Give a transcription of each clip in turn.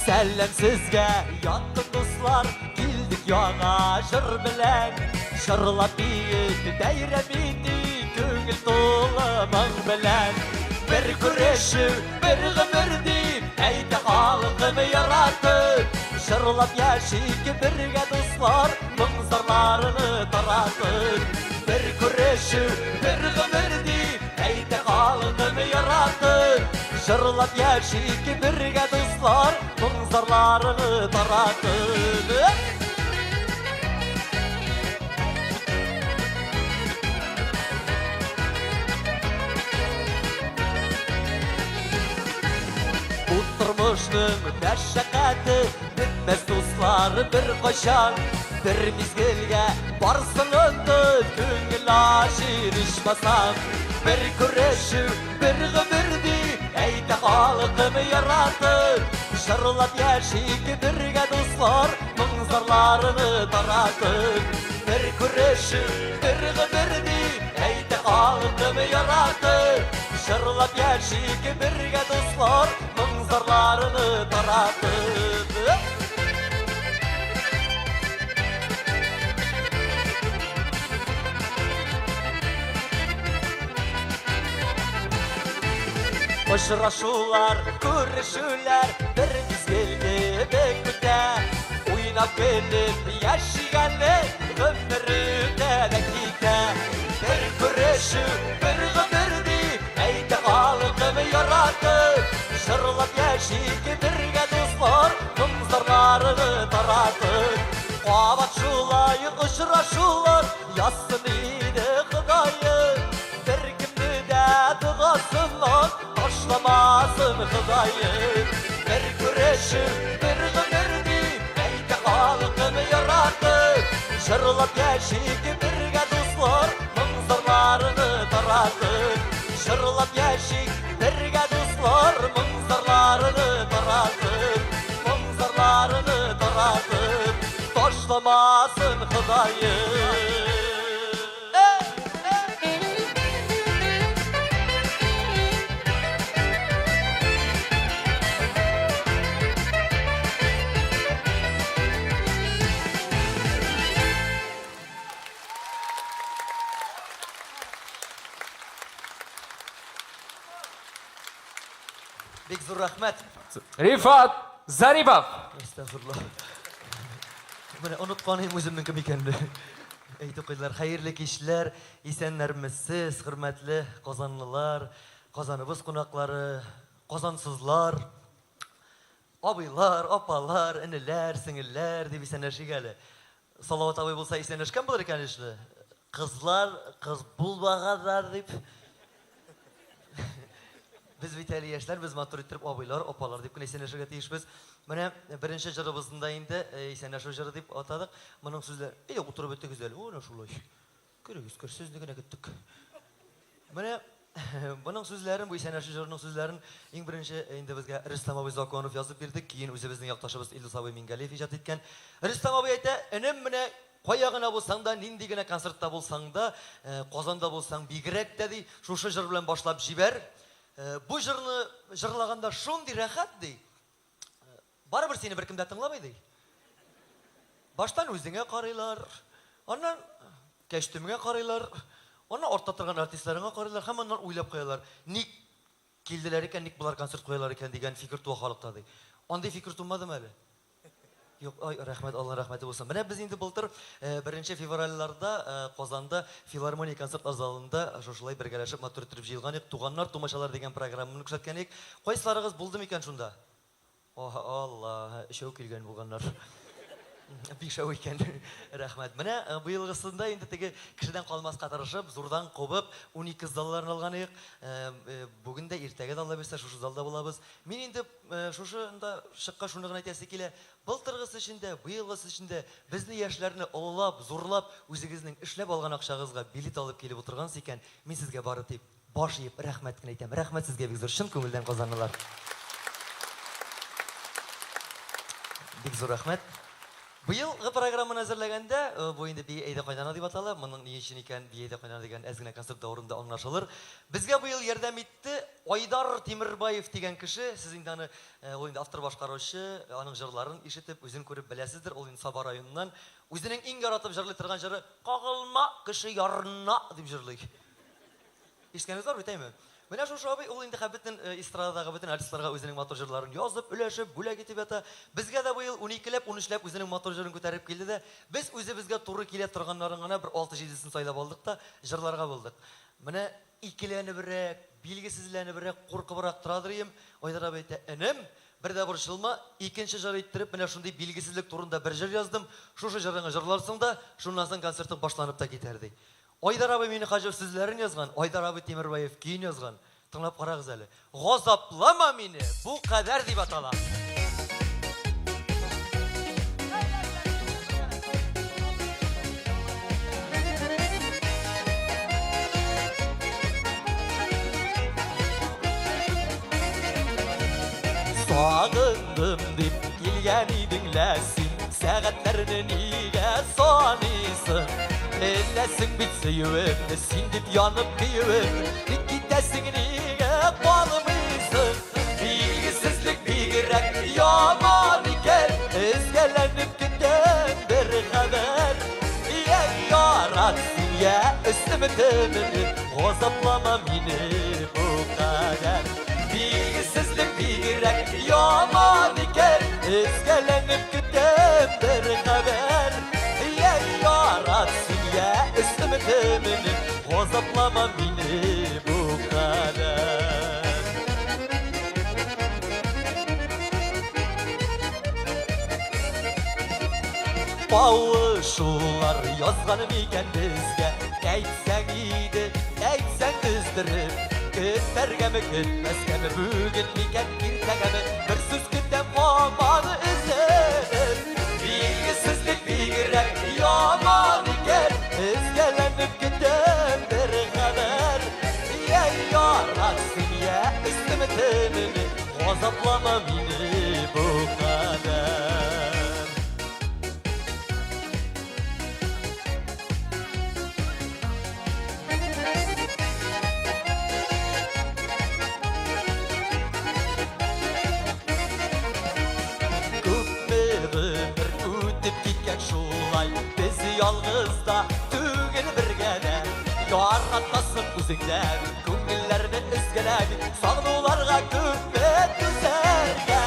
Сәлам сезгә, якын дуслар, килдек яңа җыр белән. Җырлап биеп, бәйрәм итик, күңел тулы моң белән. Бер күрешү, бер гомер дип, әйтә халкым яратып. Җырлап яшик бергә дуслар, моң зарларны таратып. Бер күрешү, бер гомер дип, Әйтә халкым яратып, Җырлап яшик бергә дуслар, Моң зарларны таратып. Бу тормышның мәшәкате бетмәс дуслар бер кайчан. Бер мизгелгә барсын онытып, күңел ачыр ичмасам. Бер күрешү, бер гомер дип, әйтә халкым яратып. Җырлап яшик бергә дуслар, моң зарларны таратып. Бер күрешү, бер гомер дип, әйтә халкым яратып. Җырлап яшик бергә дуслар, моң зарларны таратып. Очрашулар, күрешүләр бер мизгел кебек үтә. Уйнап көлеп яшик әле, гомер үтә дә китә. Бер күрешү, бер гомер дип, әйтә халкым яратып. Җырлап яшик бергә дуслар, моң зарларны таратып. Кабат шулай очрашулар язсын иде Ходаем. Беркемне дә догасыннан ташламасын Ходаем. Бер күрешү, бер гомер дип, әйтә халкым яратып. Җырлап яшик бергә дуслар, моң зарларны таратып. Җырлап яшик бергә дуслар, моң зарларны таратып. Моң зарларны таратып, ташламасын Ходаем. Бик зур рәхмәт. Рифат Зарипов. Әстәгъфирулла. Менә оныткан идем үземнең кем икәнне. Әйтеп куйдылар. Хәерле кичләр, исәннәрмесез, хөрмәтле казанлылар, Казаныбыз кунаклары, казансызлар, абыйлар, апалар, энеләр, сеңелләр дип исәнләшик әле. Салават абый булса исәнләшкән булыр икән ишле. Кызлар, кыз булмаганнар дип. Без бит әле яшьләр, без матур иттереп абыйлар, апалар дип кенә исәнләшергә тиешбез. Менә беренче җырыбызны да инде исәнләшү җыры дип атадык. Моның сүзләре, әйдә утырып бетегез әле, менә шулай. Керегез, кер, сезне генә көттек. Менә моның сүзләрен, бу исәнләшү җырының сүзләрен иң беренче инде безгә Рөстәм абый Законов язып бирде. Кейін үзебезнең якташыбыз Илдус абый Мингалиев иҗат иткән. Рөстәм абый әйтә, энем, менә кая гына булсаң да, нинди генә концертта булсаң да, Казанда булсаң бигрәк тә, ди, шушы җыр белән башлап җибәр. Бу җырны җырлаганда шундый рәхәт, ди. Барыбер сине беркем дә тыңламый, ди. Баштан үзеңә карыйлар, аннан кәчтүмеңә карыйлар, аннан артта торган артистларыңа карыйлар һәм аннан уйлап куялар, ник килделәр икән, ник болар концерт куялар икән дигән фикер туа халыкта, ди. Андый фикер тумадымы әле? Юк, ай, рәхмәт, Алланың рәхмәте булсын. Менә без инде былтыр э, беренче февральларда э, Казанда филармония концертлар залында шушылай бергәләшеп матур иттереп җыелган идек. Туганнар, тумачалар дигән программаны күрсәткән идек. Кайсыларыгыз булды микән шунда? Аһ, Алла, өчәү килгән булганнар. Бишәү икән. Рәхмәт. Менә э, быелгысында инде теге кешедән калмаска тырышып, зурдан кубып, 12 залларын алган идек. Э, э, бүген дә, иртәгә дә Алла бирсә, шушы залда булабыз. Мин инде Шушында чыккач шуны гына әйтәсе килә, былтыргысы өчен дә, быелгысы өчен дә безне яшьләрне олылап, зурлап, үзегезнең эшләп алган акчагызга билет алып килеп утыргансыз икән, мин сезгә бары тик баш иеп рәхмәт кенә әйтәм. Рәхмәт сезгә бик зур, чын күңелдән, казанлылар. Бик зур рәхмәт. Быелгы программаны әзерләгәндә, э, бу инде Бии әйдә кайнана дип атала. Моның ни өчен икән Бии әйдә кайнана дигән әз генә концерт дәверендә аңлашылыр. Безгә быел ярдәм итте Айдар Тимербаев дигән кеше. Сез инде аны, э, ул инде автор башкаручы, аның җырларын ишетеп, үзен күреп беләсездер. Ул инде Саба районыннан. Үзенең иң яратып җырлый торган җыры Кагылма кеше ярына дип җырлый. Ишеткәнегез бар бит, әйме? Менә шушы абый, ул инде хәм бөтен э, эстрададагы бөтен артистларга үзенең матур җырларын язып, өләшеп, бүләк итеп ята. Безгә дә быел уникеләп, унөчләп үзенең матур җырын күтәреп килде дә, без үзебезгә туры килә торганнарын гына бер алты-җидесен сайлап алдык та, җырларга булдык. Менә икеләнебрәк, билгесезләнебрәк, куркыбрак торадыр ием. Айдар абый әйтә, энем, бер дә борчылма, икенче җыр иттереп, менә шундый билгесезлек турында бер җыр яздым, шушы җырыңны җырларсың да, шуннан соң концертың башланып та китәр, ди. Айдар абый Минехаҗев сүзләрен язган, Айдар абый Тимербаев көен язган. Тыңлап карагыз әле. Газаплама мине бу кадәр дип атала. Сагындым дип килгән идең лә син, сәгатьләрне нигә саныйсың? Беләсең бит сөюемне, син дип янып көюем, ник китәсең, нигә калмыйсың? Билгесезлек бигрәк яман икән, өзгәләнеп көтәм бер хәбәр. Я ярат син, я өстемә төмене, газаплама мине бу кадәр. Билгесезлек бигрәк яман икән, Өзгәләнеп көтәм бер хәбәр. Я ярат син, я өстемә төмене, Газаплама мине бу кадәр. Кавышулар язган микән безгә? Әйтсәң иде, әйтсәң өздереп, Көтәргәме, көтмәскәме, бүген микән, иртәгәме, Бер сүз көтәм һаман өзелеп. Билгесезлек бигрәк яман икән, Өзгәләнеп көтәм бер хәбәр. Я ярат син, я өстемә төмене, Газаплама мине бу кадәр. Күпме гомер үтеп киткән шулай, Без ялгыз да түгел бергә дә. Яратасың үзең дә бит, Күңелләрне өзгәләп, Сагынуларга күпме түзәргә.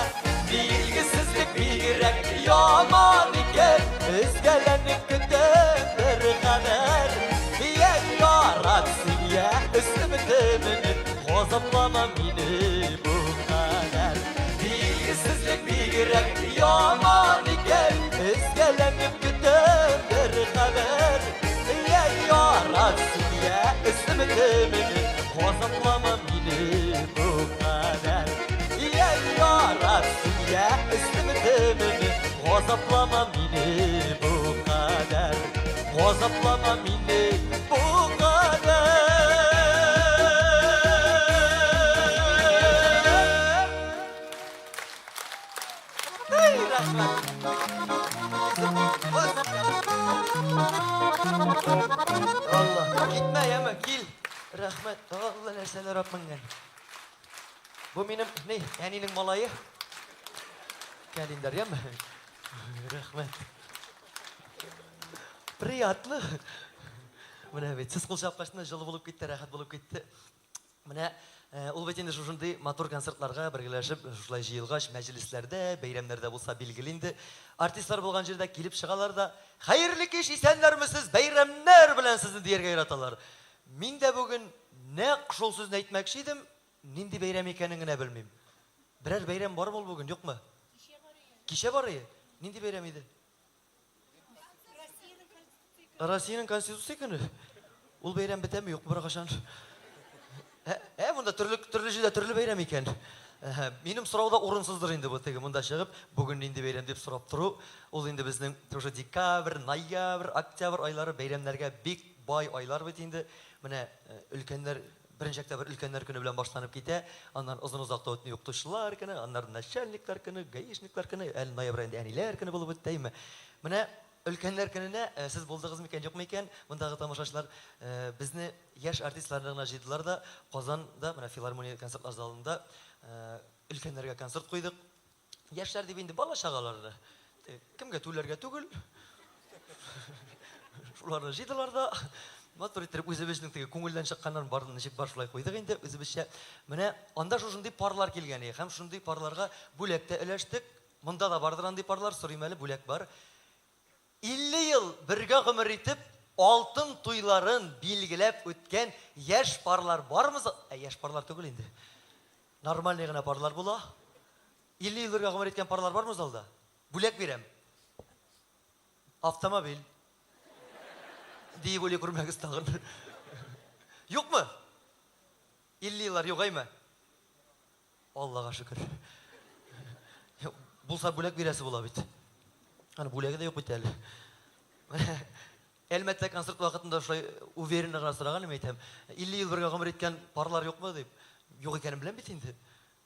Билгесезлек бигрәк яман икән, Өзгәләнеп көтәм бер хәбәр. Я ярат син, я өстемә менеп, Газаплама мине бу кадәр. Билгесезлек бигрәк яман икән, Өзгәләнеп көтәм бер хәбәр. Я ярат син, я өстемә менеп, Газаплама мине бу кадәр. Я ярат син, я өстемә менеп, Газаплама мине бу кадәр. Газаплама мине бу кадәр. Эй, рәхмәт. Алла, китмә, яме, кил. Рәхмәт. Алла, нәрсәләр алып менгән. Бу минем, ни, әнинең малае. Кәлиндәр, яме. Рәхмәт. Приятно. Менә бит, сез кул чапкач җылы булып китте, рәхәт булып китте. Менә э, ул бит инде шушындый матур концертларга бергәләшеп шушылай җыелгач, мәҗлесләрдә, бәйрәмнәрдә булса билгеле инде. Артистлар булган җирдә килеп чыгалар да, хәерле кич, исәннәрмесез, бәйрәмнәр белән сезне дияргә яраталар. Мин дә бүген нәкъ шул сүзне әйтмәкче идем, нинди бәйрәм икәнен генә белмим. Берәр бәйрәм бармы ул бүген, юкмы? Кичә бар иде. Кичә бар иде? Нинди бәйрәм иде? Россиянең Конституция көне. Ул бәйрәм бетәме, юкмы беркайчан? Ә, ә монда төрле төрле җирдә төрле бәйрәм икән. Әһә, минем сорау да урынсыздыр инде бу теге монда чыгып, бүген нинди бәйрәм дип сорап тору. Ул инде безнең тоже декабрь, ноябрь, октябрь айлары бәйрәмнәргә бик бай айлар бит инде. Менә э, өлкәннәр беренче октябрь өлкәннәр көне белән башланып китә. Аннан озын-озак та үтми укытучылар көне, аннары начальниклар көне, гаишниклар көне, әле ноябрь аенда әниләр көне булып үтте, әйме. Менә өлкәннәр көненә э, сез булдыгыз микән, юкмы икән, мондагы тамашачылар э, безне яшь артистларны гына җыйдылар да, Казанда, менә филармония концертлар залында э, өлкәннәргә концерт куйдык. Яшьләр дип инде бала чагаларны. Кемгә түләргә түгел. Шуларны җыйдылар да, матур иттереп үзебезнең теге күңелдән чыкканнан барын ничек бар шулай куйдык инде үзебезчә. Менә анда шушындый парлар килгән иде һәм шундый парларга бүләк тә өләштек. Монда да бардыр андый парлар, сорыйм әле, бүләк бар. 50 ел бергә гомер итеп, алтын туйларын билгеләп үткән яшь парлар бармы? Ә яшь парлар түгел инде. Нормальный гына парлар була. 50 ел бергә гомер иткән парлар бармы залда? Бүләк бирәм. Автомобиль. Диеп уйлый күрмәгез тагын. Юкмы? 50 еллар юк, әйме? Аллага шөкер. Булса бүләк бирәсе була бит. Аны бүләге дә юк бит әле. Әлмәттә концерт вакытында шулай уверенно гына сораган идем, әйтәм, 50 ел бергә гомер иткән парлар юкмы дип. Юк икәнен беләм бит инде.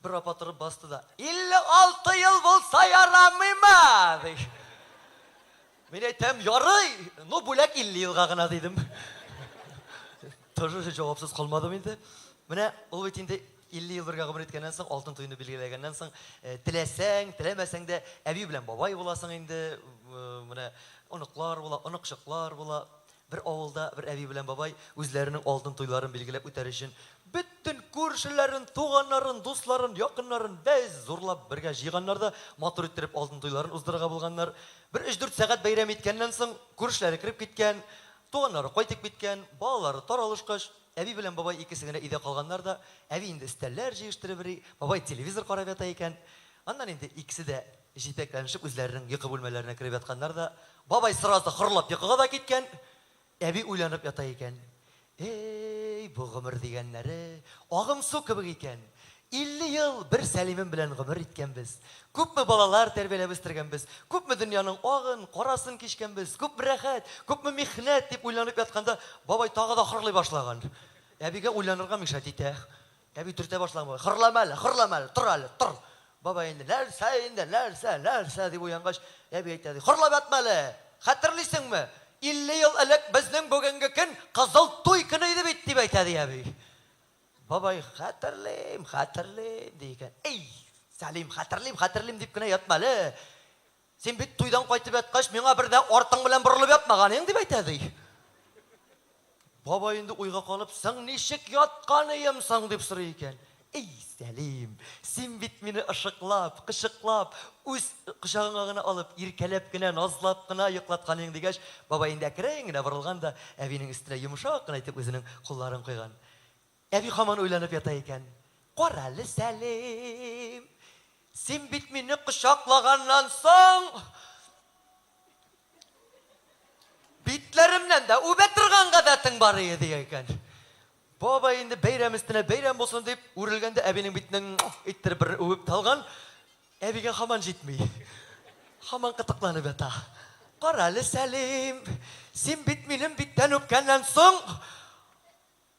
Бер апа торып басты да, 56 ел булса ярамыймы? ди. Мин әйтәм, ярый, ну бүләк 50 елга гына дидем. Тоже җавапсыз калмадым инде. Менә ул бит инде 50 ел бергә гомер иткәннән соң, алтын туйны билгеләгәннән соң, э, теләсәң, теләмәсәң дә әби белән бабай буласың инде. Э, менә оныклар була, оныкчыклар була. Бер авылда бер әби белән бабай үзләренең алтын туйларын билгеләп үтәр өчен бөтен күршеләрен, туганнарын, дусларын, якыннарын бәз зурлап бергә җыйганнар да матур иттереп алтын туйларын уздырырга булганнар. Бер өч-дүрт сәгать бәйрәм иткәннән соң, күршеләре кереп киткән, туганнары кайтып киткән, балалары таралышкач, Әби белән бабай икесе генә өйдә калганнар да, әби инде өстәлләр җыештырып йөри, бабай телевизор карап ята икән. Аннан инде икесе дә җитәкләнешеп үзләренең йокы бүлмәләренә кереп ятканнар да, бабай сразу хорлап йокыга да киткән, әби уйланып ята икән. Эй, бу гомер дигәннәре агым су кебек икән. 50 ел бер Сәлимем белән гомер иткәнбез. Күпме балалар тәрбияләп үстергәнбез, күпме дөньяның агын, карасын кичкәнбез, күпме рәхәт, күпме михнәт, дип уйланып ятканда, бабай тагы да хырлый башлаган. Әбигә уйланырга мишәт итә. Әби төртә башлаган бабай, хырлама әле, хырлама әле, тор әле, тор. Бабай инде, нәрсә инде, нәрсә, нәрсә, дип уянгач, әби әйтә, ди, хырлап ятма әле, хәтерлисеңме, 50 ел элек безнең бүгенге көн кызыл туй көне иде бит, дип әйтә, ди әби. Бабай, хәтерлим, хәтерлим, ди икән. Эй, Сәлим, хәтерлим, хәтерлим дип кенә ятма әле. Син бит туйдан кайтып яткач, миңа бер дә артың белән борылып ятмаган идең, дип әйтә, ди. Бабай инде уйга калып, соң ничек яткан ием соң, дип сорый икән. Эй, Сәлим, син бит мине ышыклап, кочаклап, үз кочагыңа гына алып, иркәләп кенә, назлап кына йоклаткан идең, дигәч, бабай инде әкрен генә борылган да, әбинең өстенә йомшак кына итеп үзенең кулларын куйган. Әби һаман уйланып ята икән. Карале, Сәлим, син бит мине кочаклаганнан соң битләремнән дә үбә торган гадәтең бар иде, дия икән. Бабай инде бәйрәм өстенә бәйрәм булсын дип, үрелгәндә әбинең битеннән иттереп бер үбеп тә алган. Әбигә һаман җитми. Һаман кытыкланып ята. Карале, Сәлим, син бит минем биттән үпкәннән соң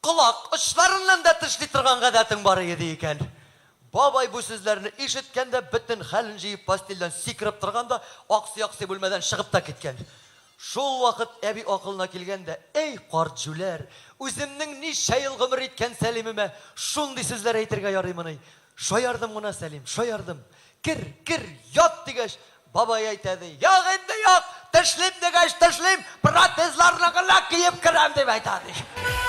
Колак очларыннан да тешли торган гадәтең бар иде икән. Бабай бу сүзләрне ишеткән дә, бөтен хәлен җыеп постельдән сикереп торган да, аксый-аксый бүлмәдән чыгып та киткән. Шул вакыт әби акылына килгән дә, Әй, карт җүләр, үземнең ничә ел гомер иткән Сәлимемә шундый сүзләр әйтергә ярыймыни? Шаярдым гына, Сәлим, шаярдым. Кер, кер, ят, дигәч, бабай әйтә, ди, Як инде, як, тешлим дигәч, тешлим, протезларны гына киеп керәм, дип әйтә, ди.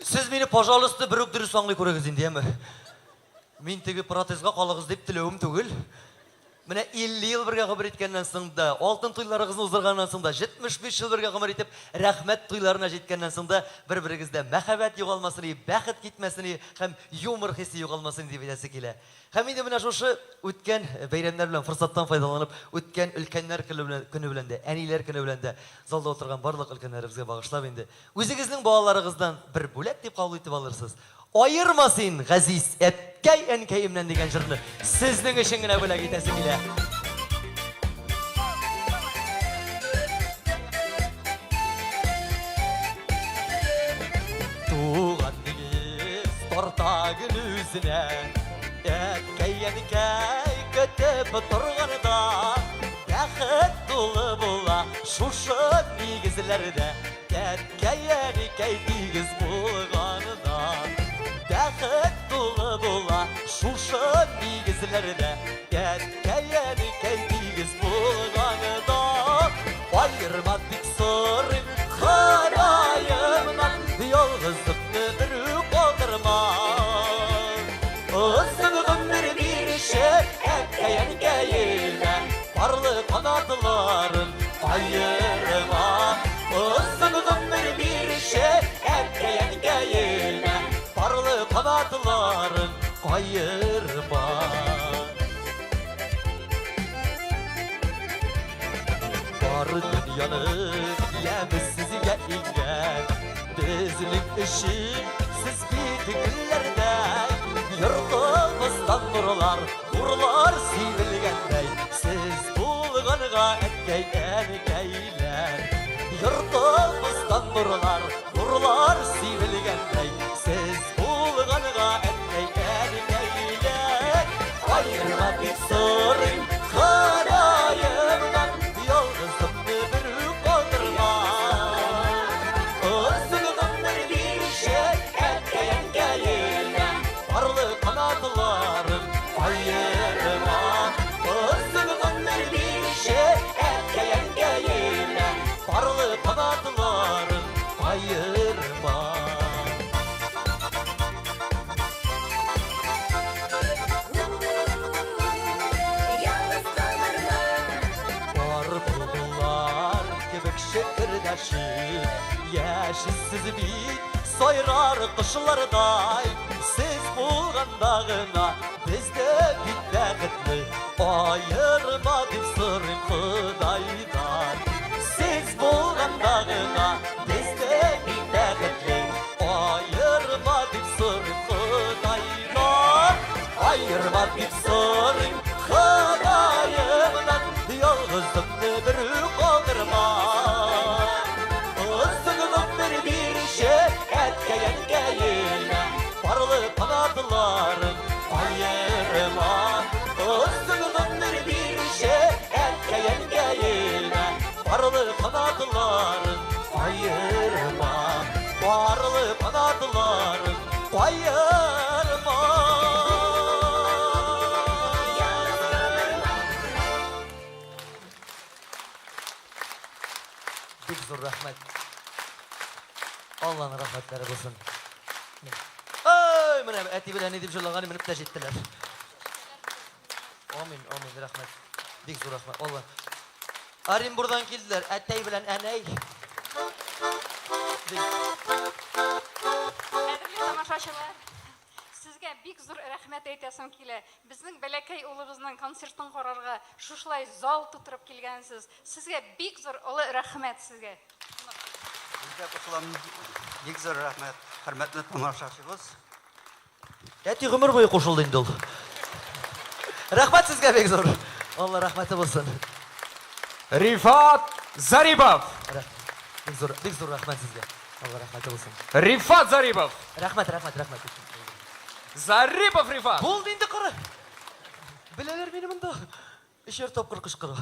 Сез мине, пожалуйста, бер үк дөрес аңлый күрегез инде, яме. Мин теге протезга калыгыз дип теләвем түгел. Менә 50 ел бергә гомер иткәннән соң да, алтын туйларыгызны уздырганнан соң да, 75 ел бергә гомер итеп, рәхмәт туйларына җиткәннән соң да, бер-берегездә мәхәббәт югалмасын и, бәхет китмәсен и һәм юмор хисе югалмасын дип әйтәсе килә. Һәм инде менә шушы үткән бәйрәмнәр белән форсаттан файдаланып, үткән өлкәннәр көне белән, көне белән дә, әниләр көне белән дә залда утырган барлык өлкәннәребезгә багышлап инде, үзегезнең балаларыгыздан бер бүләк дип кабул итеп алырсыз. Аерма син, газиз әткәй-әнкәемнән дигән җырны сезнең өчен генә бүләк итәсе килә. гел үзенә. Әткәй-әнкәй көтеп торганда, Бәхет тулы була шушы нигезләрдә. Әткәй-әнкәй тигез булганда, Бәхет тулы була шушы нигезләрдә. Әткәй-әнкәй тигез булганда, Аерма дип сорыйм Ходаемнан, Ялгызымны берүк калдырма. Озын гомер бирче әткәй-әнкәемә, Парлы канатларын каерма. Озын гомер бирче әткәй-әнкәемә, Парлы канатларын каерма. Бар дөньяның яме сезгә иңгән, Безнең өчен сез бит гөлләрдәй. Йортыбыздан нурлар, нурлар сибелгәндәй, Сез булганга әткәй, әнкәйләр. Йортыбыздан нурлар, нурлар сибелгәндәй, Сез булганга әткәй, әнкәйләр. Аерма дип сорыйм Ходаемнан, Ялгызымны берүк калдырма. Озын гомер бирче әткәй-әнкәемә, Парлы канатларын каерма. Озын гомер бирче әткәй-әнкәемә, Парлы канатларын каерма. Ялгыз калдырма. Бар булдылар кебек шөкердәшеп, Яшисез бит сайрар кошлардай. Сез булганда гына без дә бит бәхетле, Аерма дип сорыйм Ходайдан. Сез булганда гына без дә бит бәхетле, Аерма дип сорыйм Ходайдан. Аерма дип сорыйм Ходаемнан, Ялгызымны берүк калдырма. Озын гомер бирче әткәй-әнкәемә, Парлы канатларын каерма. Озын гомер бирче әткәй-әнкәемә, Парлы канатларын каерма. Парлы канатларын каерма. Ялгыз калдырма. Бик зур рәхмәт. Алланың рәхмәтләре булсын. Ай, менә әти белән әни дип җырлаган, менеп тә җиттеләр. Амин, амин, рәхмәт. Бик зур рәхмәт. Алла. Оренбурдан килделәр, әтәй белән әнәй. Кадерле тамашачылар, сезгә бик зур рәхмәт әйтәсем килә. Безнең бәләкәй улыбызның концертын карарга шушылай зал тутырып килгәнсез. Сезгә бик зур олы рәхмәт сезгә. Мин дә кушылам. Бик зур рәхмәт, хөрмәтле тамашачыбыз. Әти гомер буе кушылды инде ул. Рәхмәт сезгә бик зур. Алла рәхмәте булсын. Рифат Зарипов. Бик зур, бик зур рәхмәт сезгә. Алла рәхмәте булсын. Рифат Зарипов. Рәхмәт, рәхмәт, рәхмәт. Зарипов Рифат. Булды инде кара. Беләләр мине монда. Өчәр тапкыр кычкыра.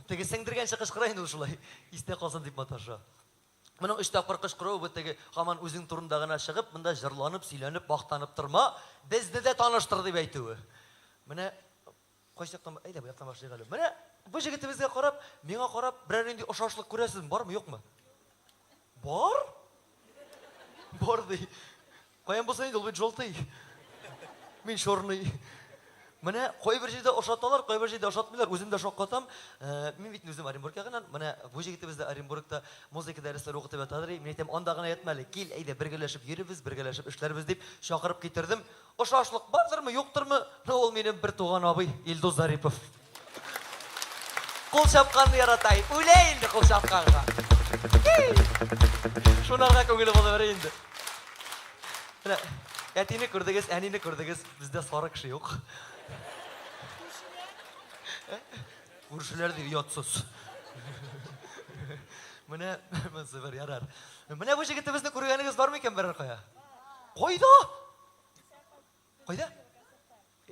Теге сеңдергәнче кычкыра инде ул шулай. Истә калсын дип маташа. Моның өч тапкыр кычкыруы бу теге һаман үзең турында гына чыгып, монда җырланып, сөйләнеп, мактанып торма, безне дә таныштыр дип әйтүе. Менә кайсы яктан, әйдә бу яктан башлыйк әле. Менә бу җегетебезгә карап, миңа карап, берәр нинди охшашлык күрәсезме, бармы, юкмы? Бар? Бар ди. Каян булсын инде, ул бит желтый. Мин черный. Менә кайбер җирдә ошаталар, кайбер җирдә ошатмыйлар. Үзем дә шаккатам. Мин бит үзем Оренбург ягыннан. Менә бу җегетебез дә Оренбургта музыка дәресләре укытып ятадыр. Мин әйтәм, анда гына ятма әле, кил, әйдә, бергәләшеп йөрибез, бергәләшеп эшләрбез дип чакырып китердем. Ошашлык бардырмы, юктырмы? Ну, ул минем бер туган абый, Илдус Зарипов. Кул чапканны ярата. Үлә инде кул чапканга. Шунарга күңеле була бер инде. Менә әтине күрдегез, әнине күрдегез. Бездә сары кеше юк. Күршеләр ди оятсыз. Менә монысы бер ярар. Менә бу җегетебезне күргәнегез бар микән берәр кая? Кайда? Кайда?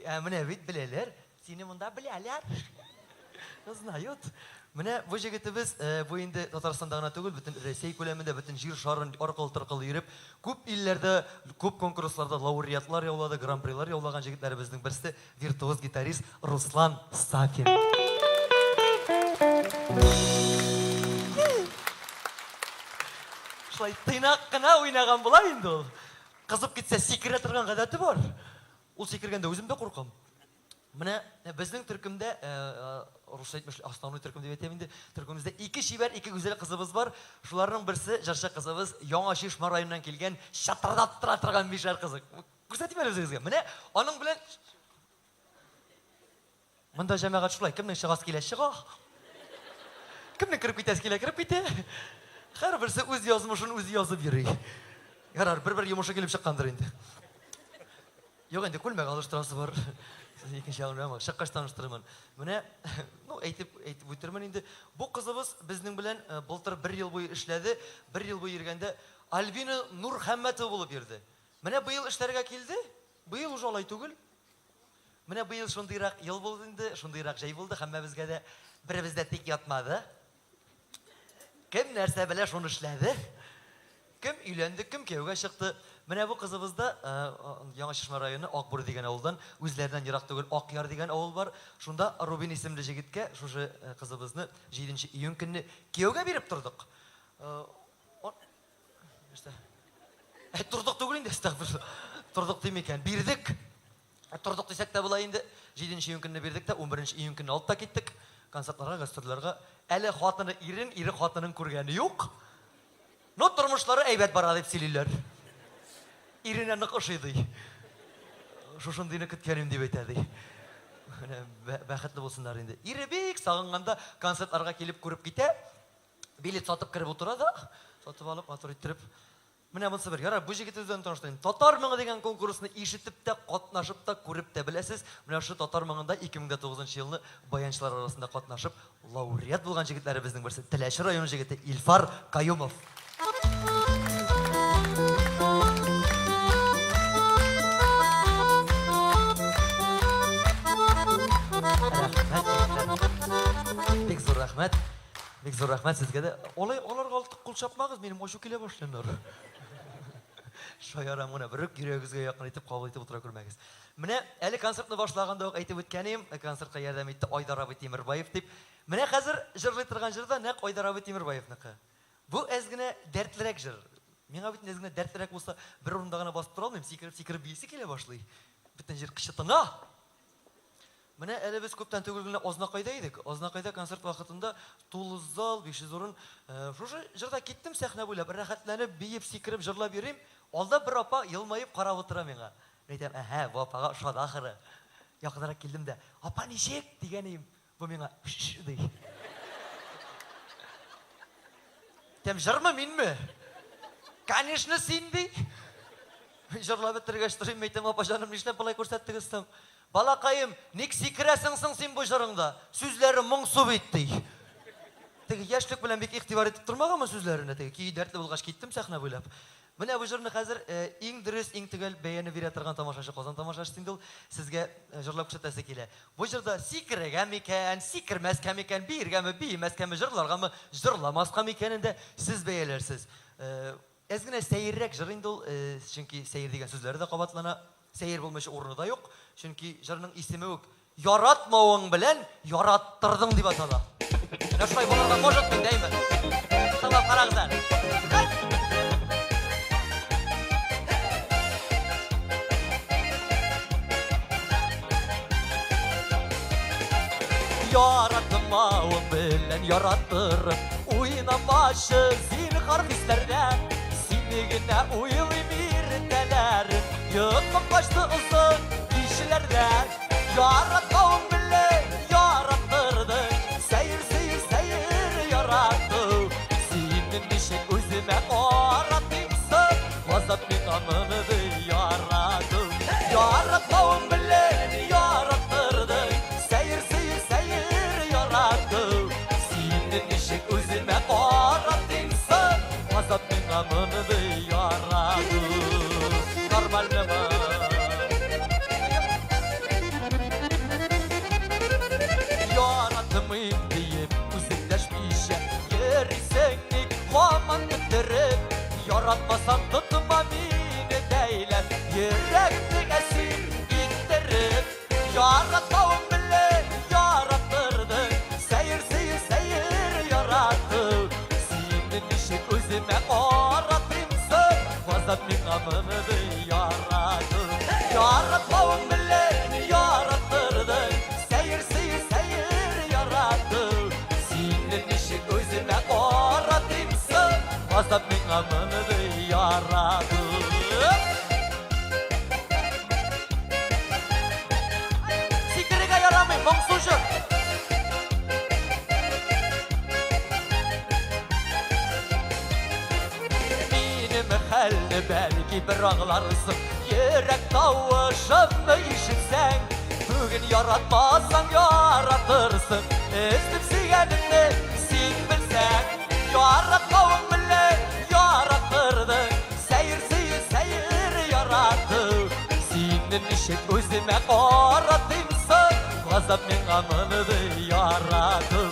Ә менә бит беләләр. Сине монда беләләр. Знают. Менә бу җегетебез, э, бу инде Татарстанда гына түгел, бөтен Рәсәй күләмендә, бөтен җир шарын аркылы-торкылы йөреп, күп илләрдә, күп конкурсларда лауреатлар яулады, гран-прилар яулаган җегетләребезнең берсе, виртуоз гитарист Руслан Сафин. Шулай тыйнак кына уйнаган була инде ул. Кызып китсә, сикерә торган гадәте бар. Ул сикергәндә үзем дә куркам. Менә безнең төркемдә, русча әйтмешли, основной төркем дип әйтәм инде, төркемебездә ике чибәр, ике гүзәл кызыбыз бар. Шуларның берсе җырчы кызыбыз, Яңа Чишмә районыннан килгән, чатырдап тора торган мишәр кызы. Күрсәтим әле үзегезгә. Менә аның белән Монда җәмәгать шулай, кемнең чыгасы килә, чыга. Кемнең кереп китәсе килә, кереп китә. Һәрберсе үз язмышын үзе язып йөри. Ярар, бер-бер йомышы килеп чыккандыр инде. Юк инде, күлмәк алыштырасы бар. Икенче ягын беләм, чыккач таныштырырмын. Менә, ну, әйтеп, әйтеп үтермен инде. Бу кызыбыз безнең белән э, былтыр бер ел буе эшләде. Бер ел буе йөргәндә Альбина Нурхәммәтова булып йөрде. Менә быел эшләргә килде. Быел уже алай түгел. Менә быел шундыйрак ел булды инде, шундыйрак җәй булды, һәммәбезгә дә беребез дә тик ятмады. Кем нәрсә белә, шуны эшләде. Кем өйләнде, кем кияүгә чыкты. Менә бу кызыбыз да э, Яңа Чишмә районы Акбүре дигән авылдан, үзләреннән ерак түгел Акъяр дигән авыл бар. Шунда Рубин исемле җегеткә шушы э, кызыбызны 7 июнь көнне кияүгә биреп тордык. Э, нәрсә? Ә, тордык түгел инде, әстәгъфирулла. Тордык дим икән. Бирдек. Ә, тордык дисәк тә була инде. 7 июнь көнне бирдек тә, 11 июнь көнне алып та киттек. Концертларга, гастрольләргә. Әле хатыны ирен, ире хатынын күргәне юк. Но тормышлары әйбәт бара дип сөйлиләр. Иренә нык ошый ди. Шушындыйны көткәнем дип әйтә ди. Менә бәхетле булсыннар инде. Ире бик сагынганда концертларга килеп күреп китә. Билет сатып кереп утыра да, сатып алып, матур иттереп. Менә монысы бер. Ярар, бу җегетебез белән таныштырыйм. Татар моңы дигән конкурсны ишетеп тә, катнашып та, күреп тә беләсез. Менә шушы Татар моңында 2009 елны баянчылар арасында катнашып, лауреат булган җегетләребезнең берсе, Теләче районы җегете Илфар Каюмов. Рәхмәт, егетләр. Бик зур рәхмәт. Бик зур рәхмәт сезгә дә. Алай аларга артык кул чапмагыз, минем ачу килә башлый аннары. Шаярам гына, берүк йөрәгегезгә якын итеп кабул итеп утыра күрмәгез. Менә әле концертны башлаганда ук әйтеп үткәнем, концертка ярдәм итте Айдар абый Тимербаев дип. Менә хәзер җырлый торган җыр да нәкъ Айдар абый Тимербаевныкы. Бу әз генә дәртлерәк җыр. Миңа бит әз генә дәртлерәк булса, бер урында гына басып тора алмыйм, сикереп-сикереп биисе килә башлый. Бөтен җир кычытына. Менә әле без күптән түгел генә Азнакайда идек. Азнакайда концерт вакытында тулы зал, 500 урын. Э, шушы җырда киттем сәхнә буйлап, рәхәтләнеп, биеп, сикереп, җырлап йөрим. Алда бер апа елмаеп карап утыра миңа. Мин әйтәм, әһә, бу апага ошады ахыры. Якынрак килдем дә, апа ничек? дигән идем. Бу миңа, ш ди. Тәм җырмы, минме? Конечно, син ди. Җырлап бетергәч торыйм, әйтәм, апа җаным, нишләп болай күрсәттегез соң? Балакаем, ник сикерәсең соң син бу җырыңда? Сүзләре моңсу бит, ди. Теге яшьлек белән бик игътибар итеп тормаганмын сүзләренә, теге көе дәртле булгач киттем сәхнә буйлап. Менә бу җырны хәзер э, иң дөрес, иң төгәл бәяне бирә торган тамашачы Казан тамашачысы инде ул. Сезгә э, җырлап күрсәтәсе килә. Бу җырда сикерергә микән, сикермәскә микән, биергәме, биемәскәме, җырларгамы, җырламаска микәнен дә сез бәяләрсез. Э, әз генә сәеррәк җыр инде ул, чөнки сәер дигән сүзләре дә кабатлана. Сәер булмыйча урыны да юк, чөнки җырның исеме үк Яратмавың белән яраттырдың дип атала. Менә шулай булырга может бит, әйме? Тыңлап карагыз әле. Яратмавың белән яраттырып, уйнамачы зинһар хисләрдә. Сине генә уйлыйм иртәләрен, йокым качты озын кичләрдә. Яратмавың белән яраттырдың, Сәер, сәер, сәер ярату. Сине ничек үземә каратыйм соң, Газап миңа мондый ярату. Яратмавың белән яраттырдың, Сәер, сәер, сәер ярату. Сине ничек үземә каратыйм соң, Газап миңа мондый ярату. Нормальнымы? Яратмасаң тотма мине бәйләп, йөрәгемне әсир иттереп. Яратмавың белән яраттырдың, сәер сөю, сәер ярату. Сине ничек үземә каратыйм соң, газап миңа моны ярату. Яратмавың белән яраттырдың, сәер сөю, сәер ярату. Сине ничек үземә каратыйм соң, газап миңа моны ярату. Сикерергә ярамый, моңсу җыр. Минем хәлне бәлки бер аңларсың, йөрәк тавышымны ишетсәң, бүген яратмасаң яратырсың, өзеп сөйгәнемне син белсәң, яратмавың белән яраттырдың, сәер сөю, сәер ярату. Сине ничек үземә каратыйм соң, газап миңа моны ярату.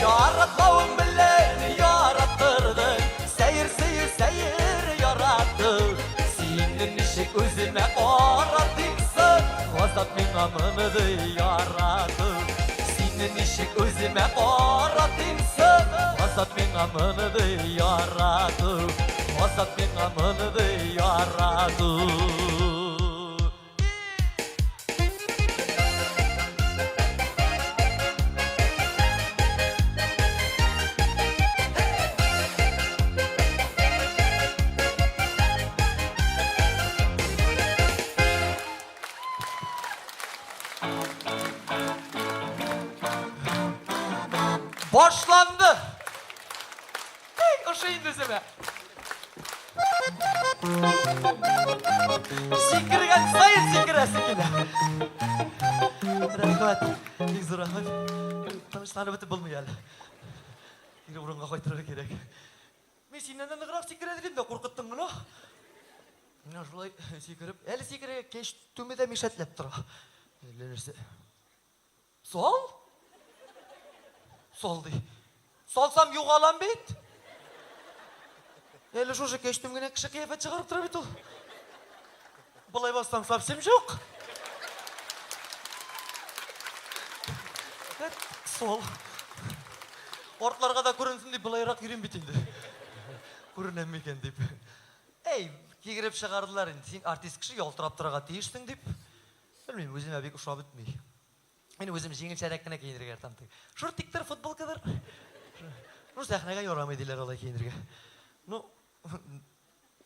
Яратмавың белән яраттырдың, сәер сөю, сәер ярату. Сине ничек үземә каратыйм соң, газап миңа моны ярату. Сине ничек үземә каратыйм соң, газап миңа моны ярату. Газап миңа моны ярату. Башланды. Эй, ошый инде үземә. Сикергән саен сикерәсе килә. Рәхмәт. Бик зур рәхмәт. Тынычланып бетеп булмый әле. Кире урынга кайтырга кирәк. Мин синнән дә ныграк сикерә идем дә куркыттың гына. Менә шулай сикереп, әле сикерергә кәчтүме дә мишәтләп тора. Әллә нәрсә. Сал? Сал ди. Салсам югалам бит. Әле шушы кәчтүм генә кеше кыяфәт чыгарып тора бит ул. Болай бассаң совсем юк. Сол. Артларга да күренсен дип болайрак йөрим бит инде. Күренәм микән дип. Әй, кигереп чыгардылар инде. Син артист кеше ялтырап торырга тиешсең дип. Белмим, үземә бик ошап бетми. Мин үзем җиңелчәрәк кенә киенергә яратам. Шортиктыр, футболкадыр. Ну, сәхнәгә ярамый диләр алай киенергә. Ну,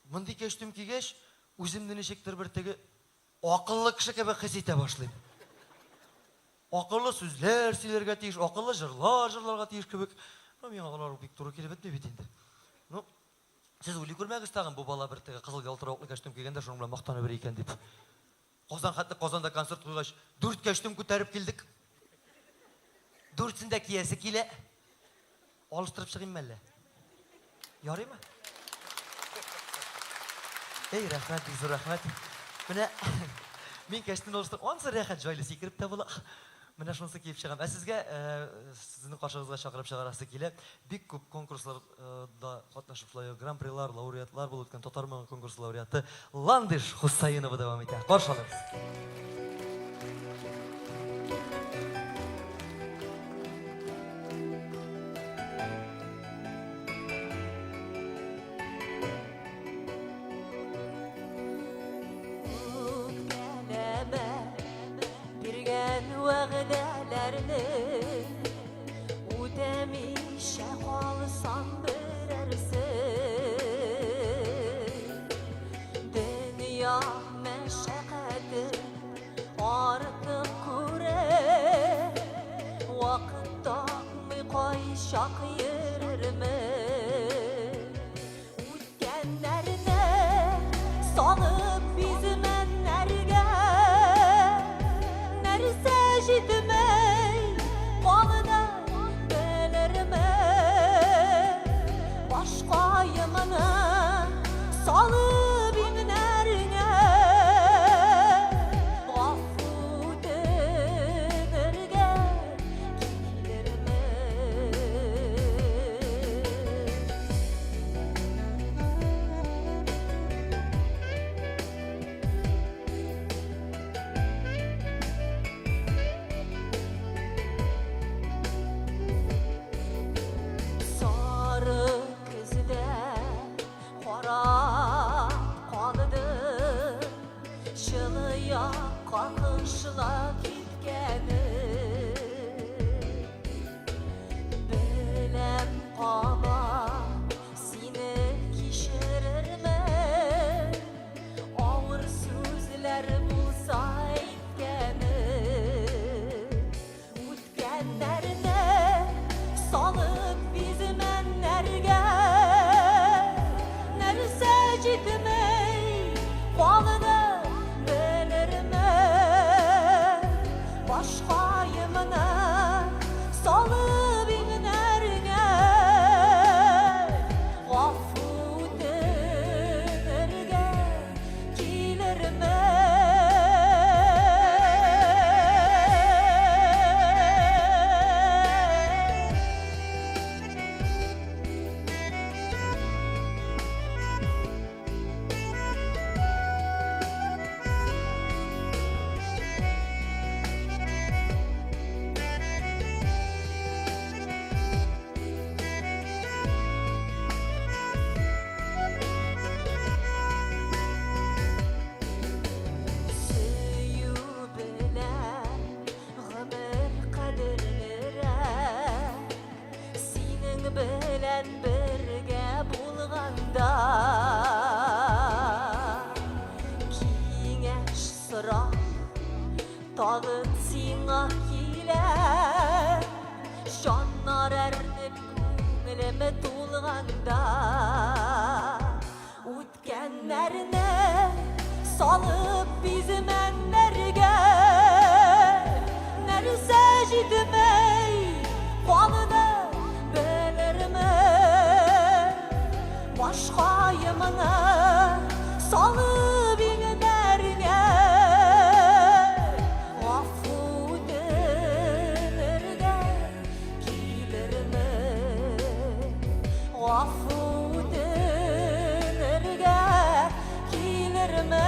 мондый костюм кигәч, үземне ничектер бер теге акыллы кеше кебек хис итә башлыйм. Акыллы сүзләр сөйләргә тиеш, акыллы җырлар җырларга тиеш кебек. Ну, миңа алар бик туры килеп бетми бит инде. Ну, сез уйлый күрмәгез тагын, бу бала бер теге кызыл ялтыравыклы костюм кигәндә шуның белән мактана бер икән дип. Казан хәтле Казанда концерт куйгач, 4 костюм күтәреп килдек. Дүртсен дә киясе килә. Алыштырып чыгыйм әллә? Ярыймы? Эй, рәхмәт, бик зур рәхмәт. Менә мин костюмны алыштырып, ансы рәхәт, җайлы сикереп тә була. Менә шунысы киеп чыгам. Ә сезгә, сезнең каршыгызга чакырып чыгарасы килә. Бик күп конкурсларда катнашып, шулай ук гран-прилар, лауреатлар булып үткән Татар моңы конкурсы лауреаты Ландыш Хусаинова дәвам итә. Каршы алыгыз. Үпкәләмә биргән вәгъдәләрне үтәмичә калсам берәрсе. Дөнья мәшәкате артык күрә, вакыт тапмый кайчак йөрермен. Үткәннәрне салып бизмәннәргә, нәрсә җитмәй калды белермен. Башкаемны салып иңнәреңә, гафу үтенергә килермен. Ташлап киткәне. Беләм кабат сине кичерермен. Авыр сүзләр булса әйткәне. Үткәннәрне салып бизмәннәргә. Нәрсә җитми калды белермен. Башкаемны салып иңнәргә. Гафу үтенергә килермен. Сөю белән гомер кадерлерәк. Синең белән бергә булганда. Киңәш сорап тагын сиңа киләм. Җаннар әрнеп күңелем тулганда. Үткәннәрне салып бизмәннәргә. Нәрсә җитми калды белермен. Башкаемны салып иңнәргә. Гафу үтенергә килермен. Гафу үтенергә килермен.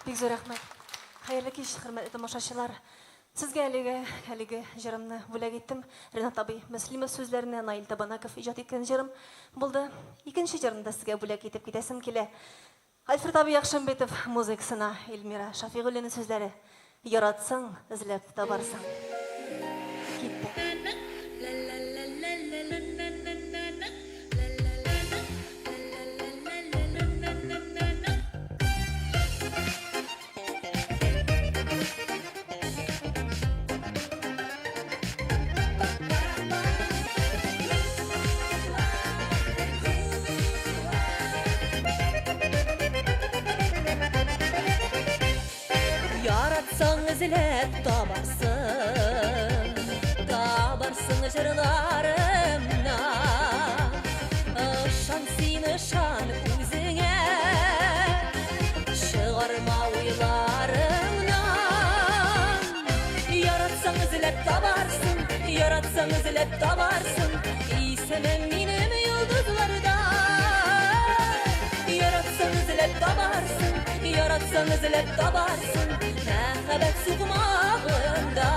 Бик зур рәхмәт. Хәерле кич, хөрмәтле тамашачылар. Сезгә әлеге әлеге җырымны бүләк иттем. Ренат абый Мөслимов сүзләренә Наил Табанаков иҗат иткән җырым булды. Икенче җырны да сезгә бүләк итеп китәсем килә. Альфред абый Яхшымбетов музыкасына Эльмира Шафигуллина сүзләре. Яратсаң, эзләп табарсың. Китте. Яратсаң эзләп табарсың, табарсың җырларымнан. Ышан син, ышан үзеңә, чыгарма уйларыңнан. Яратсаң эзләп табарсың, яратсаң эзләп табарсың, исемем минем йолдызларда. Яратсаң эзләп табарсың, яратсаң эзләп табарсың, мәхәббәт сукмагында.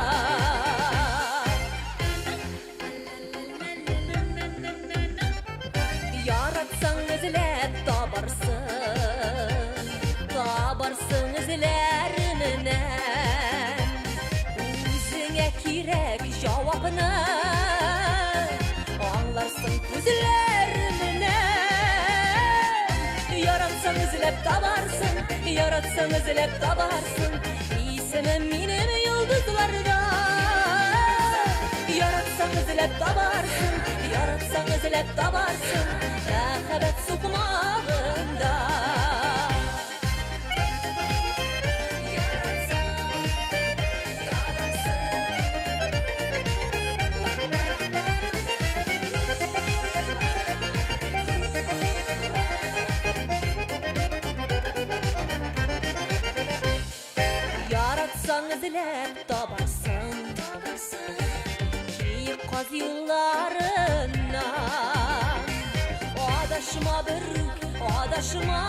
Яратсаң эзләп табарсың, табарсың эзләреннән. Үзеңә кирәк җавапны аңларсың күзләреннән. Яратсаң эзләп табарсың, яратсаң эзләп табарсың, исемем минем йолдызларда. Яратсаң эзләп табарсың, яратсаң эзләп табарсың, мәхәббәт сукмагында. Яратсаң табарсың. Яратсаң эзләп табарсың, табарсың. Киек каз юлларында. Адашма,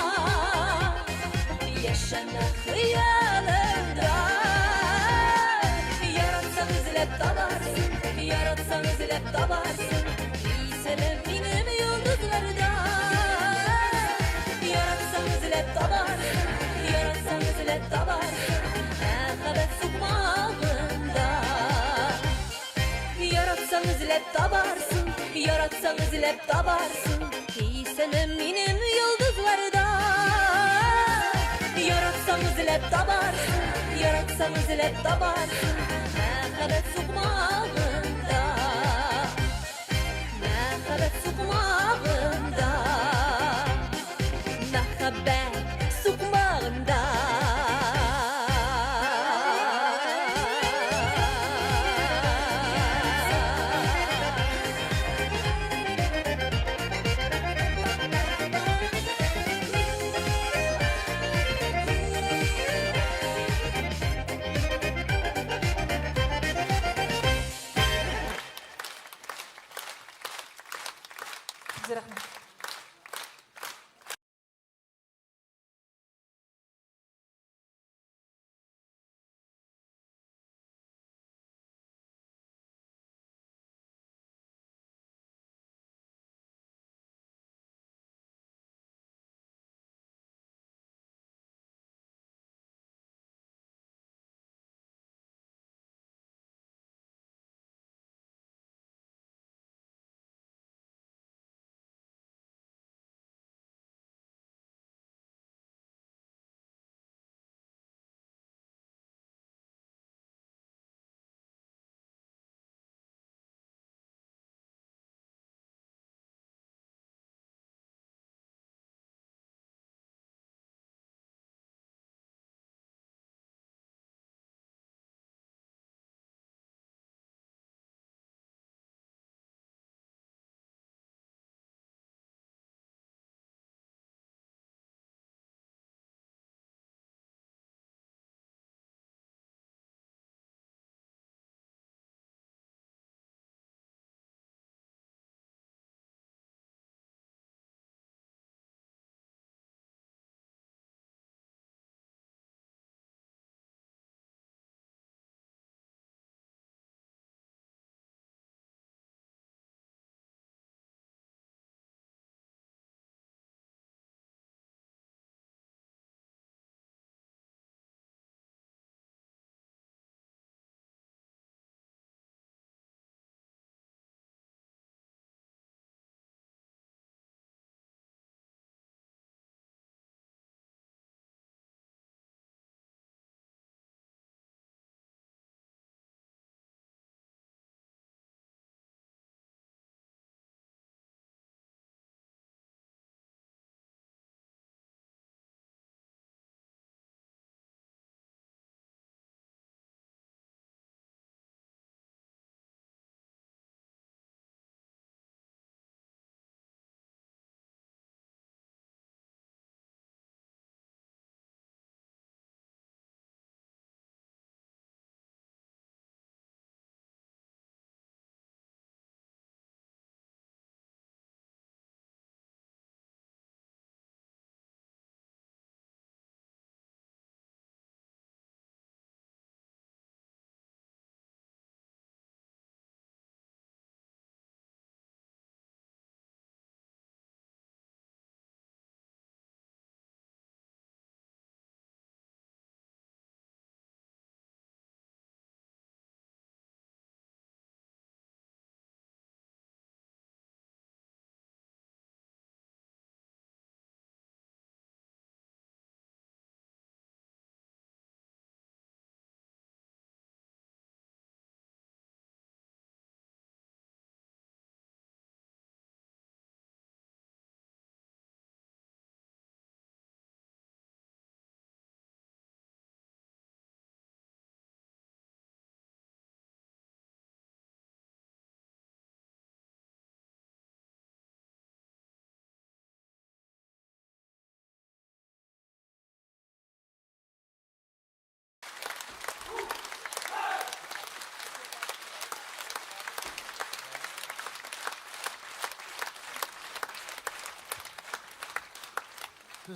яшәмә хыялыңда. Яратсаң эзләп табарсың, яратсаң эзләп табарсың. Исемем минем йолдызларда. Яратсаң эзләп табарсың, яратсаң эзләп табарсың. Мәхәббәт сукмагында. Яратсаң эзләп табарсың, яратсаң эзләп табарсың. Исемем минем йолдызларда. Яратсаң эзләп табарсың, яратсаң эзләп табарсың. Мәхәббәт сукмагында. Мәхәббәт сукмагында. Мәхәббәт сукмагында. Зур рәхмәт.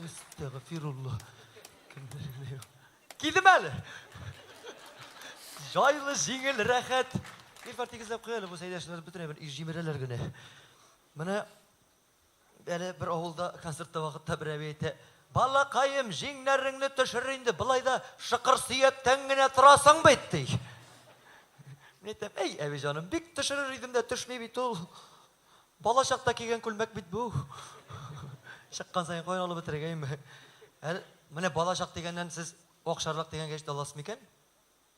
Әстәгъфирулла. Кемдер генә юк. Килдем әле. Җайлы, җиңел, рәхәт. Илфар тигезләп куй әле, бу сәйдәшләр бөтенләй бер җимерәләр генә. Менә әле бер авылда концертта вакытта бер әби әйтә, Балакаем, җиңнәреңне төшер инде, болай да шыкыр сөяктән генә торасың бит, ди. Мин әйтәм, әй, әби җаным, бик төшерер идем дә төшми бит ул. Бала чакта кигән күлмәк бит бу. Чыккан саен каян алып бетерергә инде. Әле менә бала чак дигәннән сез Акчарлак дигән гәҗит аласыз микән?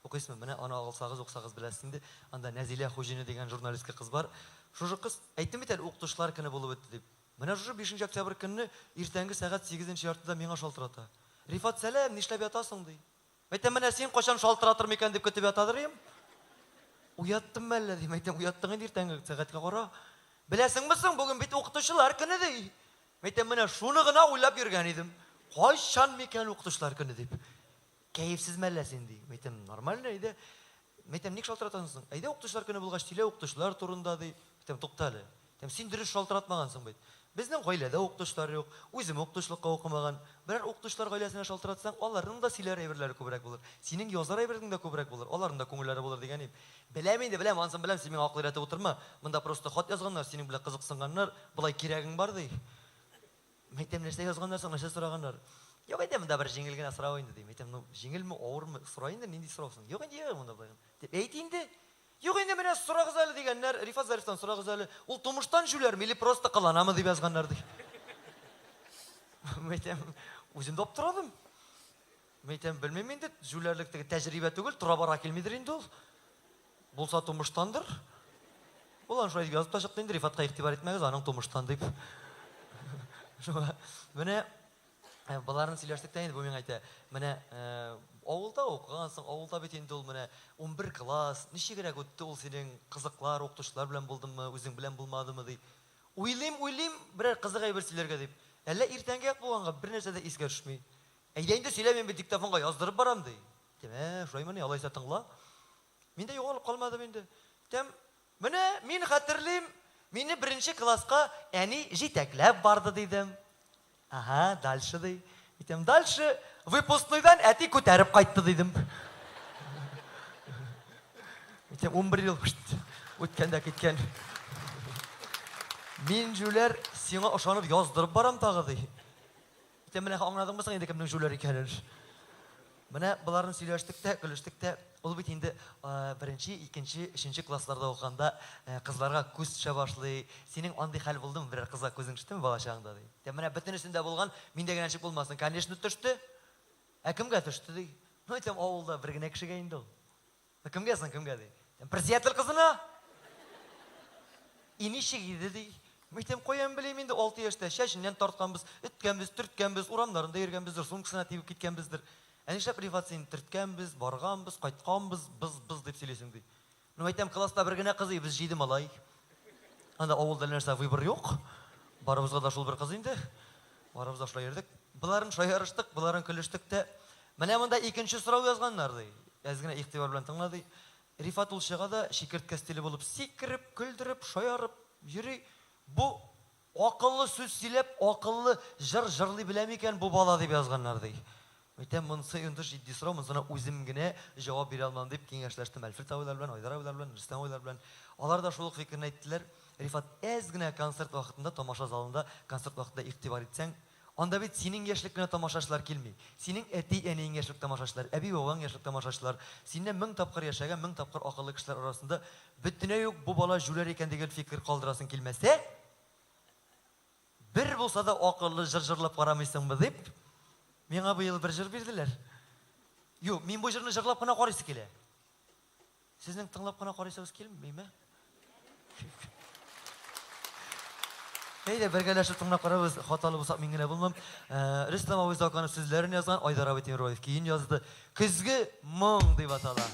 Укыйсызмы? Менә аны алсагыз, укысагыз беләсез инде. Анда Нәзилә Хуҗина дигән журналистка кыз бар. Шушы кыз, әйттем бит әле, укытучылар көне булып үтте дип. Менә шушы 5 октябрь көнне иртәнге сәгать 8 яртыда миңа шалтырата. Рифат, сәлам, нишләп ятасың, ди. Әйтәм, менә син кайчан шалтыратыр микән дип көтеп ятадыр идем. Уяттым мәллә дим, әйтәм, уяттың инде иртәнге сәгатькә кара. Беләсеңме соң, бүген бит укытучылар көне ди. Әйтәм, менә шуны гына уйлап йөргән идем. Кайчан микән укытучылар көне дип. Кәефсез мәллә син ди. Әйтәм, нормально әйдә. Әйтәм, ник шалтыратасың соң? Әйдә укытучылар көне булгач, сөйлә укытучылар турында ди. Әйтәм, тукта әле. Әйтәм, син дөрес шалтыратмагансың бит. Безнең гаиләдә укытучылар юк, үзем укытучылыкка укымаган. Берәр укытучылар гаиләсенә шалтыратсаң, аларның да сөйләр әйберләре күбрәк булыр. Синең язар әйберең дә күбрәк булыр, аларның да күңелләре булыр дигән идем. Беләм инде, беләм, анысын беләм, син миңа акыл өйрәтеп утырма. Монда просто хат язганнар, синең белән кызыксынганнар, болай кирәгең бар, ди. Мин әйтәм, нәрсә язганнар соң, нәрсә сораганнар? Юк, әйтәм, монда бер җиңел генә сорау инде, дим. Әйтәм, ну, җиңелме, авырмы, сора инде, нинди сорау соң? Юк инде, юк, монда болай гына. Дип, әйт инде. Юк инде, менә сорагыз әле дигәннәр, Рифат Зарифтан сорагыз әле, ул тумыштан җүләрме или просто кыланамы дип язганнар ди. Мин әйтәм, үзем дә аптырадым. Мин әйтәм, белмим инде, җүләрлек теге тәҗрибә түгел, тора-бара килмидер инде ул. Булса тумыштандыр. Ул аны шулай дип язып та чыкты инде, Рифатка игътибар итмәгез, аның тумыштан дип. Шуңа менә боларын сөйләштек тә инде, бу миңа әйтә, менә авылда укыгансың, авылда бит инде ул менә 11 класс, ничегрәк үтте ул синең кызыклар, укытучылар белән булдыңмы, үзең белән булмадымы ди. Уйлыйм, уйлыйм, берәр кызык әйбер сөйләргә дип. Әллә иртәнге як булганга бер нәрсә дә искә төшми. Әйдә инде сөйлә, мин бит диктофонга яздырып барам ди. Әйтәм, ә, шулаймыни, алайса тыңла. Мин дә югалып калмадым инде. Әйтәм, Менә мин хәтерлим, мине беренче класска әни җитәкләп барды, дидем. Ага, дальше, ди. Әйтәм, дальше выпускнойдан әти күтәреп кайтты, дидем. Әйтәм, 11 ел үткән дә киткән. Мин җүләр, сиңа ышанып яздырып барам тагы, ди. Әйтәм, менә аңладыңмы соң инде кемнең җүләр икәнен? Менә боларны сөйләштек тә, көлештек тә. Ул бит инде беренче, икенче, өченче классларда укыганда кызларга күз төшә башлый. Синең андый хәл булдымы, берәр кызга күзең төштеме бала чагыңда, ди. Әйтәм, менә бөтенесендә булган, миндә генә ничек булмасын? Конечно, төште. Ә кемгә төште, ди. Ну, әйтәм, авылда бер генә кешегә инде ул. Ну, кемгә соң, кемгә ди? Председатель кызына. И ничек иде ди? Әйтәм, каян белим инде, 6 яшьтә чәченнән тартканбыз, эткәнбез, төрткәнбез, урамнарында йөргәнбездер, сумкасына тибеп киткәнбездер. Ә нишләп Рифат син төрткәнбез, барганбыз, кайтканбыз, быз, быз дип сөйлисең ди. Ну, әйтәм, класста бер генә кыз, без җиде малай. Анда авылда нәрсә выбор юк. Барыбызга да шул бер кыз инде. Барыбыз да шулай йөрдек. Боларын шаярыштык, боларын көлештек тә. Менә монда икенче сорау язганнар ди. Әз генә игътибар белән тыңла ди. Рифат ул чыга да чикерткә стиле булып сикереп, көлдереп, шаярып йөри. Бу акыллы сүз сөйләп, акыллы җыр җырлый белә микән бу бала дип язганнар ди. Әйтәм, монысы инде җитди сорау, монысына үзем генә җавап бирә алмам дип киңәшләштем Әлфрид абыйлар белән, Айдар абыйлар белән, Рөстәм абыйлар белән. Алар да шул ук фикерне әйттеләр. Рифат, әз генә концерт вакытында, тамаша залында концерт вакытында игътибар итсәң, анда бит синең яшьлек кенә тамашачылар килми. Синең әти-әниең яшьлек тамашачылар, әби-бабаң яшьлек тамашачылар, синнән мең тапкыр яшәгән, мең тапкыр акыллы кешеләр арасында бөтенләй үк бу бала җүләр икән дигән фикер калдырасың килмәсә, бер булса да акыллы җыр җырлап карамыйсыңмы дип, миңа быел бер җыр бирделәр. Юк, мин бу җырны җырлап кына карыйсы килә. Сезнең тыңлап кына карыйсыгыз килмиме? Әйдә, бергәләшеп тыңлап карабыз. Хаталы булсак, мин генә булмам. Э, Рөстәм абый Заканов сүзләрен язган, Айдар абый Тимербаев көен язды. Көзге моң дип атала.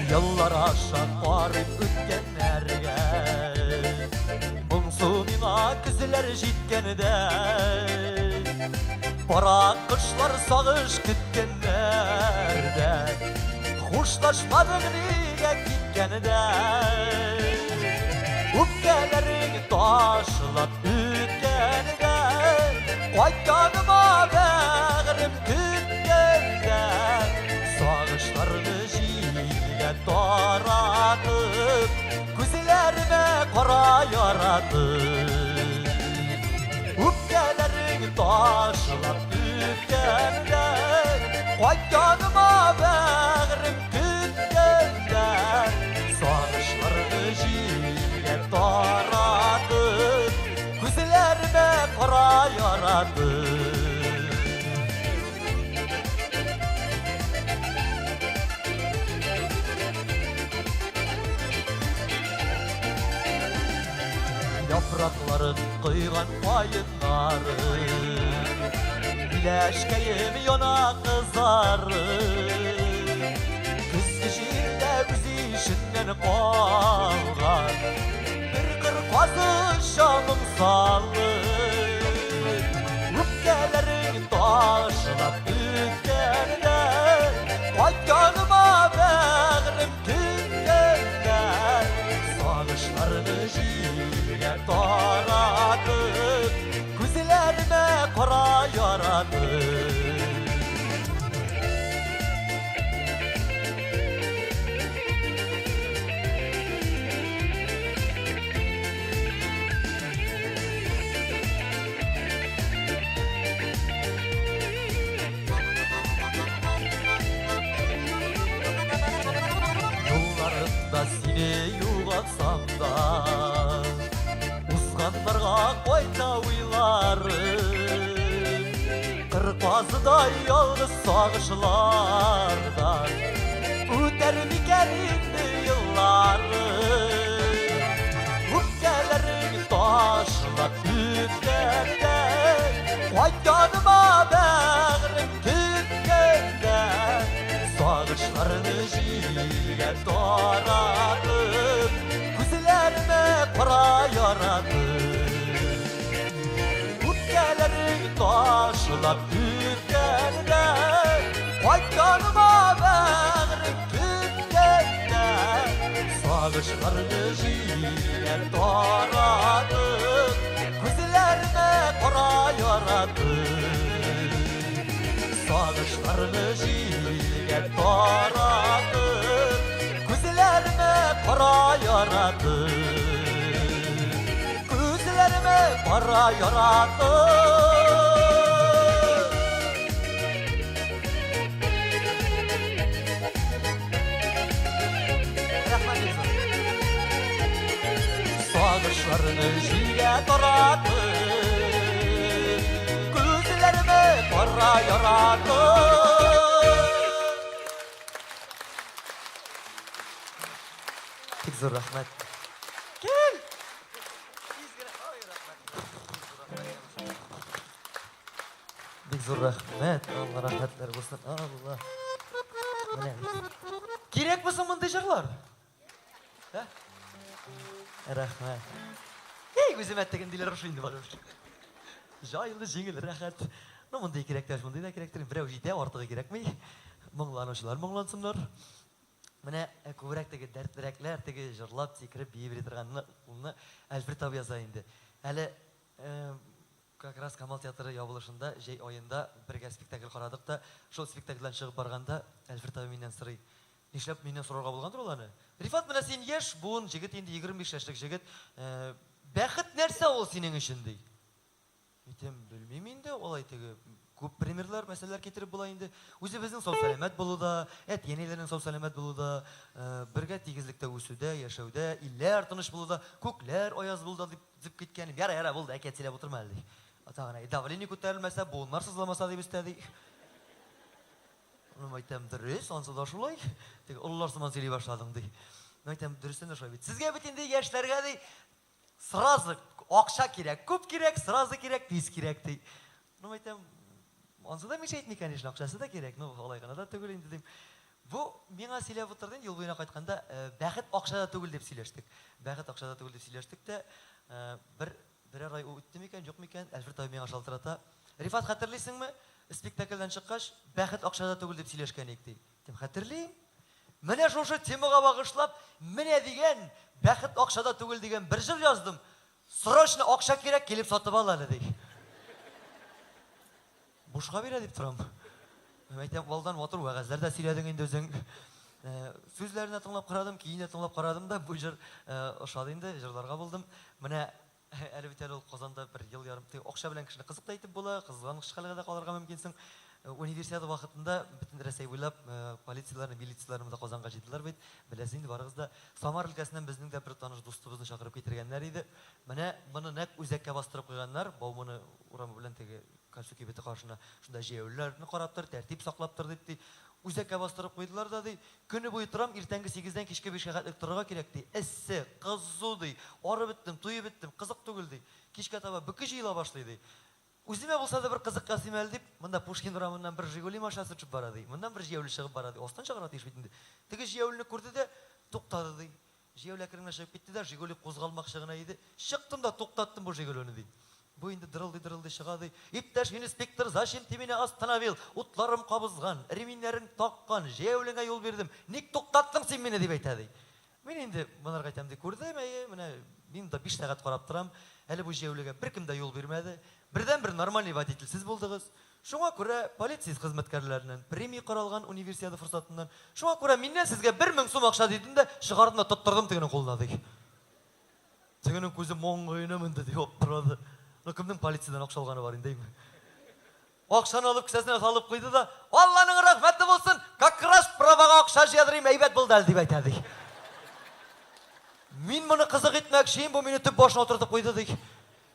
Еллар аша карыйм үткәннәргә. Моңсу Көзләр җиткәндә Кара кышлар сагыш көткәннәрдә Хушлашмадың нигә киткәндә Үпкәләрең ташлап үткәндә Кайтканыма бәгърем көткәндә Сагышларны җилгә таратып Күзләремә кара яратып Үпкәләрең ташлап үткәндә Кайтканыма бәгърем көткәндә Сагышларны җилгә таратып Күзләремә кара яратып Яфракларын койган каеннары Миләшкәем яна кызары Көзге җилдә үз ишеннән калган Бер кыр казы чамың салып Үпкәләрең ташлап үткәндә Кайтканыма бәгърем көткәндә Сагышларны җилгә таратып Күзләремә кара яратып Юлларында сине югалтсам да Узганнарга кайта уйларым Кыр казыдай ялгыз сагышлардан Үтәр микән инде елларым Үпкәләрең ташлап үткәндә Кайтканыма бәгърем көткәндә Сагышларны җилгә таратып Күзләремә кара яратып Үпкәләрең ташлап үткәндә Кайтканыма бәгърем көткәндә Сагышларны җилгә таратып Күзләремә кара яратып Сагышларны җилгә таратып Күзләремә кара яратып Күзләремә кара яратып Рәхмәт Илсур. Сагышларны җилгә таратып, Күзләремә кара яратып. Бик зур рәхмәт. Кил! Тиз генә. Ай, рәхмәт. Бик зур рәхмәт. Алла рәхмәтләр булсын. Алла. Менә. Кирәкме соң мондый җырлар? Ә? Рәхмәт. Эй, үземә тегендиләр ошый инде барыбер. Җайлы, җиңел, рәхәт. Ну, мондый кирәк тә, мондый да кирәктер. Берәү җитә, артыгы кирәкми. Моңланучылар моңлансыннар. Менә э, күбрәк теге дәртлерәкләр, теге җырлап, сикереп, биеп йөри торганны, улны Альфред абый яза инде. Әле э, Как раз Камал театры ябылышында, җәй аенда бергә спектакль карадык та, шул спектакльдән чыгып барганда, Әлфред абый миннән сорый. Нишләп миннән сорарга булгандыр ул аны? Рифат, менә син яшь буын җегет инде, 25 яшьлек җегет. Бәхет нәрсә ул синең өчен, ди. Әйтәм, белмим инде, алай теге күп примерлар, мәсәләләр китереп була инде. Үзебезнең сау-сәламәт булуда, әти-әниләрнең сау-сәламәт булуда, бергә тигезлектә үсүдә, яшәүдә, илләр тыныч булуда, күкләр аяз булуда дип Дип киткән. Яра, яра, булды, әкият сөйләп утырма әле, ди. Тагын, давление күтәрелмәсә, буыннар сызламаса, дип өстәде. Ну, әйтәм, дөрес, ансы да шулай. Теге олылар сыман сөйли башладың, ди. Ну, әйтәм, дөрестән дә шулай бит. Сезгә бит инде яшьләргә, ди, сразу акча кирәк, күп кирәк, сразу кирәк, тиз кирәк, ди. Ну, әйтәм, ансы да мешает итми, конечно, акчасы да кирәк, ну, алай гына да түгел инде, дим. Бу миңа сөйләп утырды инде, юл буена кайтканда, э, бәхет акчада түгел дип сөйләштек. Бәхет акчада түгел дип сөйләштек тә, э, бер Берәр ай үтте микән, юк микән, Әлфред абый миңа шалтырата. Рифат, хәтерлисеңме, спектакльдән чыккач, бәхет акчада түгел дип сөйләшкән идек, ди. Дим, хәтерлим. Менә шушы темага багышлап, менә дигән, бәхет акчада түгел дигән бер җыр яздым. Срочно акча кирәк, килеп сатып ал әле, ди. Бушка бирә дип торам. Мин әйтәм, алдан матур вәгазьләр дә сөйләдең инде үзең. Сүзләрен дә тыңлап карадым, көен дә тыңлап карадым да, бу җыр ошады инде, җырларга булдым. Менә әле бит әле ул Казанда бер ел ярым, теге акча белән кешене кызык та итеп була, кызганыч хәлгә дә калырга мөмкинсең. Универсиада вакытында бөтен Рәсәй буйлап полицияләрне, милицияләрне монда Казанга җыйдылар бит. Беләсез инде барыгыз да. Самар өлкәсеннән безнең дә бер таныш дустыбызны чакырып китергәннәр иде. Менә моны нәкъ үзәккә бастырып куйганнар. Бауманы урамы белән теге Кальций кибете каршына шунда җәяүлеләрне карап тор, тәртип саклап тор дип, ди. Үзәккә бастырып куйдылар да, ди. Көне буе торам, иртәнге сигездән кичке бишкә хәтлек торырга кирәк, ди. Эссе, кызу, ди. Арып беттем, туеп беттем, кызык түгел, ди. Кичкә таба бөке җыела башлый, ди. Үземә булса да бер кызык ясыйм әле дип, монда Пушкин урамыннан бер Жигули машинасы төшеп бара, ди. Моннан бер җәяүле чыгып бара, ди. Астан чыгарга тиеш бит инде. Теге җәяүлене күрде дә, туктады, ди. Җәяүле әкрен генә чыгып китте дә, Жигули кузгалмакчы гына иде. Чыктым да туктаттым бу Жигулины, ди. Бу инде дырылдый-дырылдый чыга, ди. Иптәш инспектор, зачем ты меня остановил? Утларым кабызган, реминнәрең таккан, җәяүлеңә юл бирдем. Ник туктаттың син мине, дип әйтә, ди. Мин инде монарга әйтәм, ди, күрдем, әйе, менә мин монда биш сәгать карап торам. Әле бу җәяүлегә беркем дә юл бирмәде. Бердәнбер нормальный водитель сез булдыгыз. Шуңа күрә полиция хезмәткәрләреннән премия каралган Универсиада форсатыннан. Шуңа күрә миннән сезгә 1000 сум акча дидем дә, чыгардым да тоттырдым тегенең кулына, ди. Тегенең күзе маңгаена менде, ди, аптырады. Ну, кемнең полициядән акча алганы бар инде, әйме? Акчаны алып кесәсенә салып куйды да, Алланың рәхмәте булсын, как раз правага акча җыядыр идем, әйбәт булды әле, дип әйтә, ди. Мин моны кызык итмәкче идем, бу мине төп башына утыртып куйды, ди.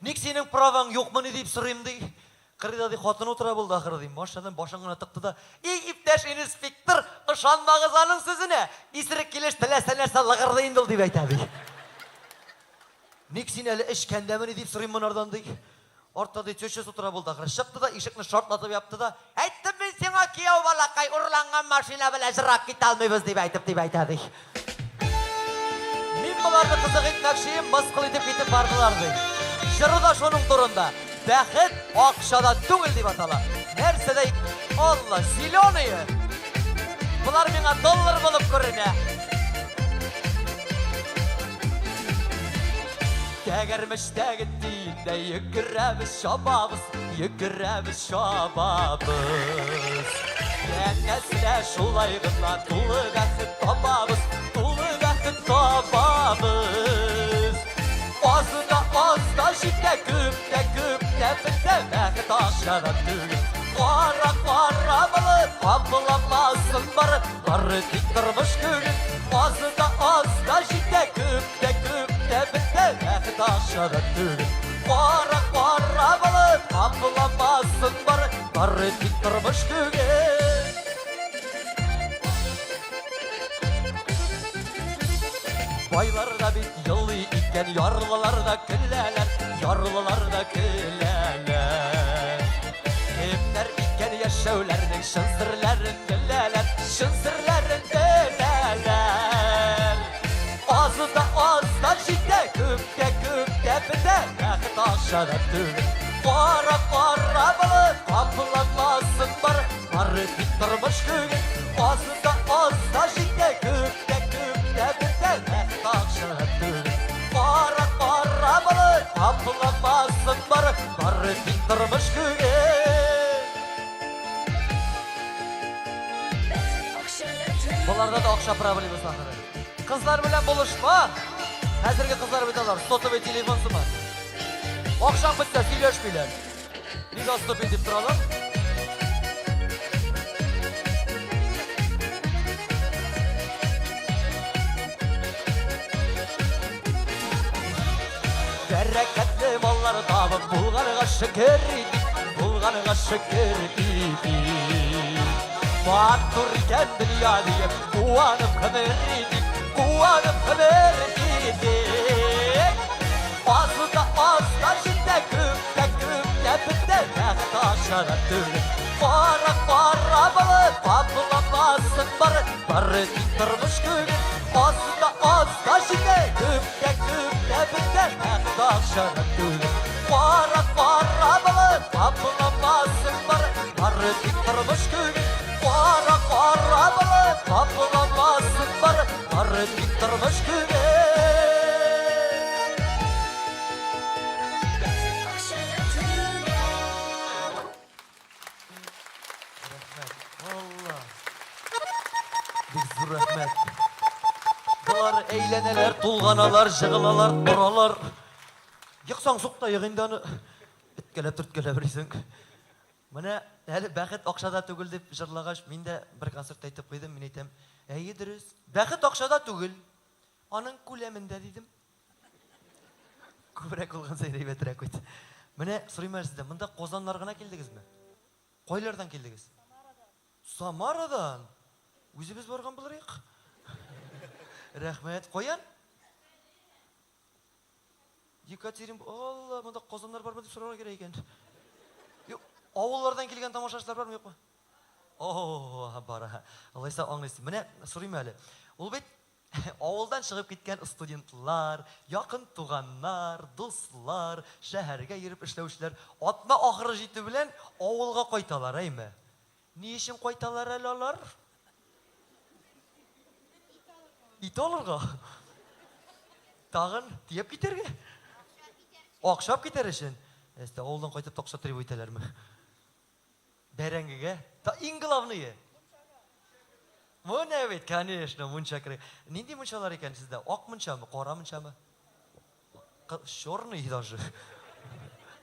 Ник синең праваң юкмыни дип сорыйм, ди. Кырыйда, ди, хатын утыра булды ахыры, ди. Машинадан башын гына тыкты да, И, иптәш инспектор, ышанмагыз аның сүзенә! Исерек килеш теләсә нәрсә лыгырдый инде ул, дип әйтә, ди. Ник син әле эчкәндәмени дип сорыйм монардан, ди. Артта, ди, тещасы утыра булды ахыры. Чыкты да, ишекне шартлатып япты да, Әйттем мин сиңа, кияү балакай, урланган машина белән җырак китә алмыйбыз, дип әйтеп, дип әйтә, ди. Мин боларны кызык итмәкчеем, мыскыл итеп китеп бардылар, ди. Җыры да шуның турында. Бәхет акчада түгел дип атала. Нәрсәдә Алла, зеленые! Болар миңа доллар булып күренә. Тәгәрмәчтәге тиендә йөгерәбез, чабабыз, йөгерәбез, чабабыз. Янәсенә шулай гына тулы бәхет табабыз, тулы бәхет табабыз. Аз да аз да җитә, күп тә күп тә бетә, бәхет акчада түгел. Кара кара болыт капламасын бары, бары тик тормыш күген. Аз да аз да җитә, күп тә күп тә бетә, бәхет акчада түгел. Кара кара болыт капламасын бары, бары тик тормыш күген. Байлар да бит елый икән, ярлылар да көләләр, ярлылар да көләләр. Кемнәр икән яшәүләрнең чын серләрен беләләр, чын серләрен беләләр. Аз да аз да җитә, күп тә күп тә бетә, бәхет акчада түгел. Кара кара болыт капламасын бар, бары тик тормыш күген. Аз да аз да җитә, күп тә күп тә бетә, бәхет акчада түгел. Кара кара болыт капламасын бар, бары тик тормыш күген. Боларда да акча проблемасы ахыры. Кызлар белән булышма. Хәзерге кызлар бит алар сотовый телефон сыман. Акчаң бетсә сөйләшмиләр. Недоступен дип торалар. Бәрәкәтле маллар табып булганга шөкер итик, булганга шөкер итик. Матур икән дөнья диеп, куанып гомер итик, куанып гомер итик. Аз да аз да җитә, күп тә күп тә бетә, бәхет акчада түгел. Кара кара болыт капламасын бары, бары тик тормыш күген. Аз да аз да җитә, күп тә күп тә бетә, бәхет акчада түгел. Кара, кара болыт, капламасын бар, бары тик тормыш күген. Кара, кара болыт, капламасын бар, бары тик тормыш күген. Рәхмәт. Алла. Бик зур рәхмәт. Болар әйләнәләр, тулганалар, жыгылалар, торалар. Ексаң сук та ек инде аны. Эткәләп төрткәләп йөрисең. Менә әле бәхет акчада түгел дип җырлагач, мин дә бер концертта әйтеп куйдым, мин әйтәм, әйе дөрес. Бәхет акчада түгел. Аның күләмендә дидем. Күбрәк булган саен әйбәтрәк бит. Менә сорыйм әле сездән, монда Казаннар гына килдегезме? Кайлардан килдегез? Самарадан. Үзебез барган булырык. Рәхмәт. Каян? Екатерин, Алла, монда казаннар бармы дип сорарга кирәк икән. Юк, авыллардан килгән тамашачылар бармы, юкмы? О, бар. Алайса аңлыйсыз. Менә сорыйм әле. Ул бит авылдан чыгып киткән студентлар, якын туганнар, дуслар, шәһәргә йөреп эшләүчеләр атна ахыры җитү белән авылга кайталар, әйме? Ни өчен кайталар әле алар? Ит алырга. Тагын тиеп китәргә. Акча китәр өчен. Әстә авылдан кайтып та акча требует итәләрме? Бәрәңгегә. Та иң главные. Менә бит, конечно, мунча керә. Нинди мунчалар икән сездә? Ак мунчамы, кара мунчамы? Черный даже.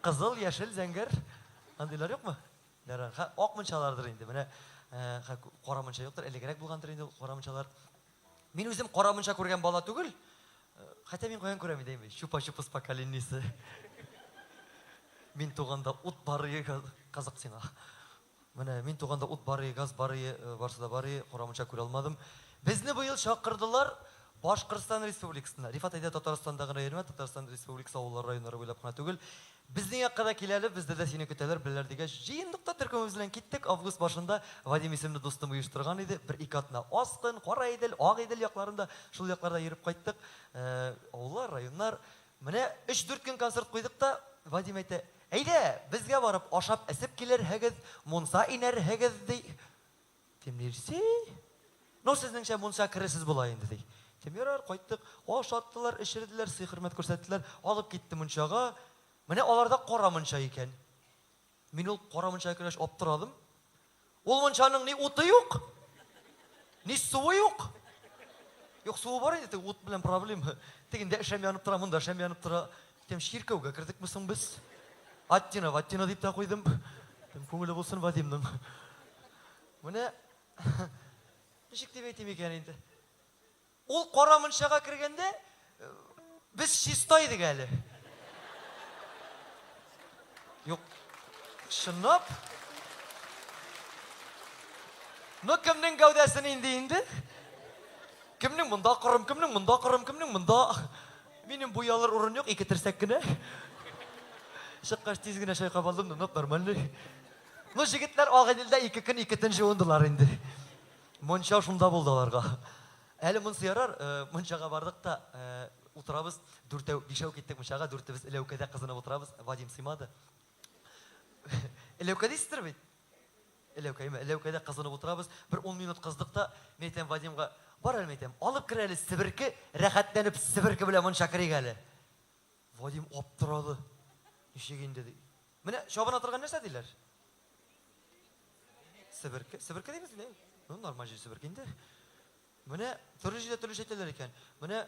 Кызыл, яшел, зәңгәр. Андыйлар юкмы? Ярар. Ха, ак мунчалардыр инде. Менә ха, кара мунча юктыр, элегрәк булгандыр инде ул кара мунчалар. Мин үзем кара мунча күргән бала түгел. Хотя мин каян күрәм инде, чупа-чупыс поколениесе. Мин туганда ут бар иде, кызык сиңа. Менә мин туганда ут бар иде, газ бар иде, барысы да бар иде, кара мунча күрә алмадым. Безне быел чакырдылар Башкортстан Республикасына. Рифат, әйдә Татарстанда гына йөрмә, Татарстан Республикасы авыллары, районнары буйлап кына түгел. Безнең якка да кил әле, бездә дә сине көтәләр, беләләр дигәч, җыендык та төркемебез белән киттек. Август башында Вадим исемле дустым оештырган иде. Бер-ике атна Аскын, Караидел, Агыйдел якларында, шул якларда йөреп кайттык. Авыллар, районнар. Менә өч-дүрт көн концерт куйдык та, Вадим әйтә, Әйдә, безгә барып ашап-эчеп килерһегез, мунча инәрһегез, ди. Дим, Нирси? Ну, сезнеңчә мунча кересез була инде, ди. Дим, ярар, кайттык. Ашаттылар, эчерделәр, сый-хөрмәт күрсәттеләр. Алып китте мунчага. Менә аларда кара мунча икән. Мин ул кара мунчага кергәч аптырадым. Ул мунчаның ни уты юк, ни суы юк. Юк, суы бар инде, теге ут белән проблема. Тегендә шәм янып тора, монда шәм янып тора. Тем чиркәүгә кердекме соң без? Аттина, Ваттина дип тә куйдым. Тем күңеле булсын Вадимның. Менә ничек дип әйтим икән инде? Ул кара мунчага кергәндә без чиста идек әле. Юк, чынлап. Ну, кемнең гәүдәсе нинди инде? Кемнең монда корым, кемнең монда корым, кемнең монда. Минем буялыр урын юк, ике терсәк кенә. Чыккач тиз генә чайкап алдым, ну, нормальный. Ну, җегетләр Агыйделдә ике көн, ике төн җуындылар инде. Мунча шунда булды аларга. Әле монсы ярар, мунчага бардык та, утырабыз, дүртәү, бишәү киттек мунчага, дүртебез эләүкәдә кызынып утырабыз, Вадим сыймады. Эләүкә дисездер бит? Эләүкә, әйме, эләүкәдә кызынып утырабыз, бер ун минут кыздык та, мин әйтәм Вадимга, бар әле, мин әйтәм, алып кер әле себерке, рәхәтләнеп себерке белән мунча керик әле. Вадим аптырады. Ничек инде ди. Менә чабына торган нәрсә диләр? Себерке. Себерке дибез бит. Ну, нормаль җир себерке инде. Менә төрле җирдә төрлечә әйтәләр икән. Менә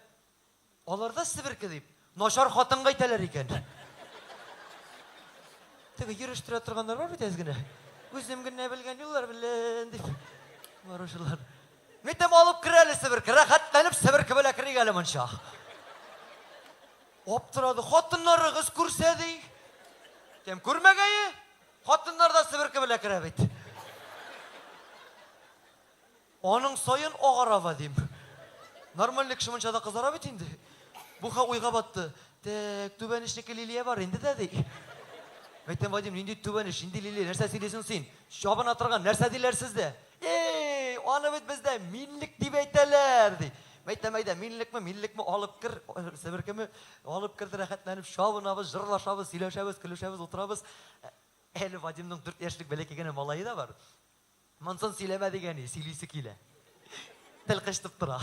аларда себерке дип начар хатынга әйтәләр икән. Теге йөрештерә торганнар бар бит әз генә. Үзем генә белгән юллар белән дип баручылар. Митем алып кер әле себерке, рәхәтләнеп себерке белән керик әле монча. Аптырады. Хатыннарыгыз күрсә ди. Кем күрмәгәе? Хатыннар да себерке белән керә бит. Аның саен агара Вадим. Нормальный кеше мунчада кызара бит инде. Бу ха уйга батты. Тәк, түбән эшнеке Лилия бар инде дә ди. Әйтәм, Вадим, нинди түбән эш, нинди Лилия, нәрсә сөйлисең син? Чабына торган нәрсә диләр сездә? Эй, аны бит бездә минлек дип әйтәләр, ди. Мәйтәм, әйдә, минлекме, минлекме, алып кер, себеркеме, алып керде, рәхәтләнеп чабынабыз, җырлашабыз, сөйләшәбез, көлешәбез, утырабыз. Әле Вадимның 4 яшьлек бәләкәй генә малае да бар. Монсын сөйләмә дигән, сөйлисе килә. Тел кычытып тора.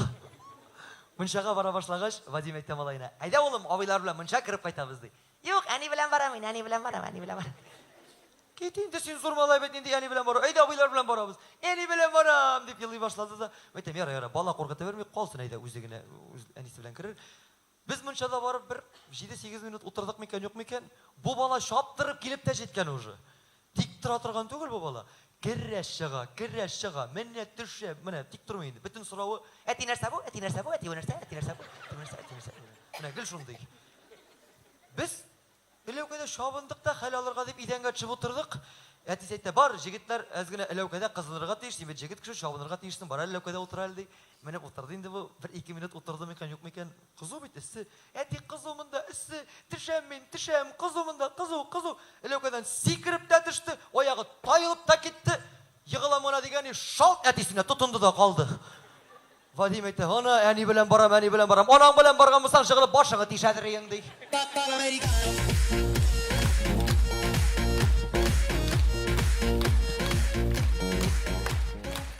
Мунчага бара башлагач, Вадим әйтә малаена, әйдә, улым, абыйлар белән мунча кереп кайтабыз, ди. Юк, әни белән барам мин, әни белән барам, әни белән барам. Кит инде, син зур малай бит, нинди әни белән бару? Әйдә, абыйлар белән барабыз. Әни белән барам, дип елый башлады да. Әйтәм, яра, яра, бала куркыта берми, калсын әйдә, үзе генә, үз әнисе белән керер. Без мунчада барып бер 7-8 минут утырдык микән, юк микән? Бу бала чаптырып килеп тә җиткән уже. Тик тора торган түгел бу бала. Керә чыга, керә чыга, менә төшә, менә тик тормый инде. Бөтен соравы, әти нәрсә бу, әти нәрсә бу, әти бу нәрсә, әти нәрсә бу, әти нәрсә, әти нәрсә. Менә гел шундый. Без эләүкәдә чабындык та хәл алырга дип идәнгә төшеп утырдык. Әтисе әйтә, бар, җегетләр әз генә эләүкәдә кызынырга тиеш, син бит җегет кеше, чабынырга тиешсең, бар әле эләүкәдә утыр әле, ди. Менеп утырды инде бу, бер-ике минут утырды микән, юк микән, кызу бит, эссе. Әти, кызу монда, эссе, төшәм мин, төшәм, кызу монда, кызу, кызу. Эләүкәдән сикереп тә төште, аягы таелып та китте. Егылам гына дигән, шалт әтисенә тотынды да калды. Вадим әйтә, ана, әни белән барам, әни белән барам. Анаң белән барган булсаң, жыгылып башыңы тишәдер иең, ди.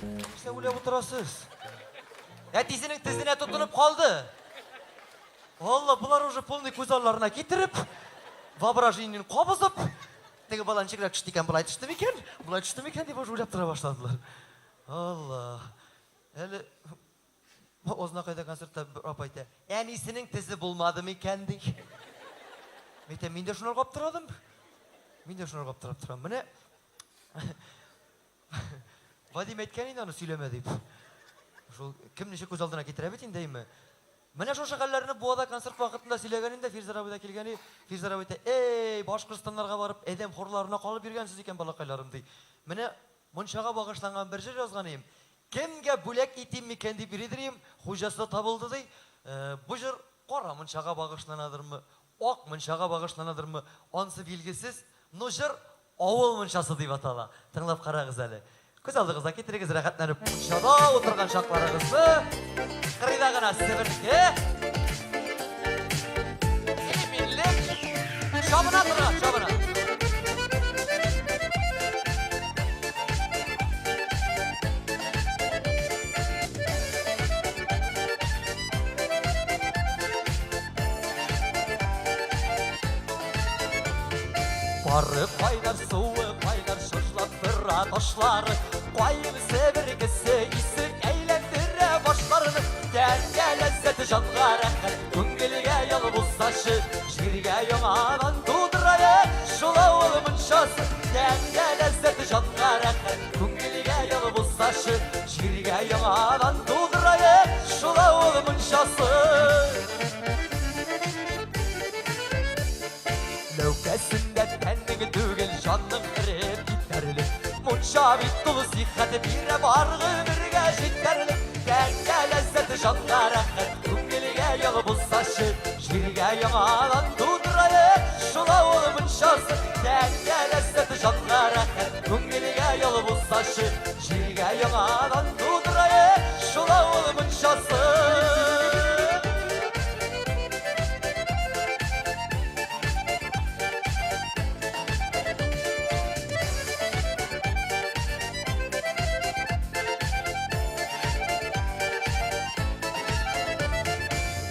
Нәрсә уйлап утырасыз? Әтисенең тезенә тотынып калды. Алла, болар уже полный күз алларына китереп, воображениен кабызып, теге бала ничегрәк төште икән, болай төште микән, болай төште микән дип уже уйлап тора башладылар. Алла. Әле Ознакайда концертта бер апа әйтә, әнисенең тезе булмады микән, ди. Мин әйтәм, мин дә шунарга аптырадым. Мин дә шунарга аптырап торам. Менә Вадим әйткән инде аны сөйләмә дип. Шул кем ничек күз алдына китерә бит инде, әйме. Менә шушы хәлләрне Буада концерт вакытында сөйләгән инде Фирзәр абый да килгән. Фирзәр абый әйтә, "Эй, Башкортстаннарга барып, адәм хурларына калып йөргәнсез икән, балакайларым", ди. Менә мунчага багышланган бер җыр язган идем. Кемгә бүләк итим микән дип йөридер идем, хуҗасы да табылды, ди. Бу җыр кара мунчага багышланадырмы, ак мунчага багышланадырмы, ансы билгесез, но җыр Авыл мунчасы дип атала. Тыңлап карагыз әле. Күз алдыгызга китерегез, рәхәтләнеп мунчада утырган чакларыгызны. Кырыйда гына себерке. Иминлек. Чабына торган, чабына. Пары кайнар, суы кайнар, шыжлап тора ташлары. Каен себеркесе исе әйләндерә башларны. Тәнгә ләззәт, җанга рәхәт, күңелгә ял булсачы. Җиргә яңадан тудырая шул авыл мунчасы. Тәнгә ләззәт, җанга рәхәт, күңелгә ял булсачы. Җиргә яңадан тудырая шул авыл мунчасы. Ләүкәсендә тәнең түгел, җаның эреп китәрлек. Мунча бит тулы сихәт бирә бар гомергә җитәрлек. Тәнгә ләззәт, җанга рәхәт, күңелгә ял булсачы. Җиргә яңадан тудырайык шул авыл мунчасы. Тәнгә ләззәт, җанга рәхәт, күңелгә ял булсачы. Җиргә яңадан тудырайык шул авыл мунчасы.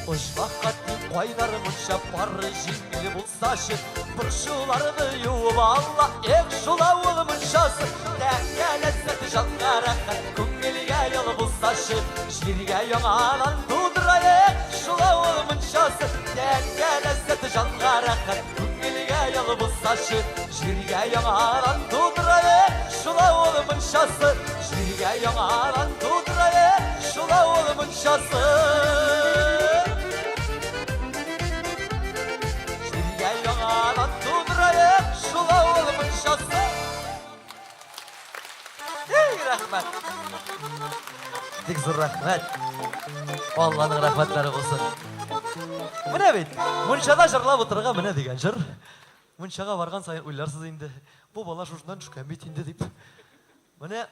Оҗмахка тиң кайнар мунча пары җиңел булсачы, борчуларны юып ала, эх, шул авыл мунчасы. Тәнгә ләззәт, җанга рәхәт, күңелгә ял булсачы, җиргә яңадан тудыраек шул авыл мунчасы. Тәнгә ләззәт, җанга рәхәт, күңелгә ял булсачы, җиргә яңадан тудыраек шул авыл мунчасы. Җиргә яңадан тудыраек шул авыл мунчасы. Җиргә яңадан тудыраек шул авыл мунчасы. Эй, рәхмәт! Бик зур рәхмәт. Алланың рәхмәтләре булсын. Менә бит, мунчада җырлап утырырга менә дигән җыр. Мунчага барган саен уйларсыз инде, бу бала шушыннан төшкән бит инде дип. Менә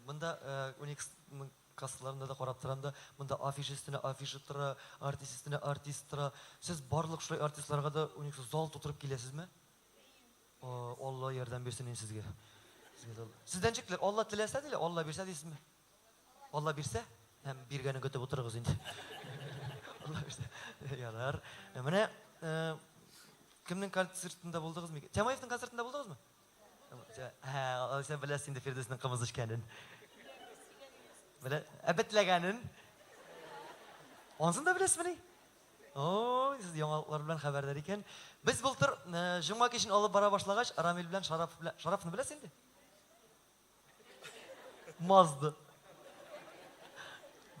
монда Униксның кассаларында да карап торам да, монда афиша өстенә афиша тора, артист өстенә артист тора. Сез барлык шулай артистларга да униксыз зал тутырып киләсезме? Алла ярдәм бирсен инде сезгә. Сезгә дә Алла. Сездән ничек теләр? Алла теләсә диләр, Алла бирсә дисезме? Алла бирсә? Һәм биргәнен көтеп утырыгыз инде. Алла бирсә. Ярар. Менә э, кемнең концертында булдыгыз микән? Тямаевның концертында булдыгызмы? Ә, сен беләсең инде Фирдүснең кымыз эчкәнен. Белә, ә бетләгәнен. Ансын да беләсезмени? Ой, сез яңалыклар белән хәбәрдар икән. Без былтыр э, җомга кичен алып бара башлагач, Рамил белән Шарапов белән Шараповны беләсең инде? Мазды.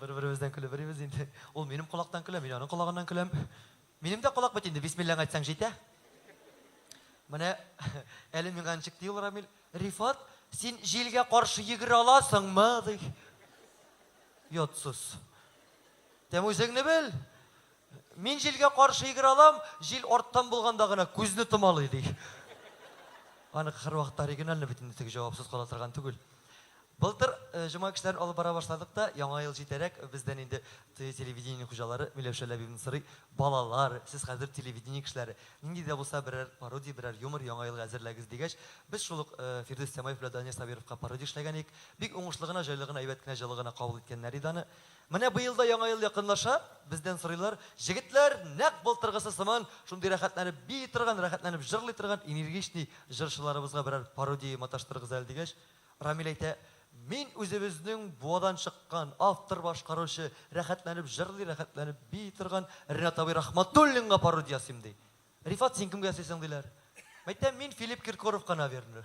Бер-беребездән көлеп йөрибез инде. Ул минем колактан көлә, мин аның колагыннан көләм. Минем дә колак бит инде, бисмиллаң әйтсәң җитә. Менә әле миңа ничек ди ул Рамил? Рифат, син җилгә каршы йөгерә аласыңмы? ди. Ятсыз. Тәм үзеңне бел. Мин җилгә каршы йөгерә алам, җил арттан булганда гына күзне томалый, ди. Аныкы һәрвакытта оригинальный бит инде, теге җавапсыз кала торган түгел. Былтыр э, җомга кичләрен алып бара башладык та, яңа ел җитәрәк бездән инде телевидение хуҗалары Миләүшә Ләбибовна сорый, балалар, сез хәзер телевидение кешеләре, нинди дә булса берәр пародия, берәр юмор яңа елга әзерләгез дигәч, без шул ук э, Фирдүс Тямаев белән Данир Сабировка пародия эшләгән идек. Бик уңышлы гына, җайлы гына, әйбәт кенә, җылы гына кабул иткәннәр иде аны. Менә быел да Яңа ел якынлаша, бездән сорыйлар, җегетләр, нәкъ былтыргысы сыман, шундый рәхәтләнеп бии торган, рәхәтләнеп җырлый торган энергичный җырчыларыбызга берәр пародия маташтырыгыз әле дигәч, Рамил әйтә, мин үзебезнең Буадан чыккан, автор-башкаручы, рәхәтләнеп җырлый, рәхәтләнеп бии торган Ренат абый Рахматуллинга пародия ясыйм, ди. Рифат, син кемгә ясыйсың, диләр. Мәйтәм, мин Филипп Киркоровка, наверное.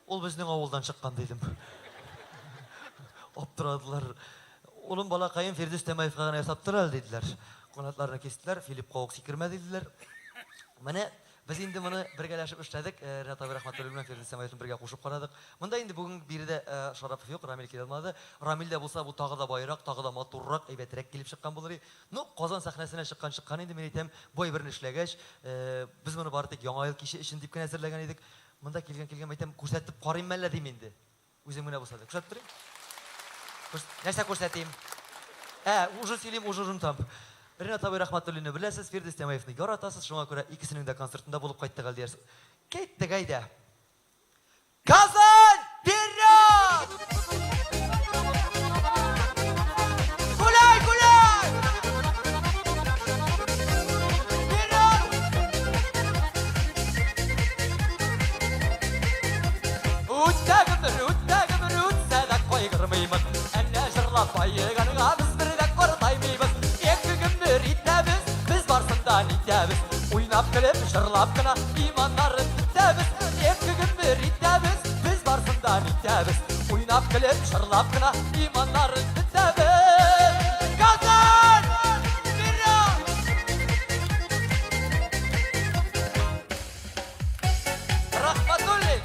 Ул безнең авылдан чыккан, дидем. Аптырадылар. Улым, балакаем, Фирдүс Тямаевка гына ясап тор әле, диделәр. Канатларны кистеләр, Филиппка ук сикермә, диделәр. Менә без инде моны бергәләшеп эшләдек. Э, Ренат абый Рахматуллин белән Фирдүс Тямаевны бергә кушып карадык. Монда инде бүген биредә э, Шарапов юк, Рамил килә алмады. Рамил дә булса, бу тагы да баерак, тагы да матуррак, әйбәтрәк килеп чыккан булыр иде. Ну, Казан сәхнәсенә чыккан чыккан инде, мин әйтәм, бу әйберне эшләгәч, без моны бары тик Яңа ел киче өчен дип кенә әзерләгән идек. Монда килгән килгән, әйтәм, күрсәтеп карыйм мәллә дим инде. Үзем генә булса да. Күрсәтеп торыйм. Нәрсә күрсәтим? Ә, уже сөйлим, уже онытам. Ренат абый Рахматуллинны беләсез, Фирдүс Тямаевны яратасыз, шуңа күрә икесенең дә концертында булып кайттык әле диярсез. Киттек, әйдә. Казань, вперед! Гуляй, гуляй! Вперед! Үтә гомер, үтә гомер, үтсә дә кайгырмыймыз. Әллә җырлап баеганга без бер дә картаймыйбыз. Ике гомер итәбез, без барсын да нитәбез. Уйнап көлеп, җырлап кына иманнарын бетәбез. Ике гомер итәбез, без барсын да нитәбез. Уйнап көлеп, җырлап кына иманнарын бетәбез. Казан! Вперед! Рахматуллин!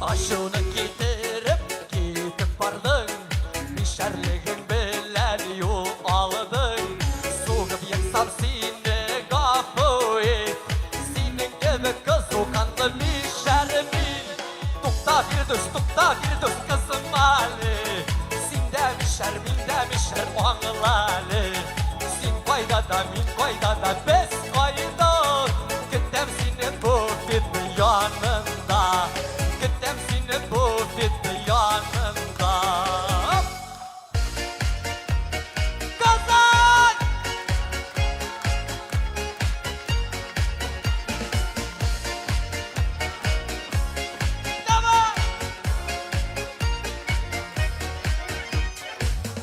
Ачуны китереп, китеп бардың, Мишәрлегең белән юл алдың. Сугып ексам сине, гафу ит, Синең кебек кызу канлы мишәр мин. Тукта, Фирдүс, тукта, Фирдүс, кызым әле. Син дә мишәр, мин дә мишәр, аңла әле. Син кайда да, мин кайда да, без кайда. Көтәм сине буфет янында. Көтәм сине буфет янында. Казан! Давай!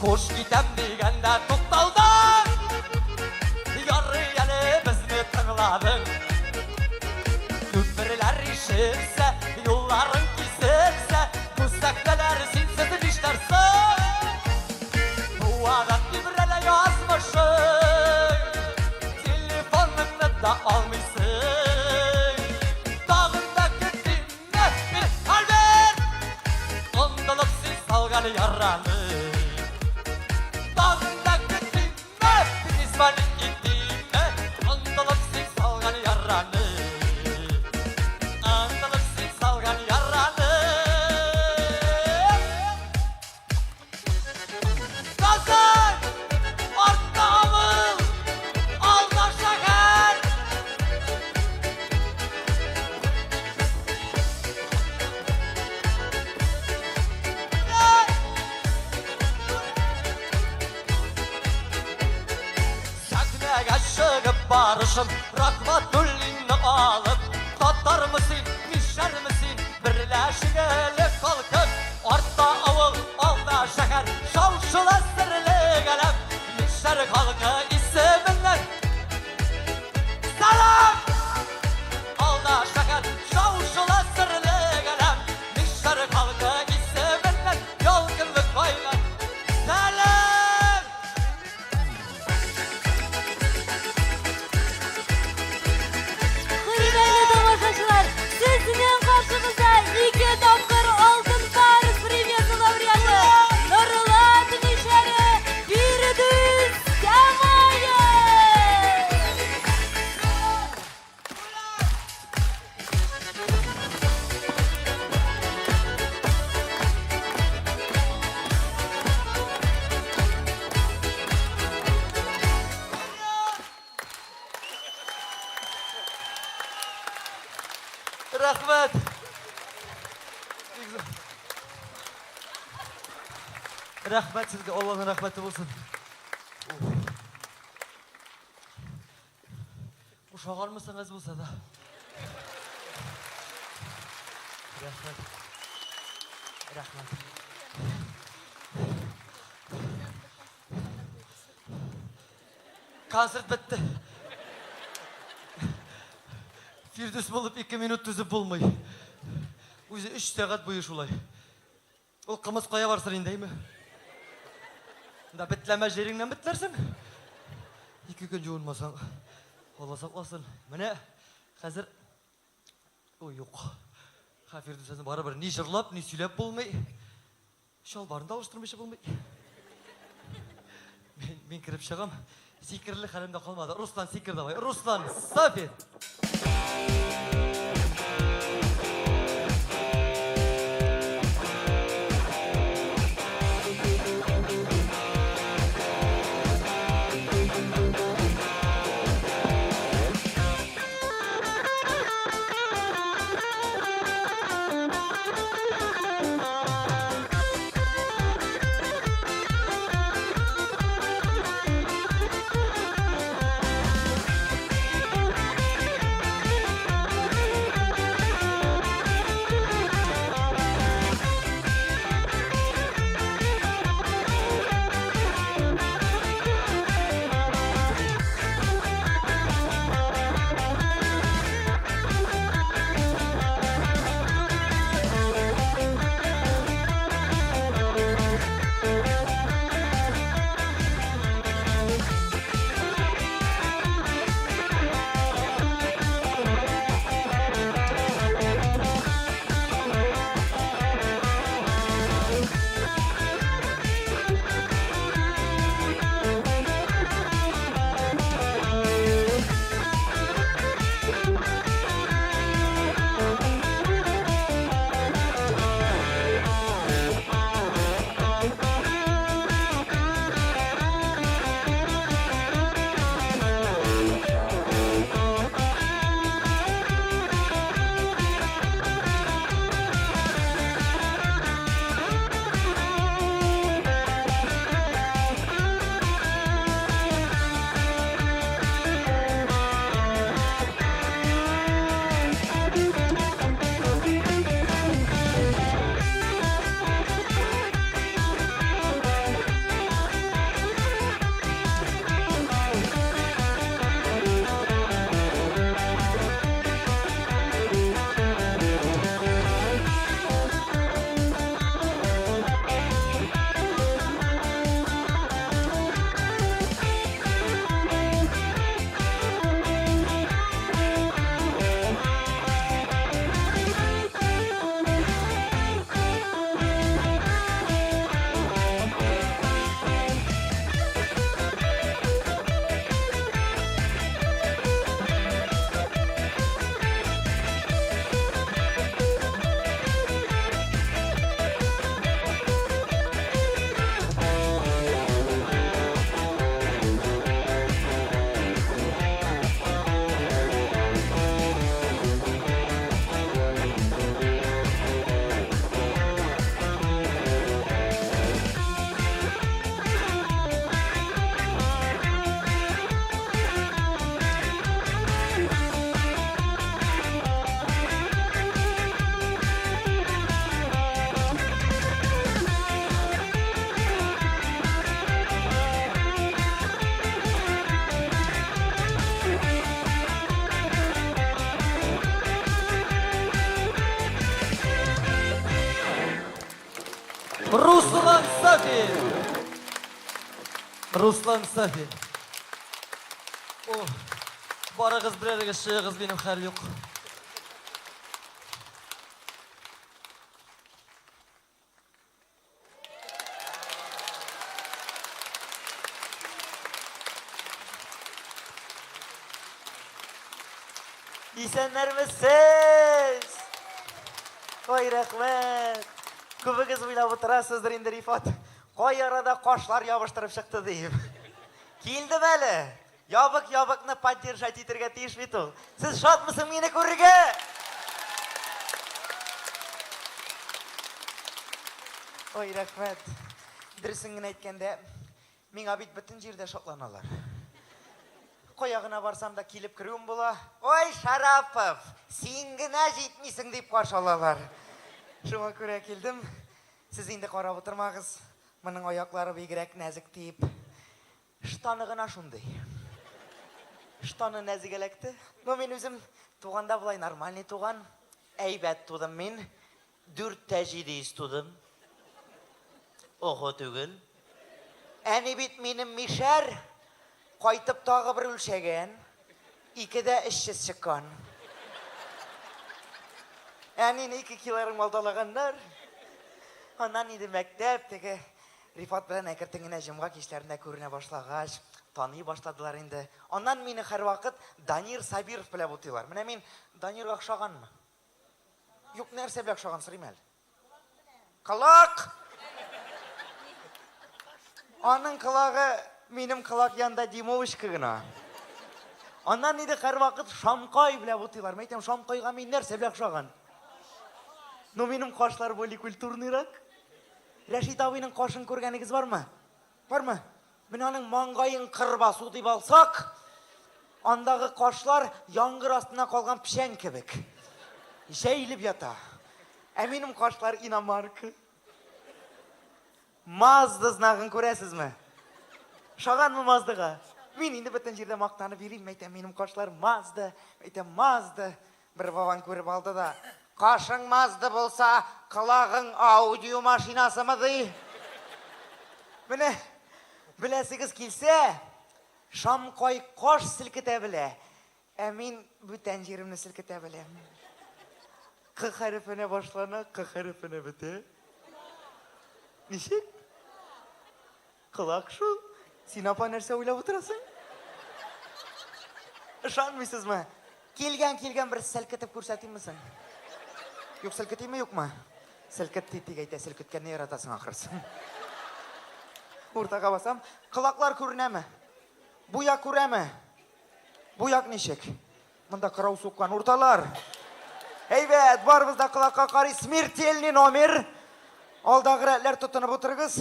Кош китәм дигәндә тукталдың. Ярый әле безне тыңладың. Күперләр ишелсә, юлларың киселсә, бу сәхнәләр синсез нишләрсең? Буадан тибрәлә язмышың, телефоныңны да алмыйсың. Тагын да көтим, Альберт! Онытылып син салган яраны. Тагын да көтим, Хашим Рахматуллинны алып, татармы син, мишәрме син, берләшик әле халкым. Артта авыл, алда шәһәр, шау-шулы серле галәм. Мишәр халкы исеменнән сәлам! Алда шәһәр, шау-шулы серле галәм. Мишәр халкы исеменнән ялкынлы кайнар сәлам! Хөрмәтле тамашачылар, сезнең каршыгызда ике тапкыр Алтын Барс премиясе лауреаты Норлат Мишәре Фирдүс Тямаев! Рәхмәт! Рәхмәт сезгә, Алланың рәхмәте булсын. Ошаганмысыңыз булса да. Рәхмәт. Рәхмәт. Концерт бетте. Фирдүс булып 2 минут түзеп булмый. Үзе 3 сәгать буе шулай. Ул кымыз кая барсын инде, әйме? Да бетләмә җиреңнән бетләрсең. Ике көн юынмасаң, Алла сакласын. Менә хәзер Ой, юк. Ха, Фирдүсәне барыбер ни җырлап, ни сөйләп булмый. Чалбарын да алыштырмыйча булмый. Мин, мин кереп чыгам. Сикерле хәлем дә калмады. Руслан, сикер давай. Руслан, Сафин. Руслан Сафин! Руслан Сафин. О, барыгыз берәрегез чыгыгыз, минем хәл юк. Исәннәрмесез! Ой, рәхмәт! Күбегез уйлап утырасыздыр инде, Рифат, кай арада кашлар ябыштырып чыкты диеп. Килдем әле. Ябык-ябыкны поддержать итергә тиеш бит ул. Сез шатмысың мине күрергә? Ой, рәхмәт. Дөресен генә әйткәндә, миңа бит бөтен җирдә шатланалар. Кая гына барсам да килеп керүем була. Ой, Шарапов, син генә җитмисең дип каршы алалар. Шуңа күрә килдем. Сез инде карап утырмагыз, моның аяклары бигрәк нәзек дип. Штаны гына шундый. Штаны нәзек эләкте. Ну, мин үзем туганда болай нормальный туган. Әйбәт тудым мин. 4 700 тудым. Ого түгел. Әни бит минем мишәр. Кайтып тагы бер үлчәгән. 2 300 чыккан. Әнине 2 килограмм алдалаганнар. Аннан инде мәктәп теге Рифат белән әкертен генә җомга кичләрендә күренә башлагач, таный башладылар инде. Аннан мине һәрвакыт Данир Сабиров белән бутыйлар. Менә мин Данирга охшаганмы? Юк, нәрсә белән охшаган сорыйм әле. Колак! Аның колагы минем колак янында дюймовочка гына. Аннан инде һәрвакыт Шамкай белән бутыйлар. Мин әйтәм, Шамкайга мин нәрсә белән охшаган? Ну, минем кашлар более культурныйрак. Рәшит абыйның кашын күргәнегез бармы? Бармы? Менә аның маңгаен кыр басу дип алсак, андагы кашлар яңгыр астына калган печән кебек. Җәелеп ята. Ә минем кашлар иномарка. Мазда знагын күрәсезме? Ошаганмы Маздага? Мин инде бөтен җирдә мактанып йөрим, әйтәм, минем кашлар Мазда, әйтәм, Мазда. Бер бабаң күреп алды да, кашың Мазда булса, колагың аудио машинасымы ди? Менә беләсегез килсә, Шамкай каш селкетә белә, ә мин бүтән җиремне селкетә беләм. К хәрефенә башлана, К хәрефенә бетә. Ничек? Колак шул. Син, апа, нәрсә уйлап утырасың? Ышанмыйсызмы? Килгән, килгән бер селкетеп күрсәтимме соң? Юк, селкетимме, юкмы? Селкет тик әйтә, селкеткәнне яратасың ахрысы. Уртага басам, колаклар күренәме? Бу як күрәме? Бу як ничек? Монда кырау суккан урталар. Әйбәт, барыбыз да колакка карый. Смертельный номер. Алдагы рәтләр тотынып утырыгыз.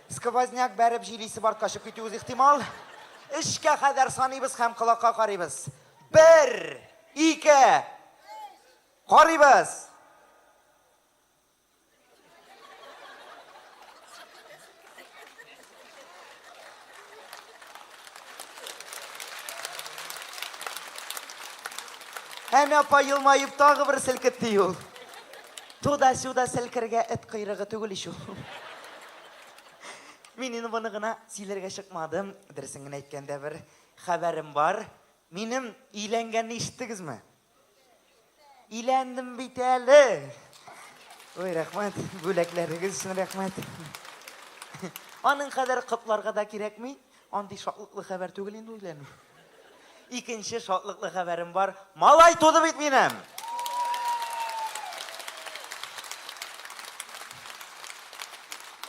Сквозняк бәреп җилисе бар, качып китүегез ихтимал. Өчкә кадәр саныйбыз һәм колакка карыйбыз. Бер, ике, карыйбыз. Әмә апа елмаеп тагы бер селкетте ул. Туда-сюда селкергә эт койрыгы түгел ич ул. Мин инде моны гына сөйләргә чыкмадым. Дөресен генә әйткәндә бер хәбәрем бар. Минем өйләнгәнне ишеттегезме? Өйләндем бит әле. Ой, рәхмәт, бүләкләрегез өчен рәхмәт. Аның кадәр котларга да кирәкми. Андый шатлыклы хәбәр түгел инде өйләнү. Икенче шатлыклы хәбәрем бар. Малай туды бит минем.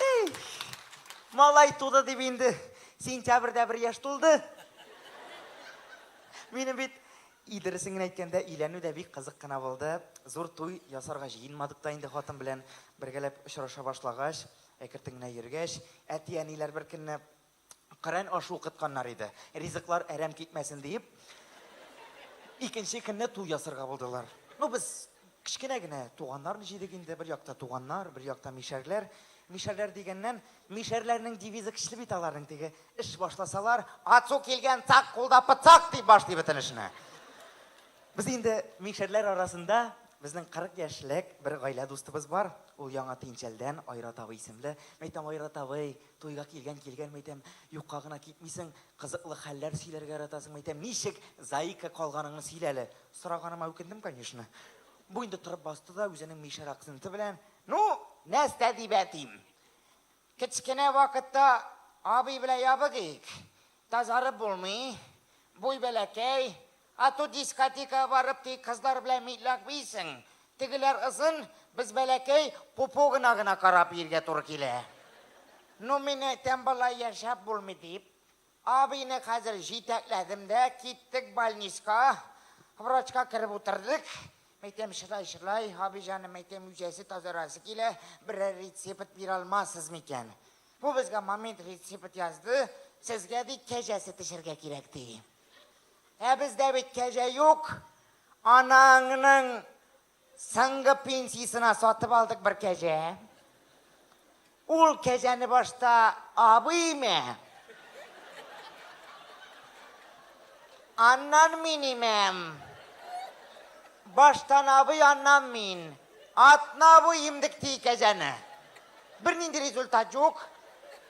Эй, малай туды дип инде сентябрьдә 1 яшь тулды. Минем бит дөресен генә әйткәндә өйләнү дә бик кызык кына булды. Зур туй ясарга җыенмадык та инде хатын белән бергәләп очраша башлагач, әкертен генә йөргәч, әти-әниләр бер көнне Коръән ашы укытканнар иде. Ризыклар әрәм китмәсен диеп, икенче көнне туй ясарга булдылар. Ну, без кечкенә генә туганнарны җыйдык инде, бер якта туганнар, бер якта мишәрләр. Мишәрләр дигәннән, мишәрләрнең девизы көчле бит аларның теге. Эш башласалар, "Ацу килгән цак, кулда пыцак" дип башлый бөтен эшне. Без инде мишәрләр арасында Безнең 40 яшьлек бер гаилә дустыбыз бар. Ул Яңа Тинчәлдән, Айрат абый исемле. Мәйтәм, Айрат абый, туйга килгән килгән, мәйтәм, юкка гына китмисең, кызыклы хәлләр сөйләргә яратасың, мәйтәм, ничек заика калганыңны сөйлә әле. Сораганыма үкендем, конечно. Бу инде торып басты да, үзенең мишәр акценты белән, Ну, нәрсә дип әйтим? Кечкенә вакытта абый белән ябык идек. Тазарып булмый, буй бәләкәй. А то дискотекага барып тик кызлар белән митлак бийсең. Тегеләр озын, без бәләкәй, пупогына гына карап йөргә туры килә. Ну, мин әйтәм, болай яшәп булмый дип, Абыйны хәзер җитәкләдем дә, киттек больниска. Врачка кереп утырдык. Мәйтәм, шулай-шулай, абый җаным, мәйтәм, үсәсе, тазарасы килә, берәр рецепт бирә алмассыз микән? Бу безгә момент рецепт язды, сезгә, ди, кәҗә сөте эчәргә кирәк, ди. Ә бездә бит кәҗә юк. Анаңның Соңгы пенсиясенә сатып алдык бер кәҗә. Ул кәҗәне башта абый имә. Аннан мин имәм. Баштан абый, аннан мин. Атна буе имдек ти кәҗәне. Бернинди результат юк.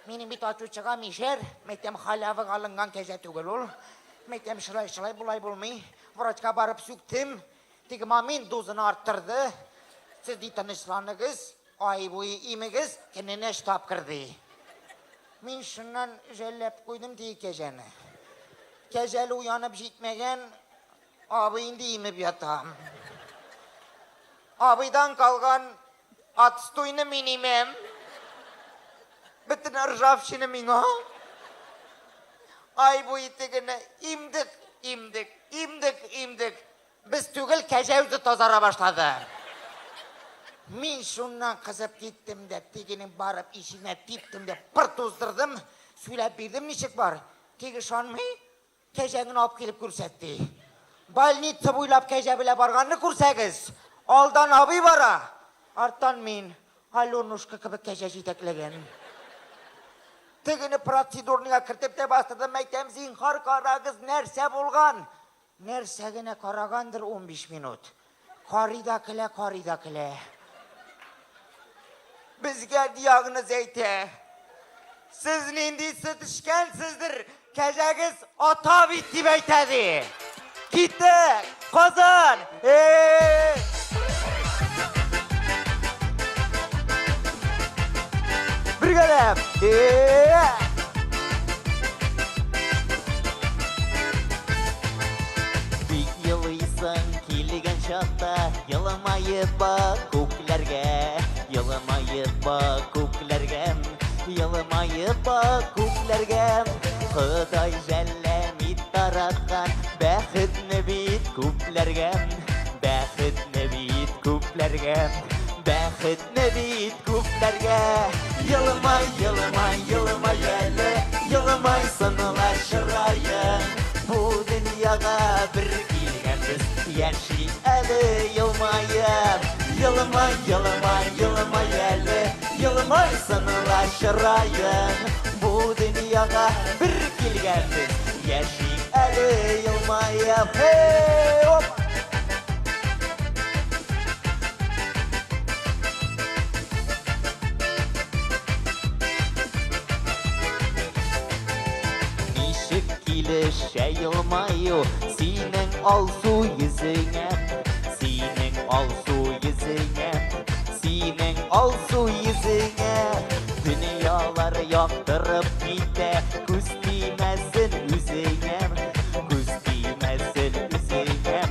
Минем бит ачу чыга, мишәр. Мәйтәм, халявага алынган кәҗә түгел ул. Мәйтәм, шулай-шулай, болай булмый. Врачка барып сүктем. Теге мамин дозаны арттырды. Сез, ди, тынычланыгыз, ай буе имегез, көненә өч тапкыр, ди. Мин шуннан жәлләп куйдым теге кәҗәне. Кәҗә әле уянып җитмәгән, абый инде имеп ята. Абыйдан калган отстойны мин имәм. Бөтен ржавчина миңа. Ай буе тегене имдек, имдек, имдек, имдек. Без түгел, кәҗә үзе тазара башлады. Мин шуннан кызып киттем дә, тегенең барып ишегенә типтем дә пыр туздырдым. Сөйләп бирдем ничек бар. Теге ышанмый, кәҗәңне алып килеп күрсәт, ди. Больница буйлап кәҗә белән барганны күрсәгез, алдан абый бара, арттан мин, Аленушка кебек кәҗә җитәкләгән. Тегене процедурныйга кертеп тә бастырдым, әйтәм, зинһар карагыз, нәрсә булган? Нәрсә генә карагандыр 15 минут. Карый да көлә, карый да көлә. Безгә диагноз әйтә. Сез нинди сөт эчкәнсездер, кәҗәгез ата бит дип әйтә ди. Киттек! Казан! Э! Бергәләп! Э! Бик елыйсың килгән чакта, Елмаеп бак күкләргә, Елмаеп бак күкләргә, Елмаеп бак күкләргә. Ходай жәлләми тараткан Бәхетне бит күпләргә, Бәхетне бит күпләргә, Бәхетне бит күпләргә. Елмай, елмай, елмай әле, Елмай сынла чыраең. Бу дөньяга бер килгәнбез, Яшик әле елмаеп. Елмай, елмай, елмай әле, Елмай сынла чыраең. Бу дөньяга бер килгәнбез, Яшик әле елмаеп. Hey, оп! Ничек килешә елмаю синең алсу йөзеңә, синең алсу йөзеңә, синең алсу йөзеңә. Дөньялар яктырып китә, күз тимәсен үзеңә, күз тимәсен үзеңә,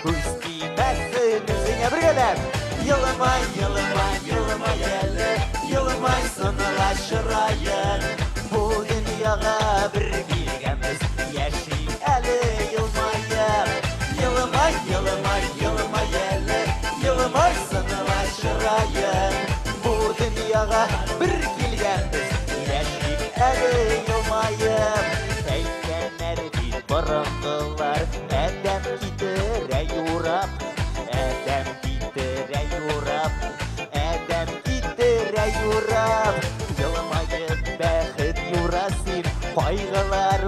күз тимәсен үзеңә. Бергәләп! Елмай, елмай, елмай әле, елмай сынла чыраең. Бу дөньяга бер килгәнбез, яшик әле елмаеп. Елмай, елмай, елмай әле, елмай сынла чыраең. Бу дөньяга бер килгәнбез, яшик әле елмаеп. Әйткәннәр бит борынгылар, адәм китерә юрап, адәм китерә юрап, адәм китерә юрап. Елмаеп бәхет юра син, кайгылар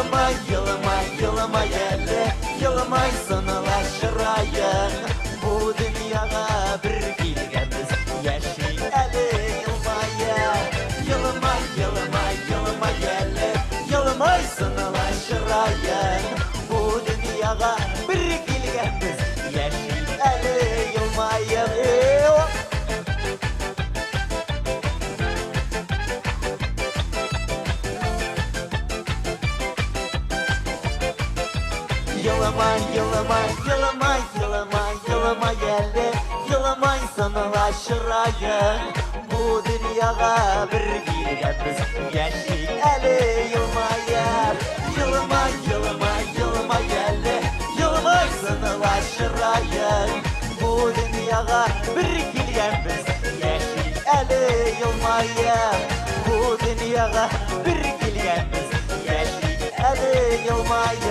Елымай, елымай, елымай әле, елымайсын ла чыраең. Бу дөньяга бер килгәнбез, яшик әле елмаеп. Елымай, елымай, елымай әле, елымайсын ла чыраең. Бу дөньяга бер килгәнбез, яшик әле елмаеп. Э, Елымай, елымай, елымай, елымай, елымай әле, елымай сыныла чыраең. Бу дөньяга бер килгәнбез, яшик әле елмаеп. Елымай, елымай, елымай әле, елымай сыныла чыраең. Бу дөньяга бер килгәнбез, яшик әле елмаеп. Бу дөньяга бер килгәнбез, яшик әле елмаеп.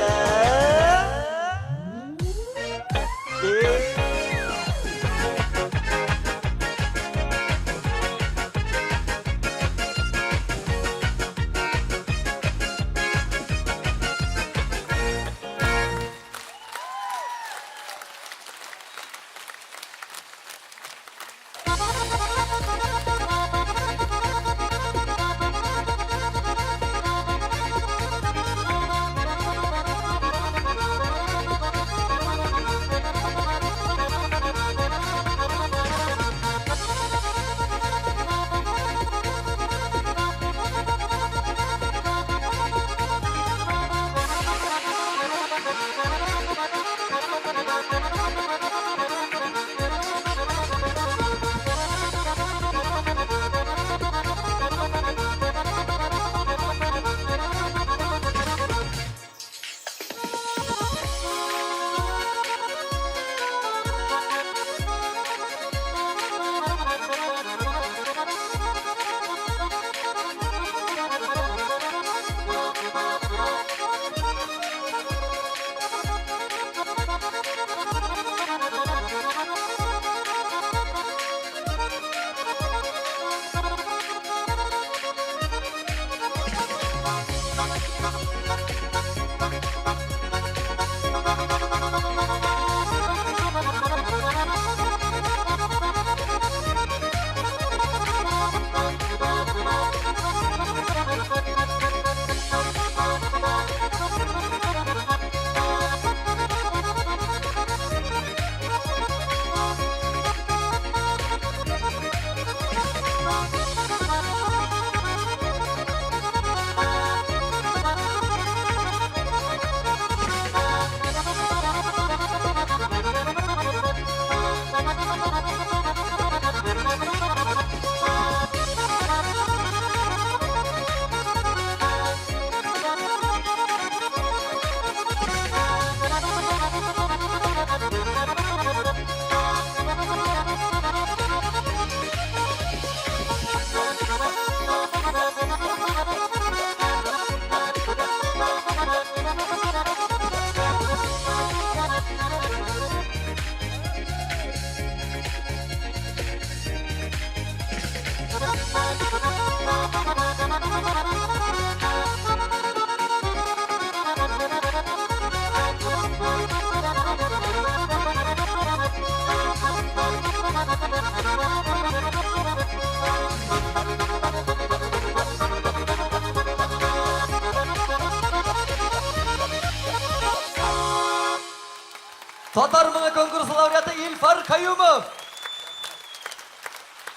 Татар моңы конкурсы лауреаты Илфар Каюмов.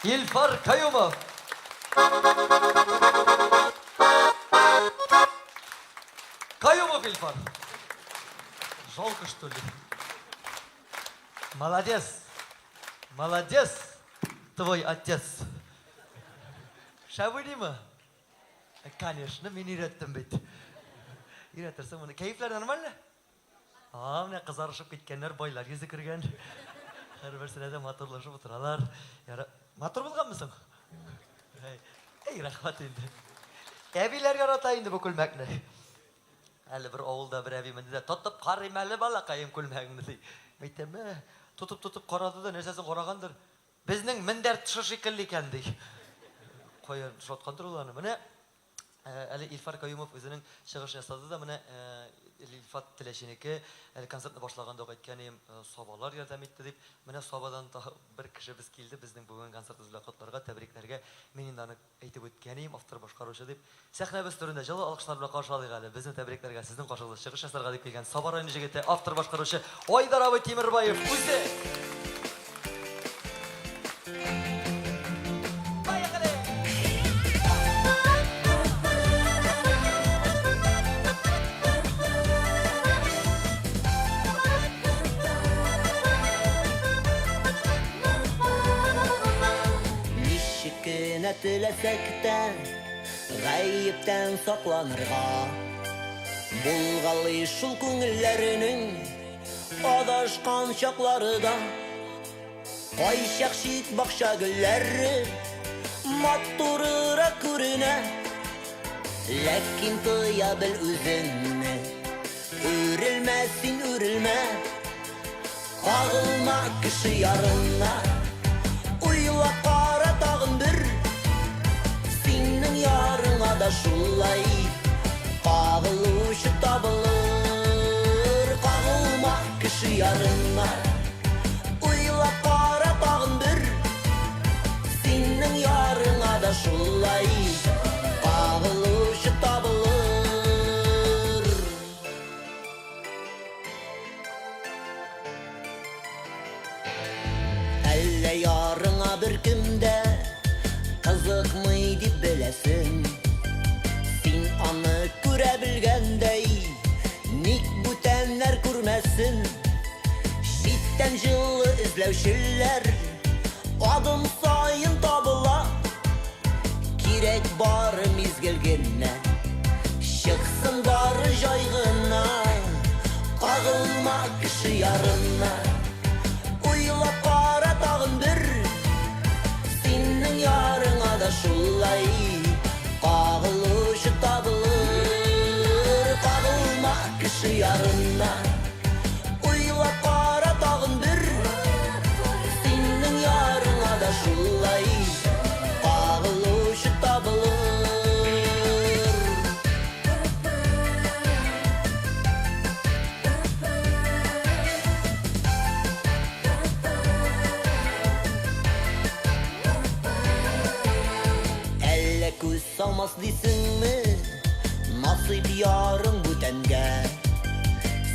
Илфар Каюмов. Каюмов Илфар. Жалко, что ли? Молодец. Молодец, твой отец. Шәп уйныймы? Конечно, мин өйрәттем бит. Өйрәтерсең моны. Кәефләр нормально? А, менә кызарышып киткәннәр, байлар йөзе кергән. Һәрберсенә дә матурлашып утыралар. Яра, матур булганмы соң? Әй, әй, рәхмәт инде. Әбиләр ярата инде бу күлмәкне. Әле бер авылда бер әби менде дә, тотып карыйм әле балакаем күлмәгеңне ди. Әйтәм, «Ә, тотып-тотып карады да, нәрсәсен карагандыр. Безнең мендәр тышы шикелле икән ди. Кая ошаткандыр ул аны. Менә Әле Илфар Каюмов үзенең чыгышын ясады да, менә Илфат Теләченеке, әле концертны башлаганда ук әйткән идем, Сабалар ярдәм итте дип. Менә Сабадан тагы бер кешебез килде безнең бүгенге концертыбыз белән котларга, тәбрикләргә. Мин инде аны әйтеп үткән идем, автор-башкаручы дип. Сәхнәбез түрендә җылы алкышлар белән каршы алыйк әле безне тәбрикләргә, сезнең каршыгызда чыгыш ясарга дип килгән Саба районы җегете, автор-башкаручы Айдар абый Тимербаев үзе! Поехали! Ничек кенә теләсәк тә, гаептән сакланырга. Булгалый шул күңелләрнең адашкан чаклары да. Кайчак чит бакча гөлләре матурырак күренә. Ләкин тыя бел үзеңне, үрелмә син, үрелмә. Кагылма кеше ярына, уйлап кара тагын бер. Синең ярыңа да шулай кагылучы табылыр. Кагылма кеше ярына, уйлап кара тагын бер. Синең ярыңа да шулай кагылучы табылыр. Әллә ярыңа беркем дә кызыкмый дип беләсең. Син аны күрә белгәндәй, ник бүтәннәр күрмәсен? Читтән җылы эзләүчеләр адым саен табыла. Кирәк бары мизгел генә, чыксын бары җай гына. Кагылма кеше ярына, уйлап кара тагын бер. Синең ярыңа да шулай кагылучы табылыр. Кагылма кеше ярына, уйлап кара тагын бер. Синең ярыңа да шулай кагылучы табылыр. Әллә күз салмас дисеңме насыйп ярың бүтәнгә?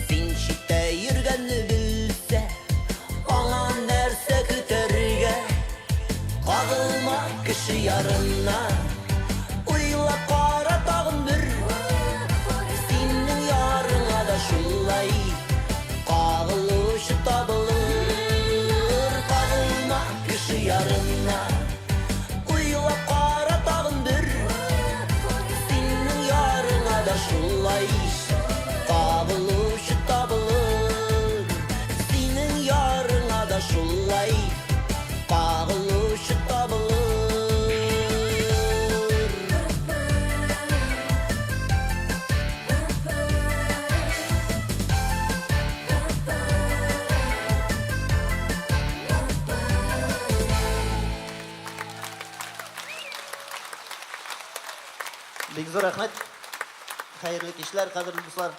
Син читтә йөргәнне белсә, аңа нәрсә көтәргә? Кагылма кеше ярына, уйлап кара тагын бер. Синең ярыңа да шулай кагылучы табылыр. Кагылма кеше ярына, уйлап кара тагын бер. Синең ярыңа да шулай кагылучы табылыр. Синең ярыңа да шулай кагылучы табылыр. Бик зур рәхмәт. Хәерле кичләр, кадерле дуслар.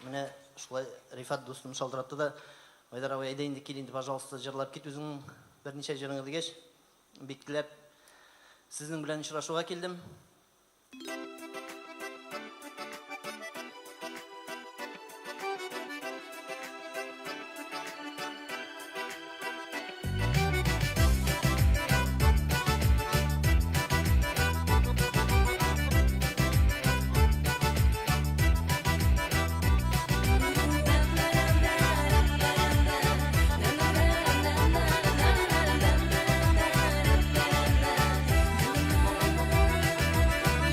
Менә шулай Рифат дустым шалтыратты да, Айдар абый, әйдә инде, кил инде, пожалуйста, җырлап кит үзеңнең берничә җырыңны дигәч, бик теләп сезнең белән очрашуга килдем.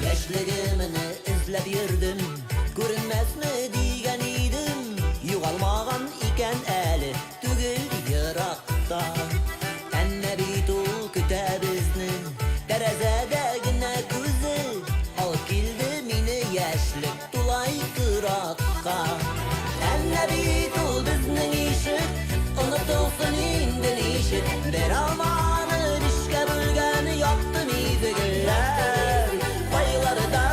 Яшьлегемне эзләп йөрдем, күренмәсме дигән идем, югалмаган икән әле, түгел еракта. Әнә бит ул көтә безне, тәрәзәдә генә күзе, алып килде мине яшьлек тулай торакка. Әнә бит ул безнең ишек, онытылсын инде ничек, бер алманы бишкә бүлгән якты мизгелләр. Кайларда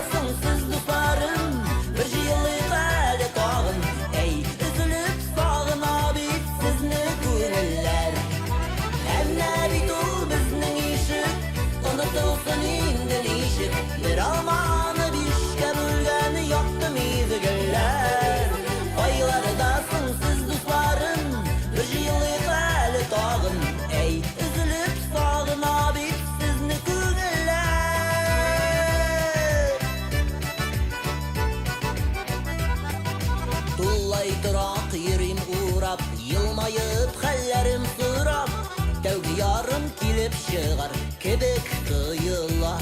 кебек тоела.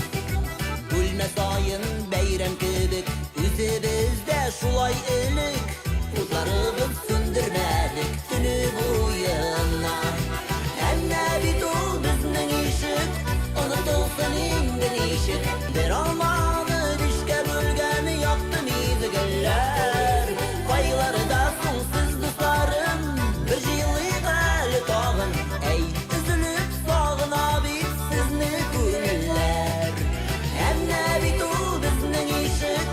Бүлмә саен бәйрәм кебек, үзебез дә шулай элек утларыбыз сүндермәдек төне буена. Әнә бит ул безнең ишек, онытылсын инде ничек. Бер алманы бишкә бүлгән якты мизгелләр. Кайларда соң сез, дусларым, бер җыелыйк әле тагын. Әй, өзелеп сагына бит сезне күңелләр. Әнә бит ул безнең ишек,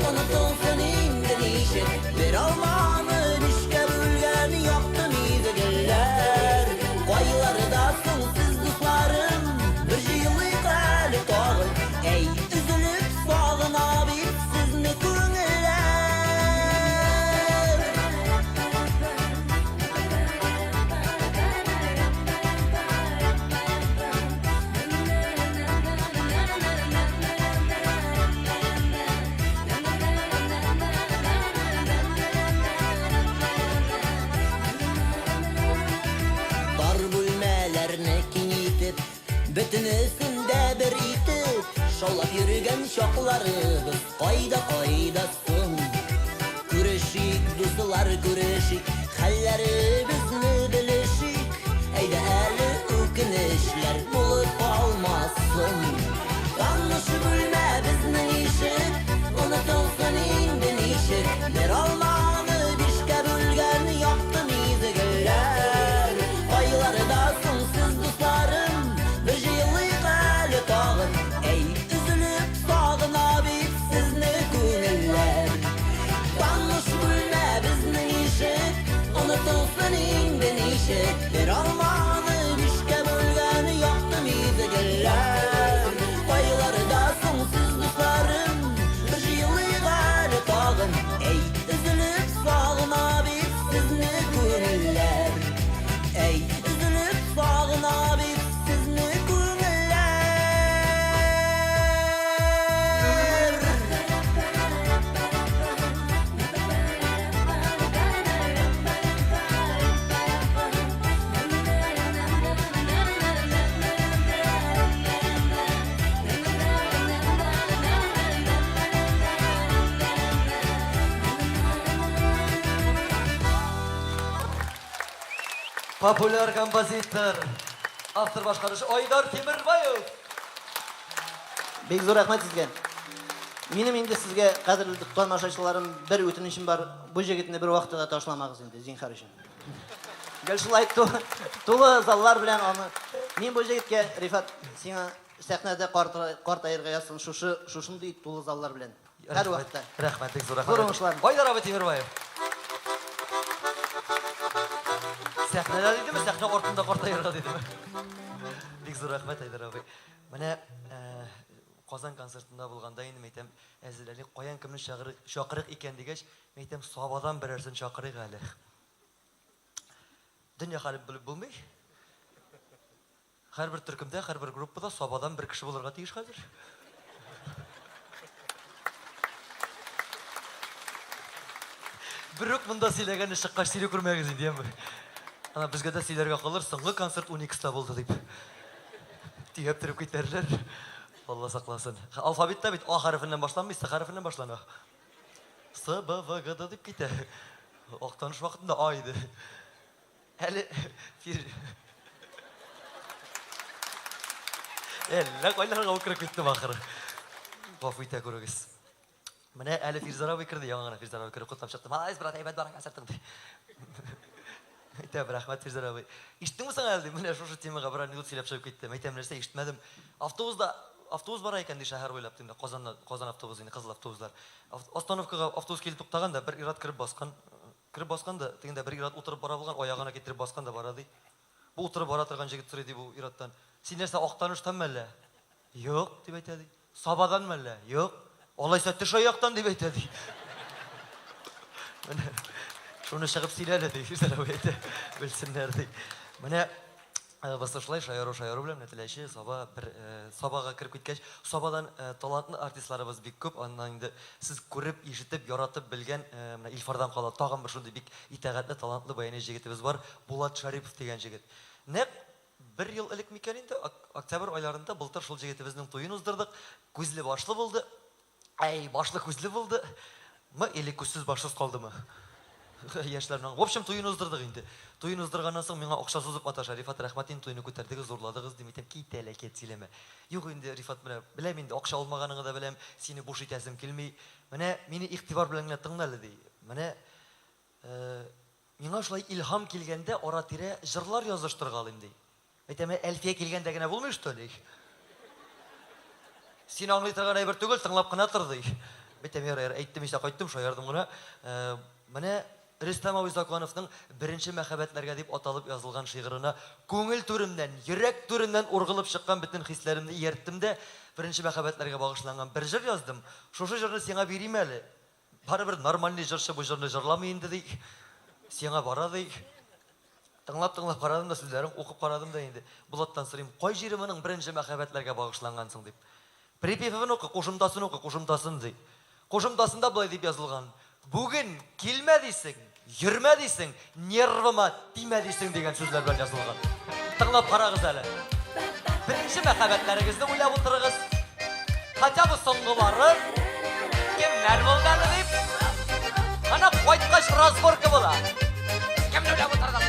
онытылсын инде ничек. Бер алманы бишкә бүлгән якты мизгелләр. Кайларда соң сез, дусларым, бер җыелыйк әле тагын. Әй, өзелеп сагына бит сезне күңелләр. Тар бүлмәләрне киң итеп, бөтенесен дә бер итеп, шаулап йөргән чакларыбыз кайда, кайда соң? Күрешик, дуслар, күрешик, хәлләребезне белешик. Әйдә әле үкенечләр булып калмасын. Таныш бүлмә безнең ишек, онытылсын инде ничек. Бер алманы бишкә бүлгән якты мизгелләр. Кайларда соң сез, дусларым, бер җыелыйк әле тагын. Әй, өзелеп сагына бит сезне күңелләр. Таныш бүлмә безнең ишек, онытылсын инде ничек. Бер алманы бишкә бүлгән якты мизгелләр. Кайларда соң сез, дусларым, бер җыелыйк әле тагын. Әй, өзелеп сагына бит сезне күңелләр. Әй, өзелеп сагына бит сезне күңелләр. Популяр композитор, автор башкаручы Айдар Тимербаев. Бик зур рәхмәт сезгә. Минем инде сезгә, кадерле тамашачыларым, бер үтенечем бар. Бу җегетне бер вакытта да ташламагыз инде, зинһар өчен. Гел шулай тулы заллар белән аны. Мин бу җегеткә, Рифат, сиңа сәхнәдә картаерга язсын, шушы шушындый тулы заллар белән. Һәр вакытта. Рәхмәт, бик зур рәхмәт. Зур уңышлар. Айдар абый Тимербаев. Сәхнәдә дидеме, сәхнә артында картаерга дидеме? Бик зур рәхмәт, Айдар абый. Менә Казан концертында булганда инде әйтәм, әзерләнеп, каян кемне чакырык икән дигәч, мин әйтәм, Сабадан берәрсен чакырыйк әле. Дөнья хәлен белеп булмый. Һәрбер төркемдә, һәрбер группада Сабадан бер кеше булырга тиеш хәзер. Берүк монда сөйләгәнне чыккач сөйли күрмәгез инде, яме. Ана безгә дә сөйләргә калыр, соңгы концерт Уникста булды дип. Төяп төреп китәрләр. Алла сакласын. Алфавитта бит А хәрефеннән башланмый, С хәрефеннән башлана. С, Б, В, Г, Д дип китә. Актаныш вакытында А иде. Әле фир Әллә кайларга ук кереп киттем ахыры. Гафу итә күрегез. Менә әле Фирзар абый керде, яңа гына Фирзар абый кереп котлап чыкты. Молодец, брат, әйбәт бара концертың ди. Әйтәм, рәхмәт, Фирзар абый. Ишеттеңме соң әле ди, менә шушы темага бер анекдот сөйләп чыгып киттем. Әйтәм, нәрсә ишетмәдем. Автобуста автобус бара икән ди шәһәр буйлап дим дә, Казаннан, Казан автобусы инде, кызыл автобуслар. Остановкага автобус килеп туктаган да, бер ир-ат кереп баскан. Кереп баскан да, тегендә бер ир-ат утырып бара булган, аягына китереп баскан да бара ди. Бу утырып бара торган җегет сорый ди бу ир-аттан. Син нәрсә, Актаныштанмы әллә? Юк, дип әйтә ди. Сабаданмы әллә? Юк. Алайса төш аяктан, дип әйтә ди. Менә шуны чыгып сөйлә әле, ди. Фирзәр абый әйтә, белсеннәр, ди. Менә без шулай шаяру шаяру белән менә Теләче, Саба, бер Сабага кереп киткәч, Сабадан талантлы артистларыбыз бик күп. Аннан инде сез күреп, ишетеп, яратып белгән менә Илфардан кала тагын бер шундый бик итагатьле, талантлы баянист җегетебез бар, Булат Шарипов дигән җегет. Нәкъ Бер ел элек микән инде, октябрь айларында былтыр шул җегетебезнең туен уздырдык. Күзле башлы булды. Әй, башлы күзле булды. Мы или күзсез башсыз калдымы? Яшьләрнең. В общем, туен уздырдык инде. Туен уздырганнан соң миңа акча сузып маташа. Рифат, рәхмәт инде, туйны күтәрдегез, зурладыгыз, дим әйтәм, кит әле, әкият сөйләмә. Юк инде, Рифат, менә беләм инде, акча алмаганыңны да беләм, сине буш итәсем килми. Менә мине игътибар белән генә тыңла әле, ди. Менә миңа шулай илһам килгәндә ара-тирә җырлар языштыргалыйм, ди. Әйтәм, Әлфия килгәндә генә булмый, что ли? Син аңлый торган әйбер түгел, тыңлап кына тор, ди. Әйтәм, ярар, ярар, әйттем исә кайттым, шаярдым гына. Менә Рөстәм абый Закуановның Беренче мәхәббәтләргә дип аталып язылган шигырына күңел түремнән, йөрәк түремнән ургылып чыккан бөтен хисләремне иярттем дә, беренче мәхәббәтләргә багышланган бер җыр яздым. Шушы җырны сиңа бирим әле. Барыбер нормальный җырчы бу җырны җырламый инде, ди. Сиңа бара, ди. Тыңлап-тыңлап карадым да, сүзләрен укып карадым да инде. Булаттан сорыйм, кай җире моның беренче мәхәббәтләргә багышланган соң дип. Припевын укы, кушымтасын укы, кушымтасын, ди. Кушымтасында болай дип язылган. Бүген килмә дисең, йөрмә дисең, нервыма тимә дисең дигән сүзләр белән язылган. Тыңлап карагыз әле. Беренче мәхәббәтләрегезне уйлап утырыгыз. Хотя бы соңгылары кемнәр булды әле дип. Ана кайткач разборка була. Кемне уйлап утырдың?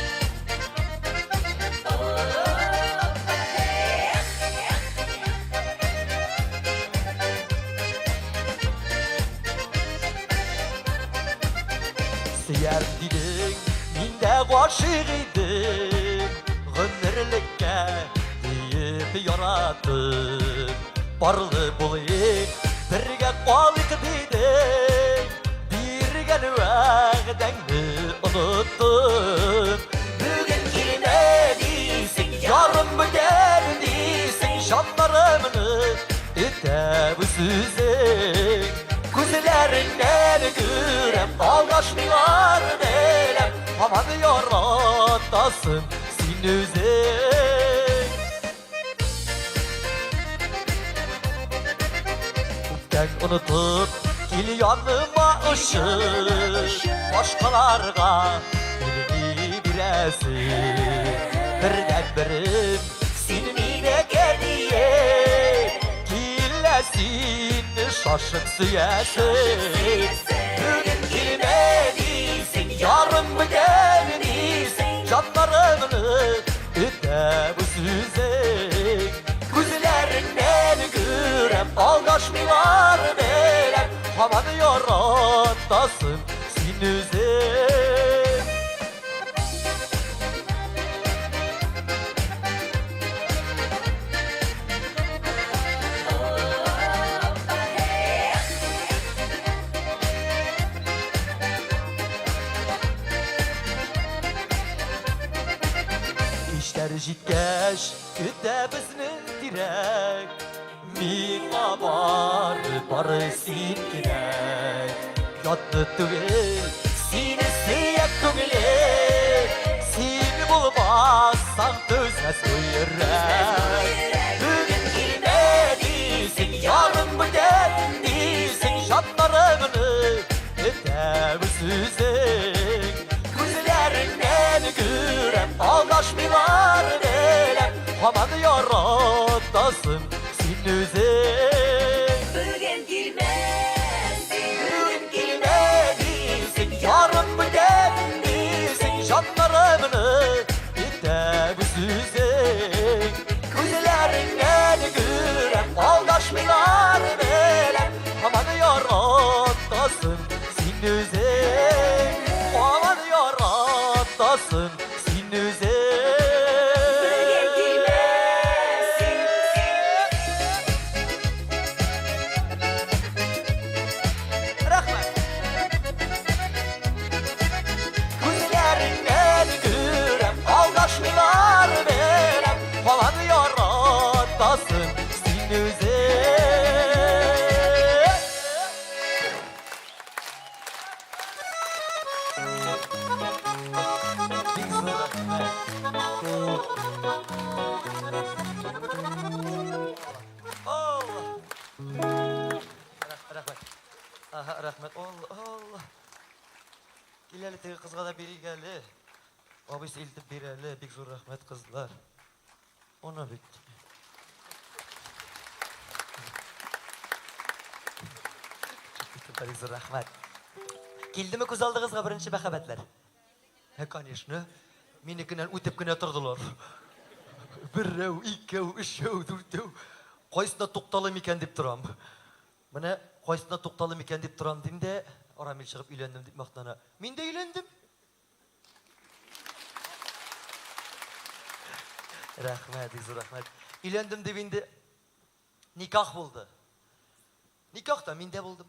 Сөям дидең, мин дә гашыйк идем, гомерлеккә диеп яраттым. Парлы булыйк, бергә калыйк дидең, биргән вәгъдәңне оныттым. Бүген килмә дисең, ярым бүтән дисең, җаннарымны Өтә бу сүзең Күзләреңнән күрәм Алдашмыйлар беләм Һаман яратасың син үзең Күптән онытып кил яныма очып Башкаларга белми бирәсең Бердән-берем Син минеке диеп, килә син шашып сөясең. Бүген килмә дисең, ярым бүтән дисең, җаннарымны өтә бу сүзең. Күзләреңнән күрәм, алдашмыйлар беләм, һаман яратасың син үзең. Кичләр җиткәч, көтә безнең тирәк. Миңа бар, бары син кирәк. Ятны түгел, сине сөя күңелем. Син булмасаң түзмәс бу йөрәк. Бүген килмә дисең, ярым бүтән дисең, җаннарымны өтә бу сүзең. Күзләреңнән күрәм, алдашмыйлар беләм, һаман яратасың син үзең. Бүген килмәсең, Бүген килмә дисең, ярым бүтән дисең, җаннарымны итә бу сүзең. Күзләреңнән күрәм, алдашмыйлар беләм, һаман яратасың син үзең. Һаман яратасың син үзең. Бүген килмәсең. Рәхмәт. Күзләреңнән күрәм, алдашмыйлар беләм, һаман яратасың син үзең. Бик зур рәхмәт. Алла. Рәхмәт. Ага, рәхмәт. Алла, Алла. Кил әле теге кызга да бирик әле. Абыйсы илтеп бир әле. Бик зур рәхмәт, кызлар. Ана бит. Бик зур рәхмәт. Килдеме күз алдыгызга беренче мәхәббәтләр? Ә, конечно. Минекеннән үтеп кенә тордылар. Берәү, икәү, өчәү, дүртәү. Кайсына тукталыйм икән дип торам. Менә кайсына тукталыйм икән дип торам дим дә, Рамил чыгып өйләндем дип мактана. Мин дә өйләндем. Рәхмәт, бик зур рәхмәт. Өйләндем дип инде никах булды. Никахта мин дә булдым.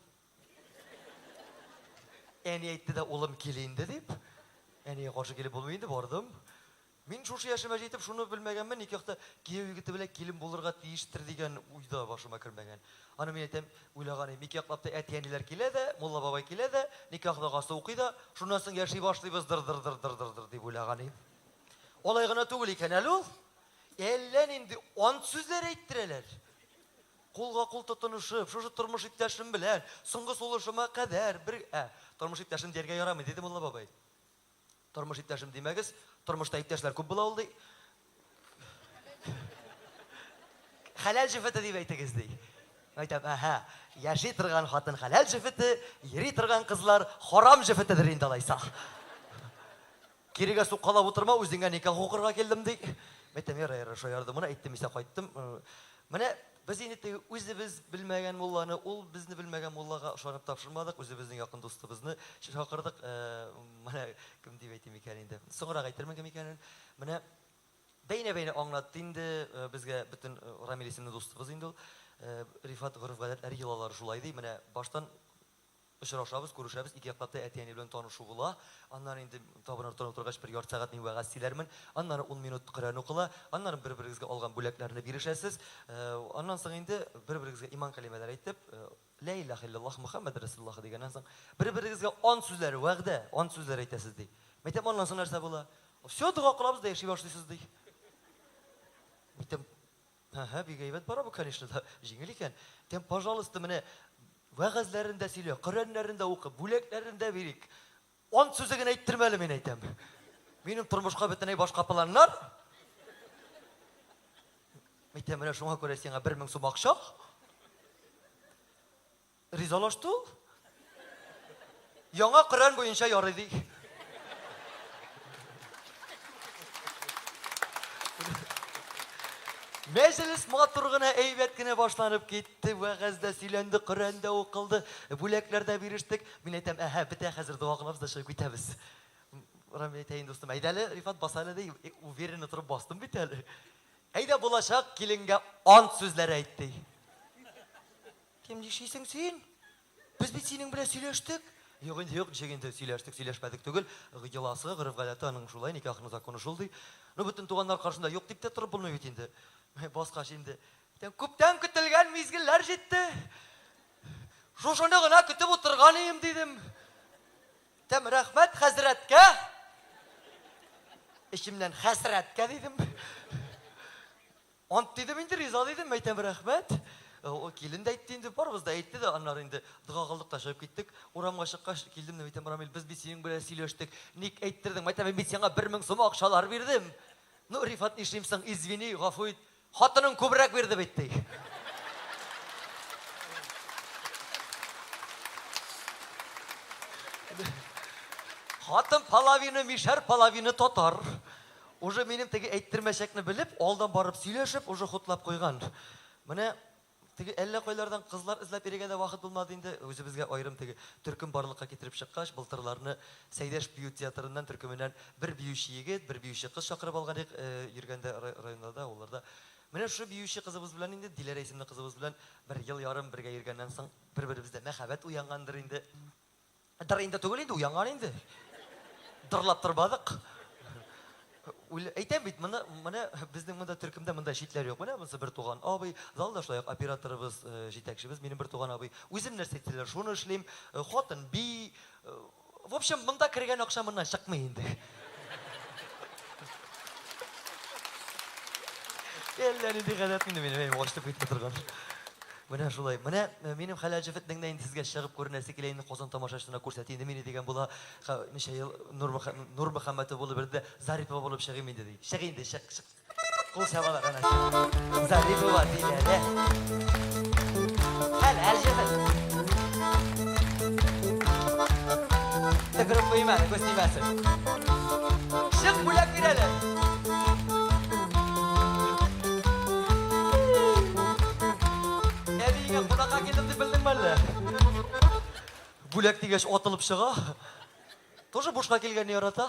Әни әйтте дә, улым кил инде дип. Әнигә каршы килеп булмый инде, бардым. Мин шушы яшемә җитеп шуны белмәгәнмен, никахта кияү егете белән килен булырга тиештер дигән уй да башыма кермәгән. Аны мин әйтәм, уйлаган идем, ике яклап та әти-әниләр килә дә, мулла бабай килә дә, никах догасы укый да, шуннан соң яши башлыйбыз дыр-дыр-дыр-дыр-дыр-дыр дип уйлаган идем. Алай гына түгел икән әле ул. Әллә нинди ант сүзләре әйттерәләр. Кулга-кул тотынышып, шушы тормыш иптәшем белән соңгы сулышыма кадәр бер, ә, тормыш иптәшем дияргә ярамый, диде мулла бабай. Тормыш иптәшем димәгез, тормышта иптәшләр күп була ул, ди. Хәләл җефете дип әйтегез, ди. Әйтәм, әһә, яши торган хатын хәләл җефете, йөри торган кызлар харам җефетедер инде алайса. Кирегә суккалап утырма, үзеңә никах укырга килдем, ди. Әйтәм, ярар, ярар, шаярдым гына, әйттем исә кайттым. Менә без инде теге үзебез белмәгән мулланы, ул безне белмәгән муллага ышанып тапшырмадык, үзебезнең якын дустыбызны чакырдык. Менә кем дип әйтим икән инде. Соңрак әйтермен кем икәнен. Менә бәйнә-бәйнә аңлатты инде безгә бөтен Рамил исемле дустыбыз инде ул. Рифат гореф-гадәтләре, йолалары шулай ди. Менә баштан Очрашабыз, күрешәбез, ике яклап та әти-әни белән танышу була. Аннары инде табын артына утыргач, бер ярты сәгать мин вәгазь сөйләрмен. Аннары ун минут Коръән укыла. Аннары бер-берегезгә алган бүләкләрне бирешәсез. Аннан соң инде бер-берегезгә иман кәлимәләре әйтеп, Лә илаһә илляллаһ Мөхәммәдер Рәсүлуллаһ дигәннән соң, бер-берегезгә ант сүзләре, вәгъдә, ант сүзләре әйтәсез, ди. Мәйтәм, аннан соң нәрсә була? Все, дога кылабыз да яши башлыйсыз, ди. Мәйтәм, Әһә, бик әйбәт бара бу, конечно, да, җиңел икән. Тәм, пожалуйста, менә вәгазьләрен дә сөйлә, Коръәннәрен дә укы, бүләкләрен дә бирик. Ант сүзе генә әйттермә әле, мин әйтәм. Минем тормышка бөтенләй башка планнар. Әйтәм, менә шуңа күрә сиңа 1000 сум акча. Ризалашты ул. Яңа Коръән буенча ярый ди. Мәҗлес матур гына, әйбәт кенә башланып китте. Вәгазь дә сөйләнде, Коръән дә укылды, бүләкләр дә бирештек. Мин әйтәм, әһә, бетә хәзер дога кылабыз да чыгып китәбез. Рамил әйтә инде, дустым, әйдә әле, Рифат, бас әле ди. Уверенно торып бастым бит әле. Әйдә булачак киленгә ант сүзләре әйт ди. Кем нишлисең син? Без бит синең белән сөйләштек. Юк инде, юк, ничек инде сөйләштек, сөйләшмәдек түгел. Йоласы, гореф-гадәте аның шулай, никахның законы шул ди. Ну, бөтен туганнар каршында юк дип тә торып булмый бит инде. Баскач инде. Күптән көтелгән мизгелләр җитте. Шушыны гына көтеп утырган идем, дидем. Тәм рәхмәт хәзрәткә. Эчемнән хәсрәткә дидем. Ант дидем инде, риза дидем, әйтәм, рәхмәт. Ул килен дә әйтте инде, барыбыз да әйтте дә, аннары инде дога кылдык та чыгып киттек. Урамга чыккач, килдем дә әйтәм, Рамил, без бит синең белән сөйләштек, ник әйттердең? Әйтәм, мин бит сиңа 1000 сум акчалар бирдем. Ну, Рифат, нишлим соң, извини, гафу ит. Хатының күбрәк бирде бит, ди. Хатын половина мишәр, половина татар. Уже минем теге әйттермәчәкне белеп, алдан барып сөйләшеп, уже хутлап куйган. Менә теге әллә кайлардан кызлар эзләп йөрергә дә вакыт булмады инде. Үзебезгә аерым теге төркем барлыкка китереп чыккач, былтырларны Сәйдәш бию театрыннан төркеменнән бер биюче егет, бер биюче кыз чакырып алган идек, йөргәндә районнарда, авылларда. Менә шушы биюче кызыбыз белән инде, Диләрә исемле кызыбыз белән бер ел ярым бергә йөргәннән соң, бер-беребездә мәхәббәт уянгандыр инде. Дыр инде түгел инде, уянган инде. Дырлап тормадык. Әйтәм бит, моны, менә безнең монда төркемдә монда читләр юк. Менә монысы бер туган абый, залда шулай ук операторыбыз, э, җитәкчебез минем бер туган абый. Үзем нәрсә әйтсәләр, шуны эшлим. Э, хатын би. Э, в общем, монда кергән акча моннан чыкмый инде. Әллә нинди гадәт инде минем, әй, ачтып китми торган. Менә шулай. Менә э, минем хәләл җефетнең дә инде сезгә чыгып күренәсе килә инде Казан тамашачысына күрсәт инде мине дигән була. Ха, ничә ел Нур Нур Мөхәммәтов булып йөрде дә, Зарипова булып чыгыйм инде ди. Чык инде, чык, чык. Кул чабалар әнә. Зарипова Диләрә. Хәләл җефет. Төкереп куйма әле, күз тимәсен. Чык, бүләк бир әле. Әбиеңә кунакка килдем дип белдеңме әллә? Бүләк дигәч атылып чыга. Тоже бушка килгәнне ярата.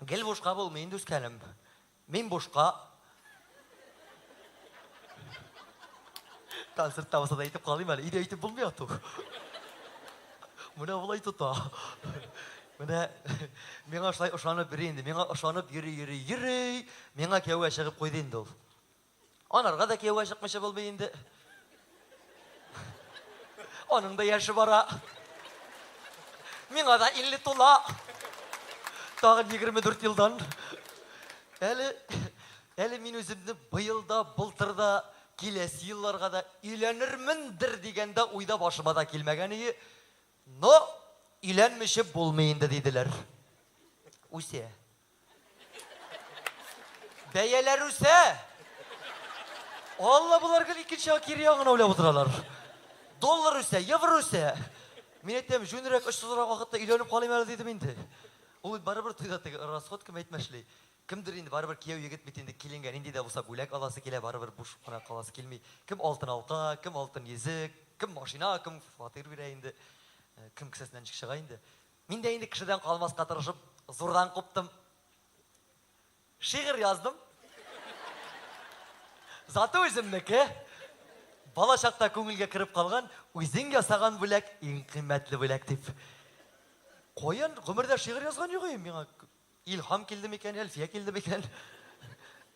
Гел бушка булмый инде, үскәнем. Мин бушка. Концертта булса да әйтеп калыйм әле. Өйдә әйтеп булмый ату. Менә болай тота. Менә миңа шулай ышанып йөри инде. Миңа ышанып йөри, йөри, йөри. Миңа кияүгә чыгып куйды инде ул. Анарга да кияүгә чыкмыйча булмый инде. Аның да яше бара. Миңа да 50 тула. Тагын 24 елдан. Әле әле мин үземне быел да, былтыр да, киләсе елларга да өйләнермендер дигәндә уйда башыма да килмәгән ие. Но өйләнмичә булмый инде диделәр. Үсә. Бәяләр үсә. Алла, болар гел икенче як кире ягына уйлап утыралар. Доллар үсә, евро үсә. Мин әйтәм, җүнрәк, очсызрак вакытта өйләнеп калыйм әле дидем инде. Ул бит барыбер туйда теге расход кем әйтмешли. Кемдер инде барыбер кияү егет бит инде киленгә нинди дә булса бүләк аласы килә, барыбер буш кына каласы килми. Кем алтын алка, кем алтын йөзек, кем машина, кем фатир бирә инде. Кем кесәсеннән ничек чыга инде. Мин дә инде кешедән калмаска тырышып, зурдан куптым. Шигырь яздым. Заты үземнеке. Бала чакта күңелгә кереп калган, үзең ясаган бүләк иң кыйммәтле бүләк дип. Каян гомердә шигырь язган юк идем миңа. Илһам килде микән, Әлфия килде микән?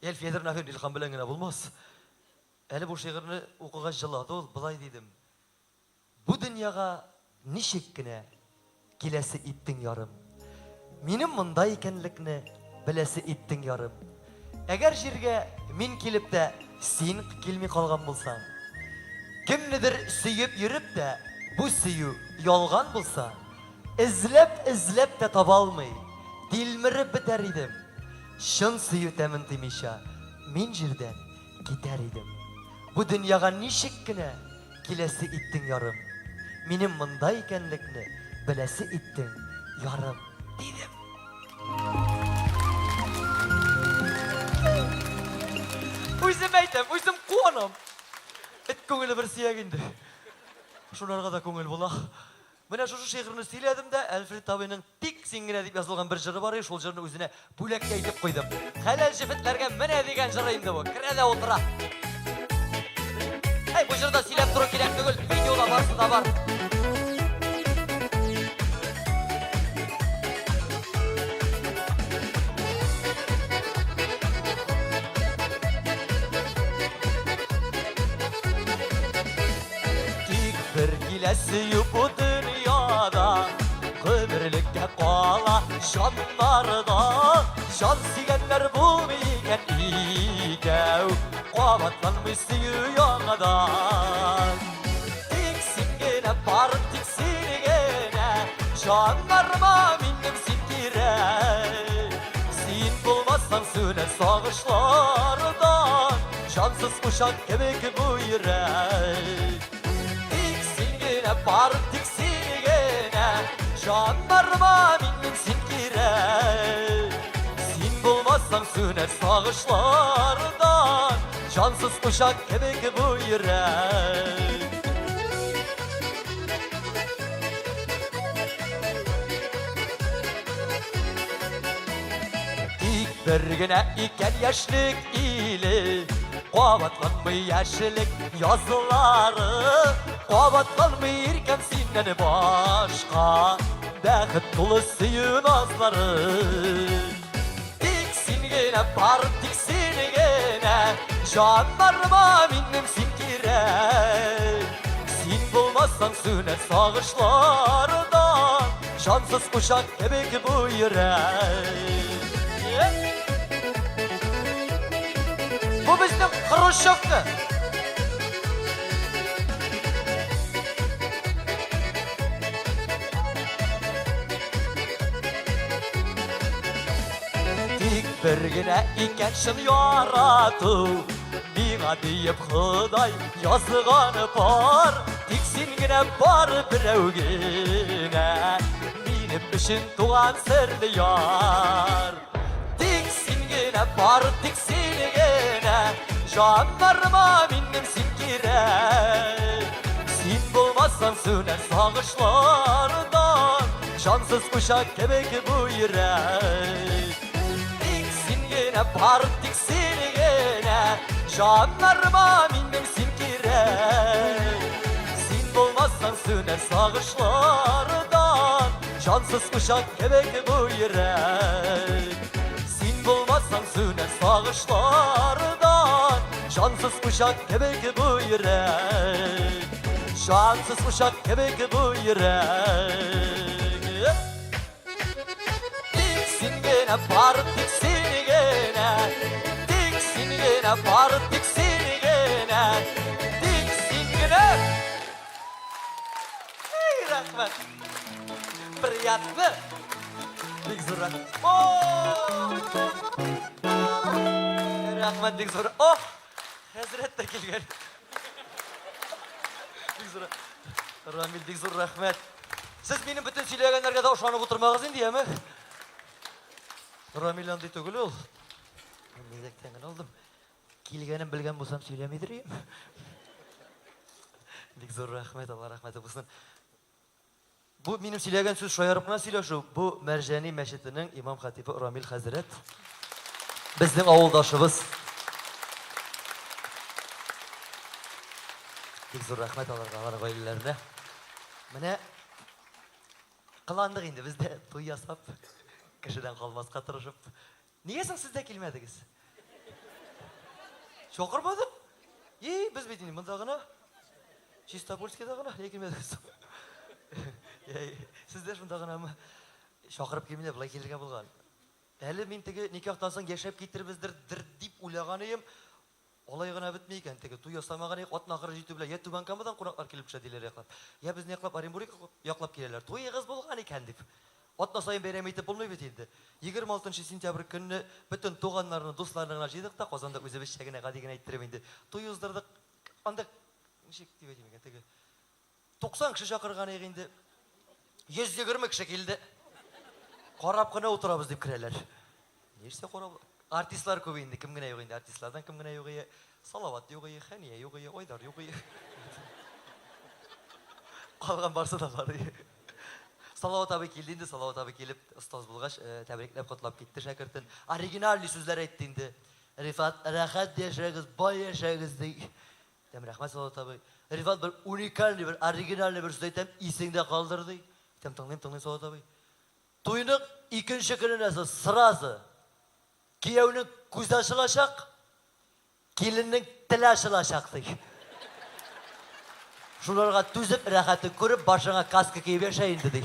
Әлфиядер нафиг, илһам белән генә булмас. Әле бу шигырьне укыгач җылады ул, былай дидем. Бу дөньяга ничек кенә киләсе иттең, ярым? Минем монда икәнлекне беләсе иттең, ярым. Әгәр җиргә мин килеп тә син килми калган булсаң, кемнедер сөеп йөреп тә бу сөю ялган булса, эзләп-эзләп тә таба алмый, тилмереп бетәр идем. Чын сөю тәмен тоймыйча, мин җирдән Китәр идем. Бу дөньяга ничек кенә киләсе иттең, ярым. Минем монда икәнлекне беләсе иттең, ярым, дидем. Үзем әйтәм, үзем куанам. Эт күңеле бер сөяк инде. Шунарга да күңел була. Менә шушы шигырьне сөйләдем дә, Әлфрид абыйның Тик син генә дип язылган бер җыры бар иде, шул җырны үзенә бүләккә итеп куйдым. Хәләл җефетләргә менә дигән җыры инде бу. Керә дә утыра. Әй, бу җырда сөйләп тору кирәк түгел, видеода барысы да бар. Тик бер килә сөю бу дөньяда, Гомерлеккә кала җаннарда. Җан сөйгәннәр булмый икән икәү, Кабатланмый сөю яңадан. Тик син генә бар, тик син генә, Җаннарыма минем син кирәк. Син булмасаң сүнәр сагышлардан, Җансыз учак кебек бу йөрәк. Тик син генә бар, тик син генә, Җаннарыма минем син кирәк. Син булмасаң сүнәр сагышлардан, Җансыз учак кебек бу йөрәк. Тик бер генә икән яшьлек иле, Кабатланмый яшьлек язлары, Кабатланмый иркәм синнән башка, Бәхет тулы сөю назлары. Тик син генә бар, тик син генә, Җаннарыма минем син кирәк. Син булмасаң сүнәр сагышлардан, Җансыз учак кебек бу йөрәк. Бу безнең Хрущевка. Тик Бер генә икән чын ярату, Миңа диеп Ходай язган пар. Тик син генә бар берәү генә, Минем өчен туган серле яр. Тик син генә бар, тик син генә, Җаннарыма минем син кирәк. Син булмасаң сүнәр сагышлардан, Җансыз учак кебек бу йөрәк. Тик син генә бар, тик син генә, Җаннарыма минем син кирәк. Син булмасаң сүнәр сагышлардан, Җансыз учак кебек бу йөрәк. Син булмасаң сүнәр сагышлардан, Җансыз учак кебек бу йөрәк. Җансыз учак кебек бу йөрәк. Тик син генә бар, тик син генә, Тик син генә бар, тик син генә, Тик син генә. Эй, рәхмәт. Приятно. Бик зур рәхмәт. О! Рәхмәт бик зур. О! Хәзрәт тә килгән. Бик зур. Рамил, бик зур рәхмәт. Сез минем бөтен сөйләгәннәргә дә ышанып утырмагыз инде, яме? Рамил андый түгел ул. Мин мәзәктән генә алдым. Килгәнен белгән булсам сөйләмидер идем. Бик зур рәхмәт, Алла рәхмәте булсын. Бу минем сөйләгән сүз шаярып кына сөйләшү. Бу Мәрҗани мәчетенең имам хатибы Рамил хәзрәт. Безнең авылдашыбыз. Бик зур рәхмәт аларга, алар гаиләләренә. Менә кыландык инде без дә туй ясап, кешедән калмаска тырышып. Нигә соң сез дә килмәдегез? Чакырмадык? И, без бит инде монда гына. Чистопольскийда гына. Нигә килмәдегез? Сез дә шунда гынамы? Чакырып килмиләр, болай килергә булган. Әле мин теге никахтан соң яшәп китербездер дип уйлаган идем. Алай гына бетми икән, теге туй ясамаган идек, атна ахыры җитү белән я Түбән Камадан кунаклар килеп төшә, диләр яклап, я безне яклап Оренбург яклап киләләр, туегыз булган икән, дип. Атна саен бәйрәм итеп булмый бит инде. 26 сентябрь көнне бөтен туганнарны, дусларны гына җыйдык та, Казанда үзебезчә генә, гади генә иттереп инде туй уздырдык. Анда ничек дип әйтим икән, теге 90 кеше чакырган идек инде. 120 кеше килде. Карап кына утырабыз дип керәләр. Нәрсә карап? Артистлар күп инде, кем генә юк инде, артистлардан кем генә юк ие. Салават юк ие, Хәния юк ие, Айдар юк ие. Калган барсы да бар ие. Салават абый килде инде, Салават абый килеп, остаз булгач, э, тәбрикләп котлап китте шәкертен. Оригинальный сүзләр әйтте инде. Рифат, рәхәт яшәгез, бай яшәгез ди. Әйтәм, рәхмәт, Салават абый. Рифат бер уникальный, бер оригинальный бер сүз әйтәм, исеңдә калдыр, ди. Әйтәм, тыңлыйм, тыңлыйм, Салават абый. Туйның икенче көненә сразу кияүнең күзе ачылачак, киленнең теле ачылачак, ди. Шуларга түзеп, рәхәтен күреп, башыңа каска киеп яшә инде, ди.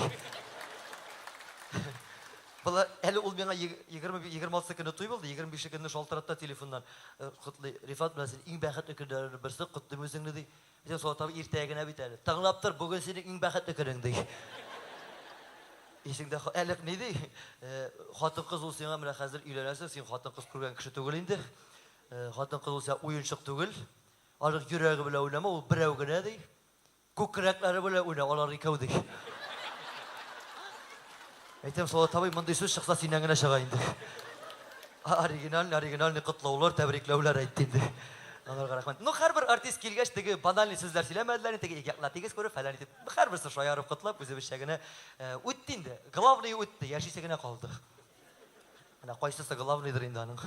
Була, әле ул миңа 20 26 көнне туй булды, 25 көнне шалтыратты телефоннан. Э, котлый, Рифат, менә син иң бәхетле көннәрнең берсе, котлыйм үзеңне, ди. Дим, Салават абый, иртәгә генә бит әле. Тыңлап тор, бүген синең иң бәхетле көнең, ди. Исеңдә әле ни ди? Э, хатын-кыз ул сиңа менә хәзер өйләнәсең, син хатын-кыз күргән кеше түгел инде. Э, хатын-кыз ул сиңа уенчык түгел. Аның йөрәге белән уйнама, ул берәү генә, ди. Күкрәкләре белән уйна, алар икәү ди. Әйтәм, Салават абый, мондый сүз чыкса синнән генә чыга инде. Оригинальный, оригинальный котлаулар, тәбрикләүләр әйтте инде. Аларга рәхмәт. Ну, һәрбер артист килгәч, теге банальный сүзләр сөйләмәделәр, теге ике яклап тигез күреп, фәлән итеп. Һәрберсе шаярып котлап, үзебезчә генә э, үтте инде. Главный үтте, яшисе генә калды. Менә кайсысы главныйдыр инде аның.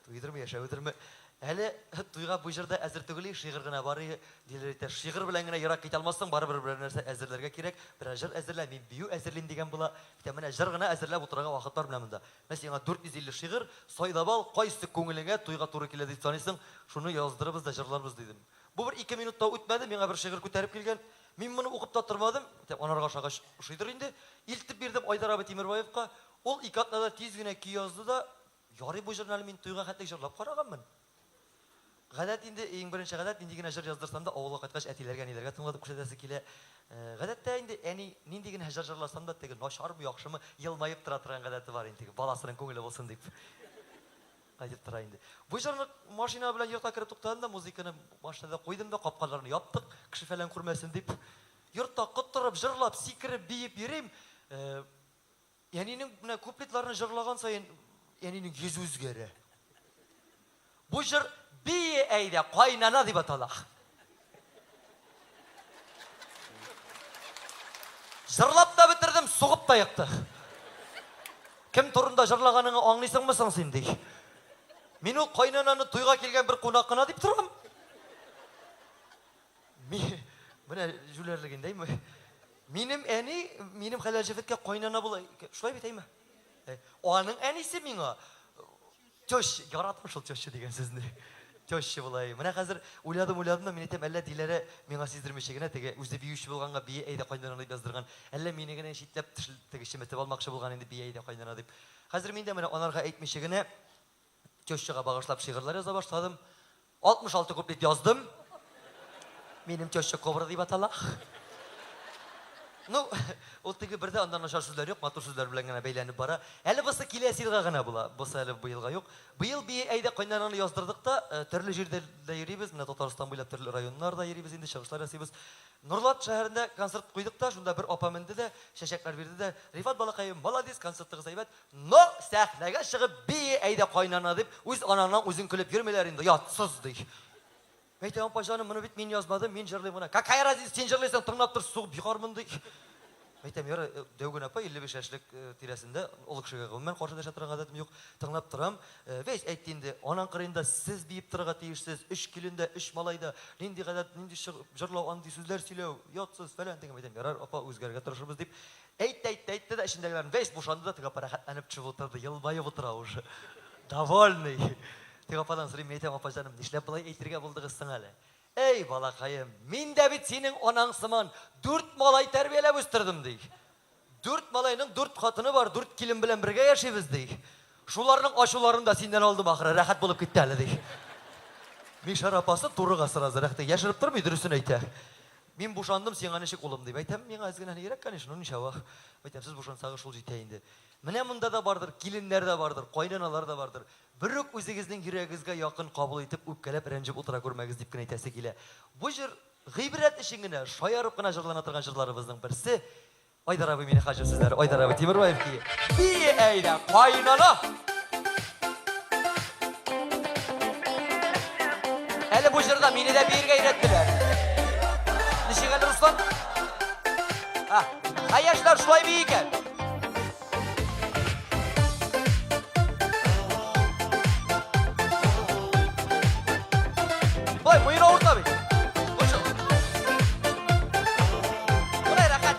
Туйдырмы, яшәведерме? Әле туйга бу җыр да әзер түгел, шигырь генә бар, диләр әйтә. Шигырь белән генә ерак китә алмассың, барыбер берәр нәрсә әзерләргә кирәк. Берәр җыр әзерлә, мин бию әзерлим дигән була. Әйтә, менә җыр гына әзерләп утырырга вакыт бар менә монда. Менә сиңа 450 шигырь, сайлап ал, кайсы күңелеңә туйга туры килә дип саныйсың, шуны яздырыбыз да җырларбыз дидем. Бу бер ике минут та үтмәде, миңа бер шигырь күтәреп килгән. Мин моны укып та тормадым, анарга ошагач ошыйдыр инде. Илтеп бирдем Айдар абый Тимербаевка. Ул ике атнада тиз генә көй язды да, ярый бу җырны әле мин туйга хәтлек җырлап караганмын. Гадәт инде, иң беренче гадәт, нинди генә җыр яздырсам да, авылга кайткач әтиләргә, әниләргә тыңлатып күрсәтәсе килә. Э, гадәттә инде әни нинди генә җыр җырласам да, теге начармы, яхшымы, елмаеп тора торган гадәте бар инде, теге баласының күңеле булсын дип. Кайтып тора инде. Бу җырны машина белән йортка кереп туктадым да, музыканы машинада куйдым да, капкаларны яптык, кеше фәлән күрмәсен дип. Йортта котырып, җырлап, сикереп, биеп йөрим. Э, әнинең менә куплетларны җырлаган саен әнинең йөзе үзгәрә. Бу җыр Бие әйдә, кайнана дип атала. Җырлап та бетердем, сугып та екты. Кем турында җырлаганыңны аңлыйсыңмы соң син, ди. Мин ул кайнананы туйга килгән бер кунак кына дип торам. Менә җүләрлек инде, әйме? Минем әни, минем хәләл җефеткә кайнана була. Шулай бит, әйме? Э, аның әнисе миңа теща, яратам шул теща дигән сүзне. Теща була. Менә хәзер уйладым, уйладым да, мин әйтәм, әллә Диләрә миңа сиздермичә генә теге үзе биюче булганга бие әйдә кайнана дип яздырган. Әллә мине генә читләп теге чеметеп алмакчы булган инде бие әйдә кайнана дип. Хәзер мин дә менә анарга әйтмичә генә Тещага багышлап шигырьләр яза башладым. 66 куплет яздым. Минем теща кобра дип атала. Ну, ул теге бер дә анда начар сүзләр юк, матур сүзләр белән генә бәйләнеп бара. Әле бусы киләсе елга гына була. Бусы әле быелга юк. Быел би әйдә кайнананы яздырдык та, э, төрле җирдә дә йөрибез. Менә Татарстан буйлап төрле районнарда йөрибез инде, чыгышлар ясыйбыз. Нурлат шәһәрендә концерт куйдык та, шунда бер апа менде дә, чәчәкләр бирде дә, Рифат балакаем, молодец, концертыгыз әйбәт, Но сәхнәгә чыгып бии әйдә кайнана дип, үз анаңнан үзең көлеп йөрмиләр инде, оятсыз, ди. Әйтәм, апа җаным, моны бит мин язмадым, мин җырлыйм гына. Какая разница, син җырлыйсың, тыңлап тор, сугып егармын, ди. Әйтәм, ярый, э, дәү генә апа, 55 яшьлек э, тирәсендә, олы кешегә гомумән каршы дәшә торган гадәтем юк, тыңлап торам. Э, вәйс әйтте инде, анаң кырыенда сез биеп торырга тиешсез, өч килен дә, өч малай да, нинди гадәт, нинди җырлау, андый сүзләр сөйләү, оятсыз, фәлән дигән. Әйтәм, ярар, апа, үзгәрергә тырышырбыз дип. Әйтте, әйтте, әйтте дә, эчендәгеләрен вәйс бушанды да, теге апа рәхәтләнеп төшеп утырды, елмаеп утыра уже. Довольный. Теге ападан сорыйм, мин әйтәм, апа җаным, нишләп болай әйтергә булдыгыз соң әле? Әй, балакаем, мин дә бит синең анаң сыман дүрт малай тәрбияләп үстердем, ди. Дүрт малайның дүрт хатыны бар, дүрт килен белән бергә яшибез, ди. Шуларның ачуларын да синнән алдым ахры, рәхәт булып китте әле, ди. Мишәр апасы турыга сразу, рәхәт, яшереп тормый, дөресен әйтә. Мин бушандым, сиңа ничек, улым, дип әйтәм. Миңа әз генә нирәк, конечно, ну ничава. Әйтәм, сез бушансагыз, шул җитә инде. Менә монда да бардыр, киленнәр дә бардыр, кайнаналар да бардыр. Берүк үзегезнең йөрәгегезгә якын кабул итеп, үпкәләп, рәнҗеп утыра күрмәгез, дип кенә әйтәсе килә. Бу җыр гыйбрәт өчен генә, шаярып кына җырлана торган җырларыбызның берсе. Айдар абый Минһаҗев сүзләре, Айдар абый Тимербаев көе. Бие әйдә, кайнана! Әле бу җырда мине дә биергә өйрәттеләр. Ничек әле, Руслан? А, ә яшьләр шулай бии икән. Болай муен авырта бит. Болай рәхәт.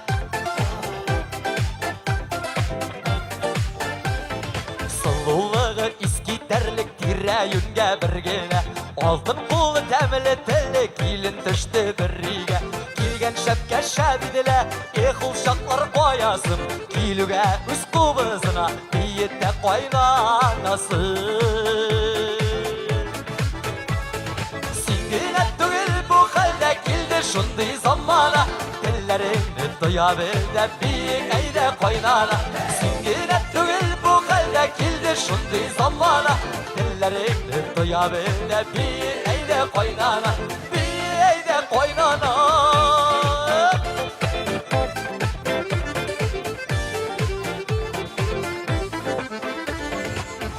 Сылулыгы искитәрлек тирә-юньгә бер генә. Алтын кулы тәмле теле килен төште бер өйгә. Килгән шәпкә шәп иделә, эх ул чаклар каясың. Килүгә үз кубызына биетә кайнанасы. Син генә түгел бу хәлдә килде шундый замана. Телләреңне тоя бел дә биек әйдә кайнана. Син генә түгел бу хәлдә килде шундый замана. Телләреңне тоя бел дә биек әйдә кайнана. Бие әйдә кайнана.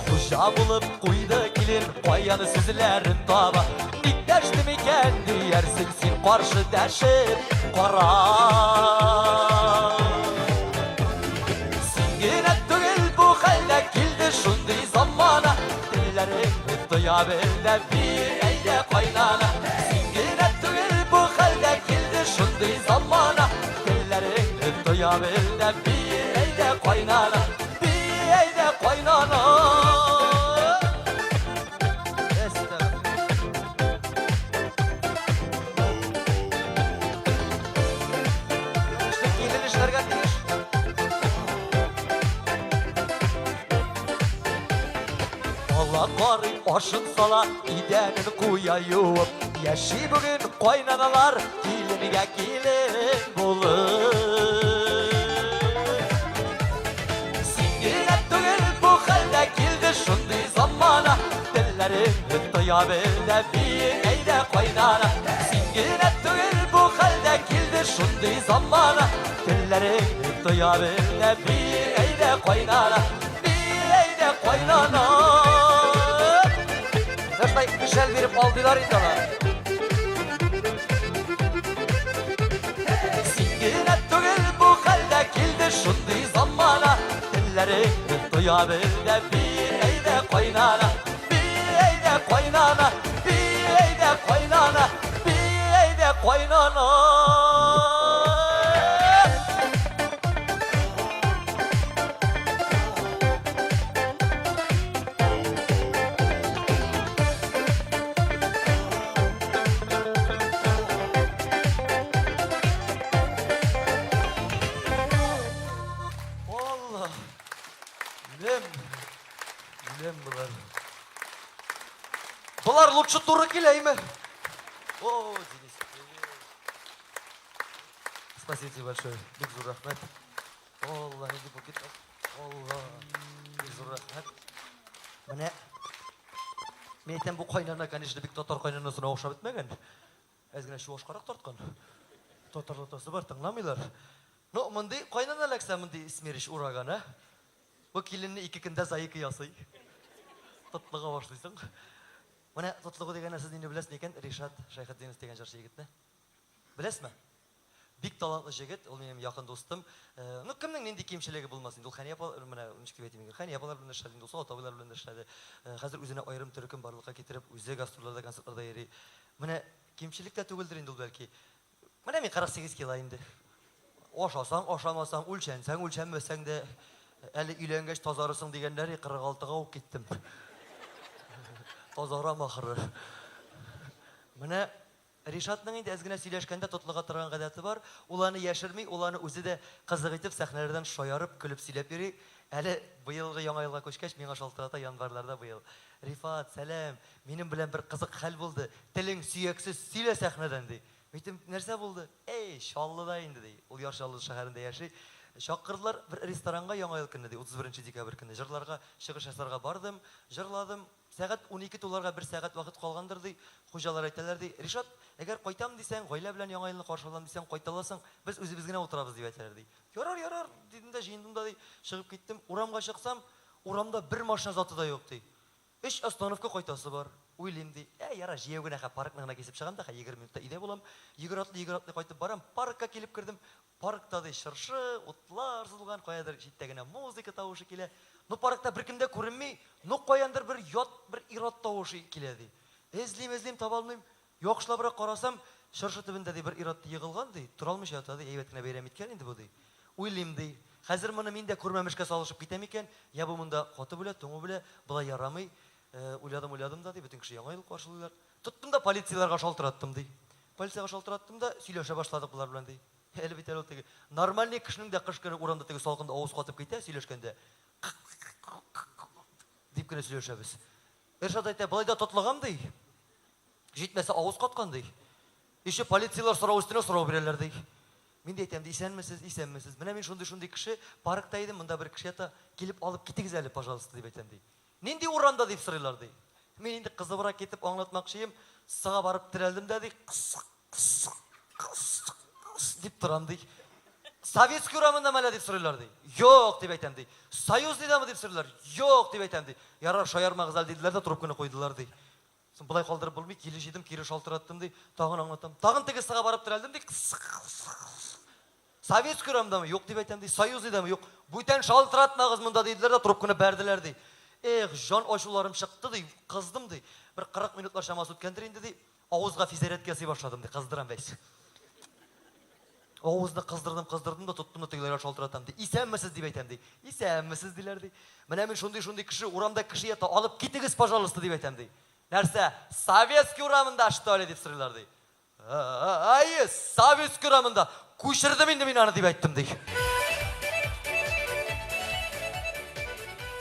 Хуҗа булып куйды килен, каян сүзләрен таба. Ник дәштем икән диярсең, син каршы дәшеп кара. Син генә түгел бу хәлдә килде шундый замана. Телләреңне тоя бел дә бие әйдә кайнана. Син генә түгел бу хәлдә килде шундый замана. Телләреңне тоя бел дә бие әйдә кайнана. Бие әйдә кайнана. Килен эшләргә тиеш. Ала карый, ашын сала, идәнен куя юып. Яши бүген кайнаналар, киленгә килен булып. Син генә түгел бу хәлдә килде шундый замана. тоя бел дә бие, әйдә кайнана. Син генә түгел бу хәлдә килде шундый замана. Телләреңне тоя бел дә бие, әйдә кайнана. Бие, әйдә кайнана. Менә шулай шәл биреп алдыйлар инде алар. Син генә түгел бу хәлдә килде шундый замана. Телләреңне тоя бел дә бие, әйдә кайнана. Бие, әйдә кайнана. Бие, әйдә кайнана. Бие, әйдә кайнана. Алла! Үлем! Үлем болар. Болар лучше туры киләйме? О, Денис, привет. Спасибо тебе большое. Бик зур рәхмәт. Алла, нинди букет. Алла, бик зур рәхмәт. Менә мин әйтәм, бу кайнана, конечно, бик татар кайнанасына охшап бетмәгән. Әз генә чуашкарак тарткан. Татарлатасы бар, тыңламыйлар. Ну, мондый кайнана эләксә, мондый смерч ураган, ә? Бу киленне ике көндә заика ясый. Тотлыга башлыйсың. Менә тотлыгу дигәнне сез нинди беләсез икән? Ришат Шәйхетдинов дигән җырчы егетне. Беләсезме? Бик талантлы җегет, ул минем якын дустым. Э, ну, кемнең нинди кимчелеге булмасын инде. Ул Хәния апа, менә ничек дип әйтим инде, Хәния апалар белән эшләде инде, ул Салават абыйлар белән дә эшләде. Э, хәзер үзенә аерым төркем барлыкка китереп, үзе гастрольләрдә, концертларда йөри. Менә кимчелек тә түгелдер инде ул бәлки. Менә мин 48 кило инде. Ашасаң, ашамасаң, үлчәнсәң, үлчәнмәсәң дә, әле өйләнгәч тазарырсың дигәннәр, 46-га ук киттем. Тазарам ахыры. Менә Ришатның инде әз генә сөйләшкәндә тотлыга торган гадәте бар. Ул аны яшерми, ул аны үзе дә кызык итеп сәхнәләрдән шаярып, көлеп сөйләп йөри. Әле быелгы Яңа елга күчкәч, миңа шалтырата январьларда быел. Рифат, сәлам, минем белән бер кызык хәл булды. Телең сөяксез, сөйлә сәхнәдән, ди. Мин әйтәм, нәрсә булды? Әй, Чаллыда инде, ди. Ул Яр Чаллы шәһәрендә яши. Чакырдылар бер ресторанга Яңа ел көнне, ди, 31 декабрь көнне. Җырларга, чыгыш ясарга бардым, җырладым. Сәгать 12 туларга бер сәгать вакыт калгандыр, ди. Хуҗалар әйтәләр, ди, Ришат, әгәр кайтам дисәң, гаилә белән Яңа елны каршы алам дисәң, кайта аласың, без үзебез генә утырабыз, дип әйтәләр, ди. Ярар, ярар, дидем дә, җыендым да, ди, чыгып киттем. Урамга чыксам, урамда бер машина заты да юк, ди. Өч остановка кайтасы бар. Уйлыйм, ди, ә, ярар, җәяү генә хә паркны гына кисеп чыгам да, хә 20 минутта өйдә булам. Йөгер-атлый, йөгер-атлый кайтып барам, паркка килеп кердем. Паркта, ди, чыршы, утлар сызылган, каядыр читтә генә музыка тавышы килә. Ну, паркта беркем дә күренми, ну, каяндыр бер ят, бер ир-ат тавышы килә, ди. Эзлим, эзлим, таба алмыйм. Яхшылабрак карасам, чыршы төбендә, ди, бер ир-ат егылган, ди, тора алмыйча ята, ди, әйбәт кенә бәйрәм иткән инде бу, ди. Уйлыйм, ди, хәзер моны мин дә күрмәмешкә салышып китәм икән, я бу монда катып үлә, туңып үлә, болай ярамый. Уйладым, уйладым да, ди, бөтен кеше Яңа ел каршылыйлар. Тоттым да полицияләргә шалтыраттым, ди. Полициягә шалтыраттым да, сөйләшә башладык болар белән, ди. Әле бит әле ул теге нормальный кешенең дә кыш көне урамда теге салкында авыз катып китә, сөйләшкәндә дип кенә сөйләшәбез. Иршат әйтә, болай да тотлыгам, ди. Җитмәсә авыз каткан, ди. Еще полицияләр сорау өстенә сорау бирәләр, ди. Мин дә әйтәм, ди, исәнмесез, исәнмесез. Менә мин шундый-шундый кеше, паркта идем, монда бер кеше ята, килеп алып китегез әле, пожалуйста, дип әйтәм, ди. Нинди урамда дип сорыйлар, ди. Мин инде кызыбрак китеп аңлатмакчыем, сыга барып терәлдем дә, ди, кыс, кыс, кыс, кыс дип торам, ди. Советский урамындамы әллә дип сорыйлар, ди. Юк, дип әйтәм, ди. Союзныйдамы дип сорыйлар. Юк, дип әйтәм, ди. Ярар, шаярмагыз әле, диделәр дә трубканы куйдылар, ди. Соң болай калдырып булмый, киле җыйдым, кире шалтыраттым, ди. Тагын аңлатам. Тагын теге сыга барып терәлдем, ди. Кыс, кыс, кыс. Советский урамдамы? Юк, дип әйтәм, ди. Союзныйдамы? Юк. Бүтән шалтыратмагыз монда, диделәр дә трубканы бәрделәр, ди. Эх, җан ачуларым чыкты, ди. Кыздым, ди. Бер 40 минутлар чамасы үткәндер инде, ди. Авызга физәрәтке ясый башладым, ди. Кыздырам вәйс. Авызны кыздырдым, кыздырдым да тоттым да тегеләргә шалтыратам, ди. Исәнмесез, дип әйтәм, ди. Исәнмесез, диләр, ди. Менә мин шундый-шундый кеше, урамда кеше ята, алып китегез, пожалуйста, дип әйтәм, ди. Нәрсә, Советский урамында, что ли, дип сорыйлар, ди. Әйе, Советский урамында. Күчердем инде мин аны дип әйттем, ди.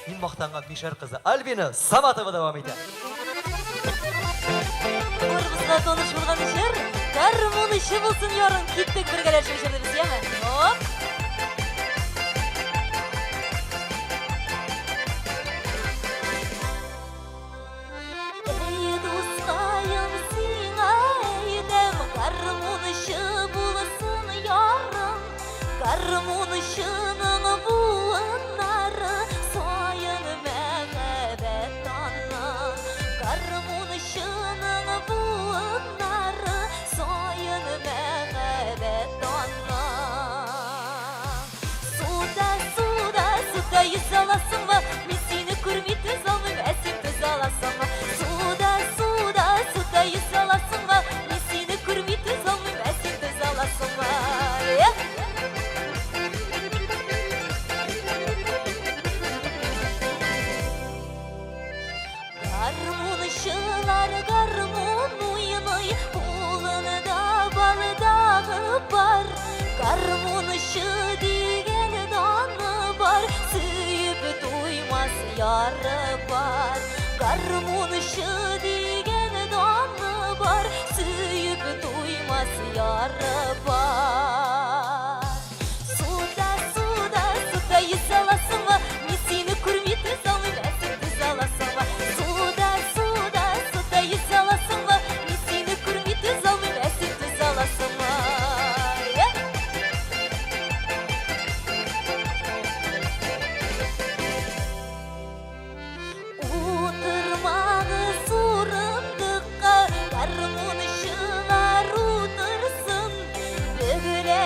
Мин мактанган мишәр кызы Альбина Саматова дәвам итә. Барыбызга таныш булган җыр, гармунчы булсын ярың, киттек бергәләшеп җырлыйбыз, яме? Оп! Әй, дус Гармунчының буыннары саен мәхәббәт аның. Гармунчының буыннары саен мәхәббәт аның. Суда, суда, суда йөзә аласыңмы? Мин сине күрми түзә алмыйм, ә син түзә аласыңмы? Суда, суда, суда йөзә аласыңмы? Мин сине күрми түзә алмыйм, ә син түзә аласыңмы? Эх! Гармунчылар гармун уйный, кулында балдагы бар. Гармунчы дигән даны бар, сөеп туймас яры бар. Гармунчы дигән даны бар, сөеп туймас яры бар. Суда, суда, суда йөзә аласыңмы? Мин сине күрми түзә алмыйм, ә син түзә аласыңмы? Суда, суда, суда йөзә аласыңмы? Мин сине күрми түзә алмыйм, ә син түзә аласыңмы? Эх! Утырмагыз урындыкка, гармунчылар утырсын. Бөгелә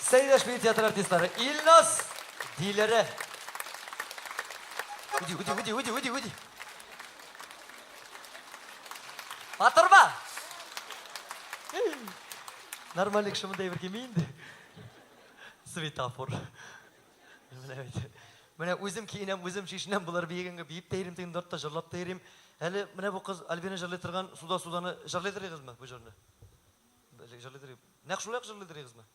Сәйдәш бию театры артистлары Илназ, Диләрә. Уди, уди, уди, уди, уди, уди. Батырма! Нормальный кеше монда әйбер кими инде. Светофор. Менә бит. Менә үзем киенәм, үзем чишенәм, болар биегәнгә биеп тә йөрим, тегендә артта җырлап та йөрим. Әле менә бу кыз Альбина җырлый торган Суда суданы җырлыйдыр идегезме бу җырны? Җырлыйдыр. Нәкъ шулай ук җырлыйдыр идегезме?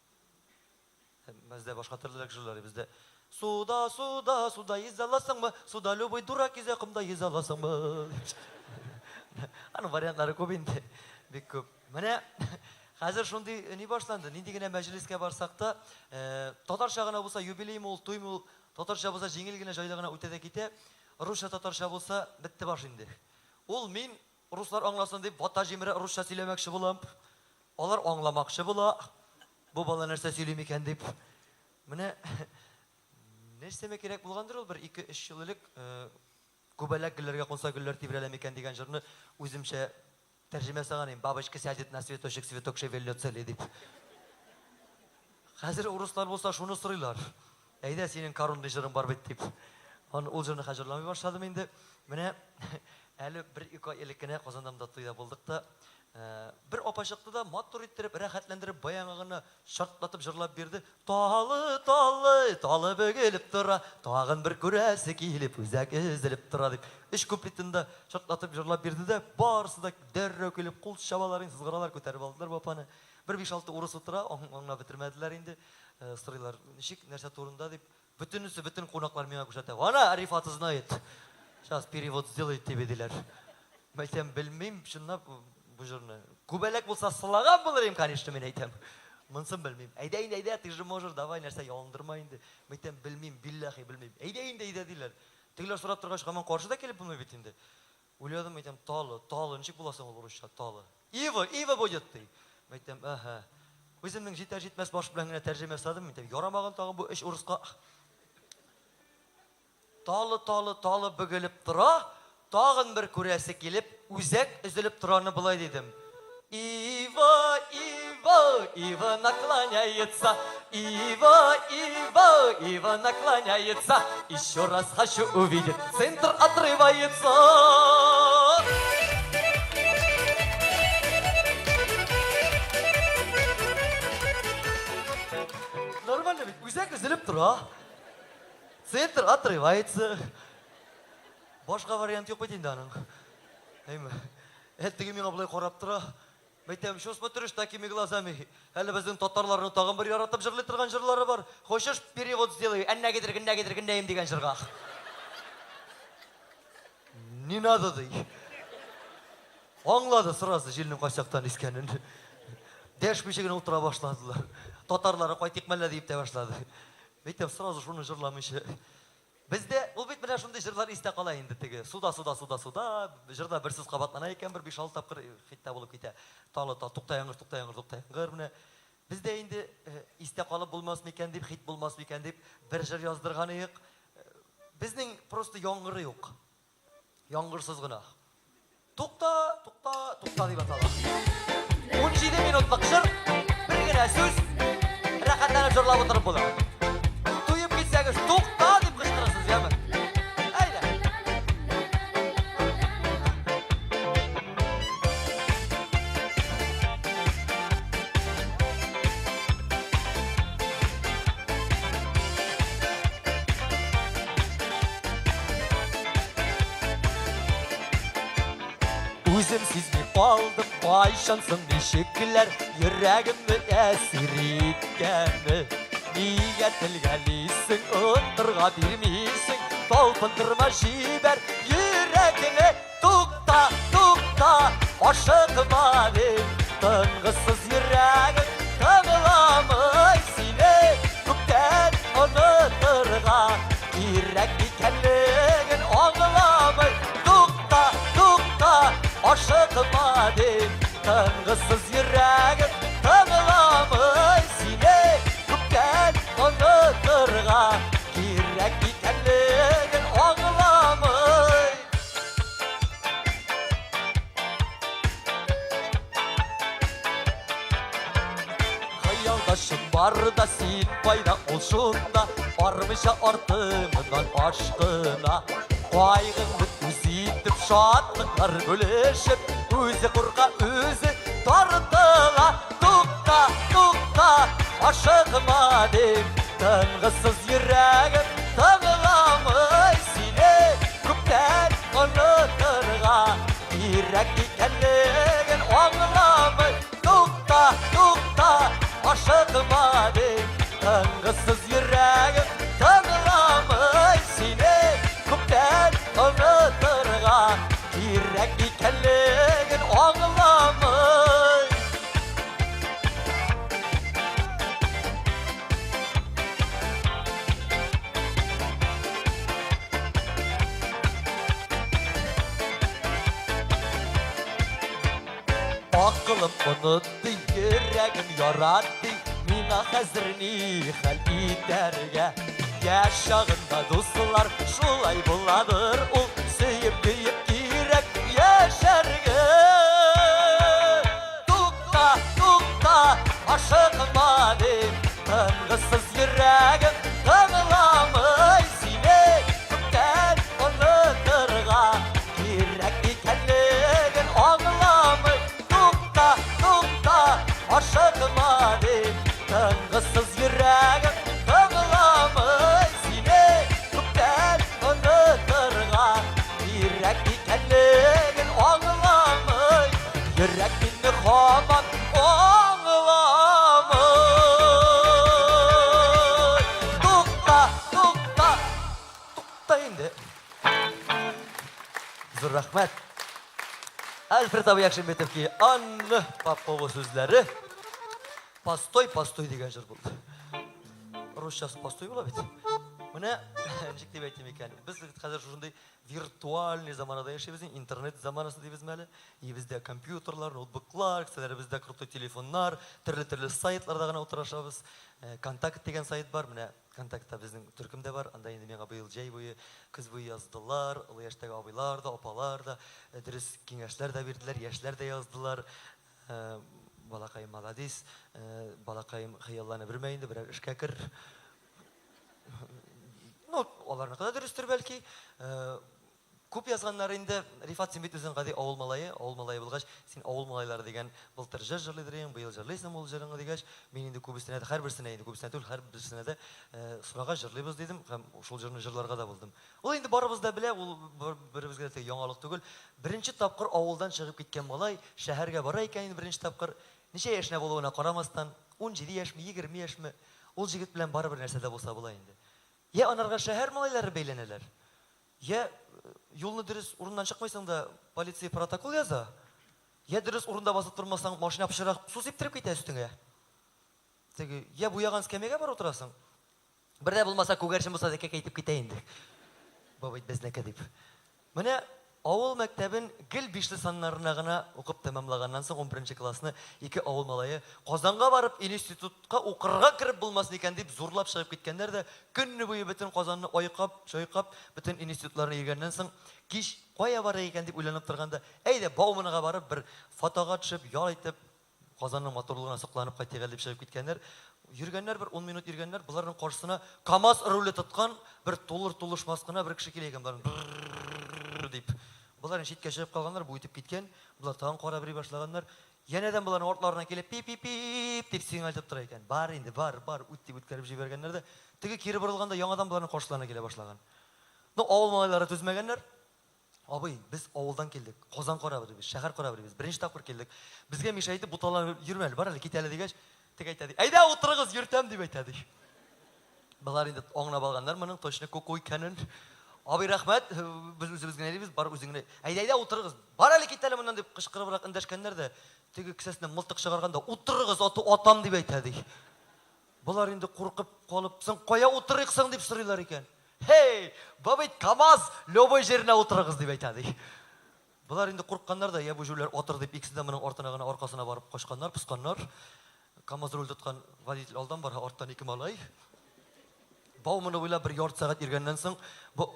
Бездә башка төрлерәк җырлар, бездә Суда, суда, суда йөзә аласыңмы? Суда любой дурак йөзә, комда йөзә аласыңмы? Аның вариантлары күп инде, бик күп. Менә хәзер шундый ни башланды, нинди генә мәҗлескә барсак та, татарча гына булса, юбилеймы ул, туймы ул, татарча булса җиңел генә, җайлы гына үтә дә китә. Русча, татарча булса, бетте баш инде. Ул мин, руслар аңласын дип, вата җимерә русча сөйләмәкче булам. Алар аңламакчы була. Бу бала нәрсә сөйли микән дип. Менә нәрсәмә кирәк булгандыр ул бер ике-өч ел элек Күбәләк гөлләргә кунса гөлләр тибрәлә микән дигән җырны үземчә тәрҗемә ясаган идем. Бабочка сядет на цветочек, цветок шевельнется ли дип. Хәзер урыслар булса шуны сорыйлар. Әйдә, синең коронный җырың бар бит дип. Аны ул җырны хәзер җырламый башладым инде. Менә әле бер-ике ай элек кенә Казанда монда туйда булдык та, Бер апа чыкты да, матур иттереп, рәхәтләндереп, баягы гына шартлатып җырлап бирде. Талы, талы, талы бөгелеп тора, тагын бер күрәсе килеп, үзәк өзелеп тора, дип, өч куплетын да шартлатып җырлап бирде дә, барысы да дәррәү килеп, кул чабалар, сызгыралар, күтәреп алдылар бу апаны. Бер биш-алты урыс утыра, аңлап бетермәделәр инде. Сорыйлар, ничек, нәрсә турында, дип. Бөтенесе, бөтен кунаклар миңа күрсәтә. Ана, Рифат знает. Сейчас перевод сделает тебе, диләр. Мин әйтәм, белмим, чынлап бу җырны. Күбәләк булса сылаган булыр идем, конечно, мин әйтәм. Монсын белмим. Әйдә инде, әйдә, ты же можешь, давай, нәрсә ялындырма инде. Мин әйтәм, белмим, билләхи, белмим. Әйдә инде, әйдә, диләр. Тегеләр сорап торгач, һаман каршы да килеп булмый бит инде. Уйладым, әйтәм, талы, талы, ничек була соң ул урысча, талы? Ива, Ива будет, ди. Мин әйтәм, әһә. Үземнең җитәр-җитмәс баш белән генә тәрҗемә ясадым, мин әйтәм, ярамаган тагын бу өч урыска. Талы, талы, талы бөгелеп тора, тагын бер күрәсе килеп, үзәк өзелеп тораны болай дидем. Ива, Ива, Ива наклоняется, Ива, Ива, Ива наклоняется, Еще раз хочу увидеть, центр отрывается. Нормально бит, үзәк өзелеп тора. Центр отрывается. Башка вариант юк бит инде аның. Әйме. Ә теге миңа болай карап тора. Мәйтәм, что смотришь такими глазами? Әле безнең татарларның тагын бер яратып җырлый торган җырлары бар. Хочешь, перевод сделаю? Әннәгедер, геннәгедер, геннәем дигән җырга. Не надо, ди. Аңлады сразу җилнең кайсы яктан искәнен. Дәшмичә генә утыра башладылар. Татарлары кайтыйк мәллә диеп тә башлады. Мәйтәм, сразу шуны җырламыйча. Бездә ул бит менә шундый җырлар истә кала инде теге. Суда, суда, суда, суда. Җырда бер сүз кабатлана икән, бер биш-алты тапкыр хит та булып китә. Талы та, тукта яңгыр, тукта яңгыр, тукта яңгыр. Менә бездә инде истә калып булмас микән дип, хит булмас микән дип бер җыр яздырган идек. Безнең просто яңгыры юк. Яңгырсыз гына. Тукта, тукта, тукта дип атала. 17 минутлык җыр, бер генә сүз, рәхәтләнеп җырлап утырып була. Туеп китсәгез, тукта дип кычкырасыз, яме. Әйдә. Үзем сизми калдым, кайчан соң ничекләр йөрәгемне әсир иткәне. Нигә телгәлисең, онтырга бирмисең, талпындырма җибәр йөрәгне. Тукта, тукта, ашыкма дип, тынгысыз йөрәгем тыңламый сине. Күптән онытырга кирәк икәнлеген аңламый. Тукта, тукта, ашыкма дип, тынгысыз йөрәгем тыңламый сине. Күптән онытырга кирәк икәнлеген аңламый. Хыялдашым бар да син. шунда, Армыйча артыңнан ашкына. Кайгыңны үз итеп, шатлыклар бүлешеп, Үзе курка, үзе тартыла. Тукта, тукта, ашыкма дим, Тынгысыз йөрәгем тыңламый сине. Күптән онытырга кирәк икәнлеген аңламый. Тукта, тукта, ашыкма дим, Тынгысыз йөрәгем тыңламый сине. Күптән онытырга кирәк икәнлеген аңламый. Акылым онытты, йөрәгем яратты, Миңа хәзер ни хәл итәргә? Яшь чагында дуслар шулай буладыр ул, Сөеп көеп кирәк яшәргә. Тукта, тукта, ашыкма дим, Тынгысыз йөрәгем тыңламый сине. Күптән онытырга кирәк икәнлеген аңламый. Тукта, тукта, ашыкма дим, Тынгысыз йөрәгем тыңламый сине. Күптән онытырга кирәк икәнлеген аңламый. Йөрәк мине һаман аңламый. Тукта, тукта, тукта инде. Зур рәхмәт. Альфред абый Якшимбетовки Анна Попова сүзләре. Постой, постой дигән җыр булды. Русчасы постой була бит. Менә ничек дип әйтим икән? Без хәзер шушындый виртуальный заманада яшибез, интернет заманасы дибезме әле? Өебездә компьютерлар, ноутбуклар, кесәләребездә крутой телефоннар, төрле-төрле сайтларда гына утырашабыз. Контакт дигән сайт бар, менә Контактта безнең төркем дә бар. Анда инде миңа быел җәй буе, көз буе яздылар. Олы яшьтәге абыйлар да, апалар да, дөрес киңәшләр дә бирделәр, яшьләр дә яздылар. Балакаем, маладис, балакаем, хыялланып йөрмә инде, берәр эшкә кер. Ну, аларныкы да дөрестер бәлки. Күп язганнар инде. Рифат, син бит үзең гади авыл малае. Авыл малае булгач, син Авыл малайлары дигән былтыр җыр җырлыйдыр идең, быел җырлыйсыңмы ул җырыңны дигәч, мин инде күбесенә дә, һәрберсенә инде, күбесенә түгел, һәрберсенә дә сорагач, җырлыйбыз дидем һәм шул җырны җырларга да булдым. Ул инде барыбыз да белә, ул беребезгә дә теге яңалык түгел. Беренче тапкыр авылдан чыгып киткән малай шәһәргә бара икән инде беренче тапкыр. Ничә яшенә булуына карамастан, 17 яшьме, 20 яшьме, ул җегет белән барыбер нәрсә дә булса була инде. Йә анарга шәһәр малайлары бәйләнәләр, Йә юлны дөрес урыннан чыкмыйсың да, полиция протокол яза, йә дөрес урында басып тормасаң, машина пычрак су сиптереп китә өстеңә. Теге, йә буяган скәмьягә барып утырасың. Бер дә булмаса, күгәрчен булса да кәкәйтеп китә инде. Бу бит безнеке дип. Менә авыл мәктәбен гел бишле саннарына гына укып тәмамлаганнан соң, унберенче классны ике авыл малае Казанга барып институт Ка укырга кереп булмас микән дип зурлап чыгып киткәннәр дә, көнне буе бөтен Казанны айкап, чайкап, бөтен институтларны йөргәннән соң, кич кая барыйк икән дип уйланып торганда, әйдә, Бауманга барып, бер фотога төшеп, ял итеп, Казанның матурлыгына сокланып кайтыйк әле дип чыгып киткәннәр. Йөргәннәр, бер ун минут йөргәннәр, боларның каршысына КАМАЗ руле тоткан бер тулыр-тулышмас кына бер кеше килә икән боларның бррррррр дип. Болар инде читкә чыгып калганнар, бу үтеп киткән, болар тагын карап йөри башлаганнар. Янәдән боларның артларыннан килеп пип-пип-пип дип сигнал итеп тора икән. Бар инде, бар, бар, үт дип үткәреп җибәргәннәр дә, теге кире борылган да яңадан боларның каршыларына килә башлаган. Ну, авыл малайлары түзмәгәннәр. Абый, без авылдан килдек, Казан карап йөрибез, шәһәр карап йөрибез, беренче тапкыр килдек. Безгә миша итеп буталанып йөрмә әле, бар әле, кит әле дигәч, теге әйтә ди, әйдә утырыгыз, йөртәм дип әйтә ди. Болар инде аңлап алганнар моның точно куку икәнен. Абый, рәхмәт, без үзебез генә йөрибез, бар үзең генә. Әйдә, әйдә, утырыгыз. Бар әле, кит әле моннан дип кычкырыбрак эндәшкәннәр дә, теге кесәсеннән мылтык чыгарган да, утырыгыз, ату атам дип әйтә ди. Болар инде куркып калып, соң кая утырыйк соң дип сорыйлар икән. Һей, бу бит КАМАЗ, любой җиренә утырыгыз дип әйтә ди. Болар инде куркканнар да, я бу җүләр атыр дип, икесе дә моның артына гына, аркасына барып качканнар, посканнар. КАМАЗ руль тоткан водитель алдан бара, арттан ике малай. Бауманы буйлап бер ярты сәгать йөргәннән соң, бу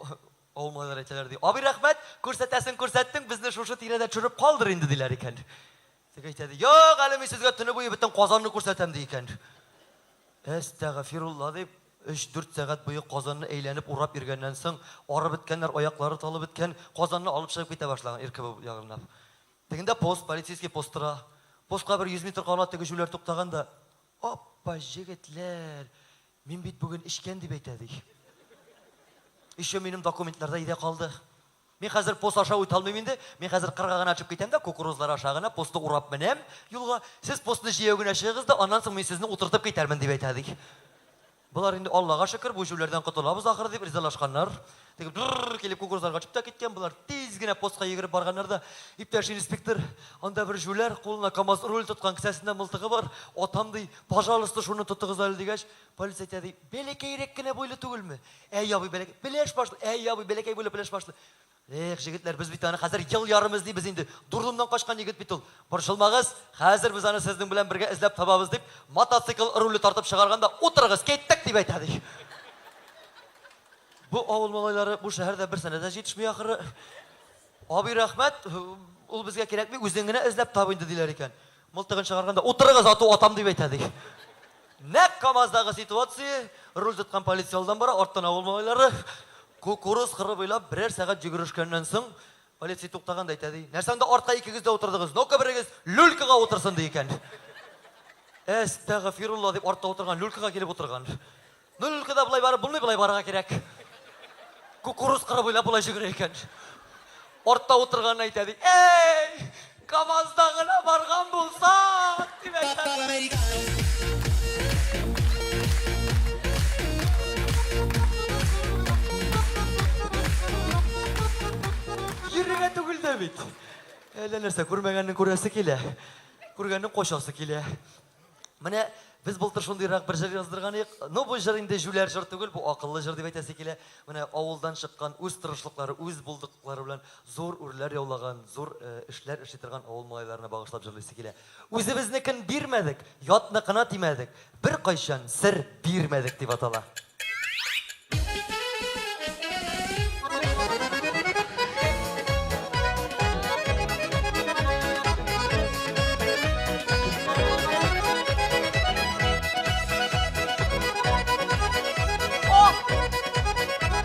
авыл малайлары әйтәләр ди, абый рәхмәт, күрсәтәсең күрсәттең, безне шушы тирәдә төшереп калдыр инде, диләр икән. Теге әйтә ди, юк, әле мин сезгә төне буе бөтен Казанны күрсәтәм, ди икән. Әстәгъфирулла дип, Өч-дүрт сәгать буе Казанны әйләнеп урап йөргәннән соң, арып беткәннәр, аяклары талып беткән, Казанны алып чыгып китә башлаган РКБ ягыннан. Тегендә пост, полицейский пост тора. Постка бер 100 метр кала теге җүләр туктаган да, Апа, җегетләр, мин бит бүген эчкән дип әйтә, ди. Еще минем документлар да өйдә калды. Мин хәзер пост аша үтә алмыйм инде. Мин хәзер кырга гына төшеп китәм дә, кукурузлар аша гына постны урап менәм юлга. Сез постны җәяү генә чыгыгыз да, аннан соң мин сезне утыртып китәрмен, дип әйтә, ди. Болар инде Аллага шөкер, бу җүләрдән котылабыз ахыры дип ризалашканнар. Теге др килеп кукурузларга төшеп тә киткән, болар тиз генә постка йөгереп барганнар да, иптәш инспектор, анда бер җүләр кулына КАМАЗ руль тоткан, кесәсендә мылтыгы бар, атам ди, пожалуйста, шуны тотыгыз әле дигәч, полиция әйтә ди, бәләкәйрәк кенә буйлы түгелме? Әй, абый, бәләкәй, пеләш башлы, әй, абый, бәләкәй буйлы, пеләш башлы. Эх, җегетләр, без бит аны хәзер ел ярым эзлибез инде. Дурдомнан качкан егет бит ул. Борчылмагыз, хәзер без аны сезнең белән бергә эзләп табабыз, дип, мотоцикл руле тартып чыгарган да, утырыгыз, киттек, дип әйтә, ди. Бу авыл малайлары бу шәһәрдә бер сәнә дә җитешми ахыры. Абый, рәхмәт, ул безгә кирәкми, үзең генә эзләп тап инде, диләр икән. Мылтыгын чыгарган да, утырыгыз, ату атам, дип әйтә, ди. Нәкъ КАМАЗдагы ситуация, руль тоткан полиция алдан бара, арттан авыл малайлары. Кукуруз кыры буйлап берәр сәгать йөгерешкәннән соң, полиция туктаган да әйтә, ди, Нәрсә анда артка икегез дә утырдыгыз, ну-ка берегез люлькага утырсын, ди икән. Әстәгъфирулла дип артта утырган люлькага килеп утырган. Ну люлькада болай барып булмый, болай барырга кирәк. Кукуруз кыры буйлап болай йөгерә икән. Артта утырган әйтә ди, Эй, КАМАЗда гына барган булсак, дип әйтә. Йөрергә түгел дә бит. Әллә нәрсә күрмәгәннең күрәсе килә. Күргәннең кочасы килә. Менә без былтыр шундыйрак бер җыр яздырган идек. Ну, бу җыр инде җүләр җыр түгел, бу акыллы җыр дип әйтәсе килә. Менә авылдан чыккан, үз тырышлыклары, үз булдыклыклары белән зур үрләр яулаган, зур э, эшләр эшли торган авыл малайларына багышлап җырлыйсы килә. Үзебезнекен бирмәдек, ятныкына тимәдек, беркайчан сер бирмәдек дип атала.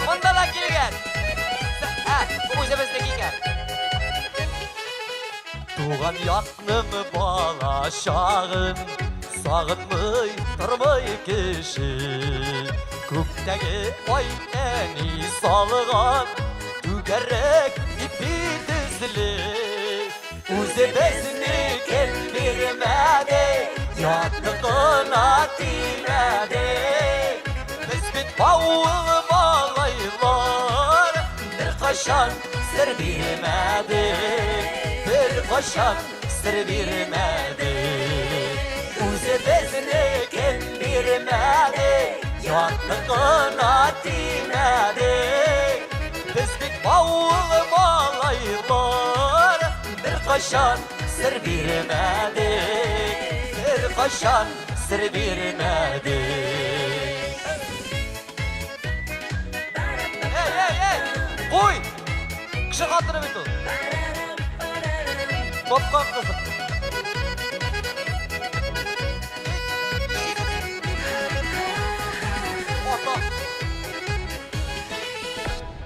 Монда да килгән. Ә, бу үзебезнеке икән. Туган якның бала чагын Сагынмый тормый кеше. Күктәге ай әни салган Түгәрәк ипи төсле. Үзебезнекен бирмәде, Ятныкына тимәде. Без бит авыл малайлар, Беркайчан сер бирмәдек, Беркайчан сер бирмәдек. Үзебезнекен бирмәдек, Ятныкына тимәдек. Без бит авыл малайлар, Беркайчан сер бирмәдек, Беркайчан сер бирмәдек. Эй, эй, эй! Куй! Кеше хатыны бит ул. Тапкан кызым. Ата.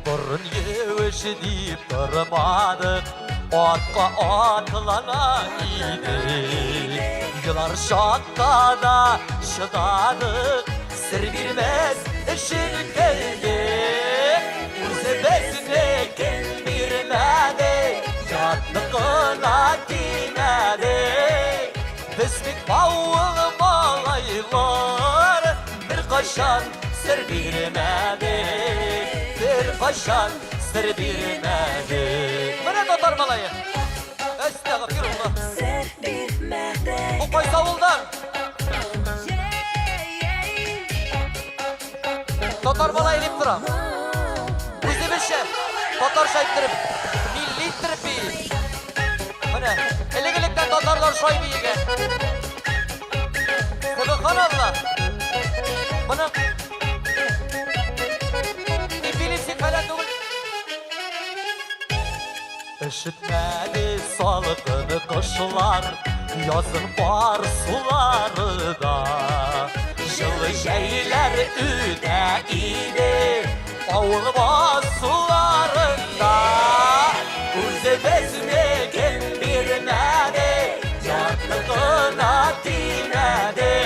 Борын юеш дип тормадык, атка атлана идек. Елар чакта да чыдадык, сер бирмәс өчен көлдек. Үзебезнекен бирмәдек, ятныкына тимәдек. Без бит авыл малайлар, беркайчан сер бирмәдек, беркайчан сер бирмәдек. Менә татар малае. Әстәгъфирулла. Сер бирмәдек. Бу кайсы авылдан? Татар малае дип тора. Үзебезчә татарча иттереп, милли иттереп бии. Менә элек-электән татарлар шулай биегән. Сөбханалла. Моны эпилепсик фәлән түгел. Өшетмәде салкын кышлар, язын пар сулары да. Җылы җәйләр үтә иде авыл басуларында. Үзебезнекен бирмәде, ятлыгына тимәде.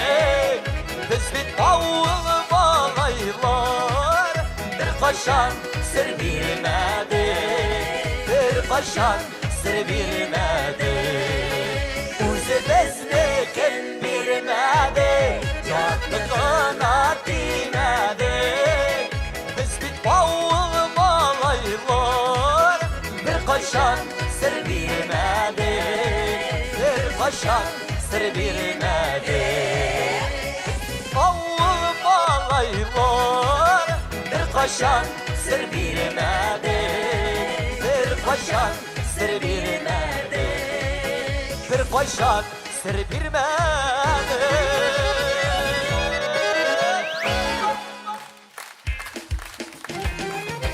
Без бит авыл малайлар, беркайчан сер бирмәдек, беркайчан сер бирмәдек. Үзебезнекен бирмәде, ятлыгына тимәде. Без бит авыл малайлар, беркайчан сер бирмәдек, беркайчан сер бирмәдек. Авыл малайлар, беркайчан сер бирмәдек, беркайчан сер бирмәдек, беркайчан сер бирмәдек.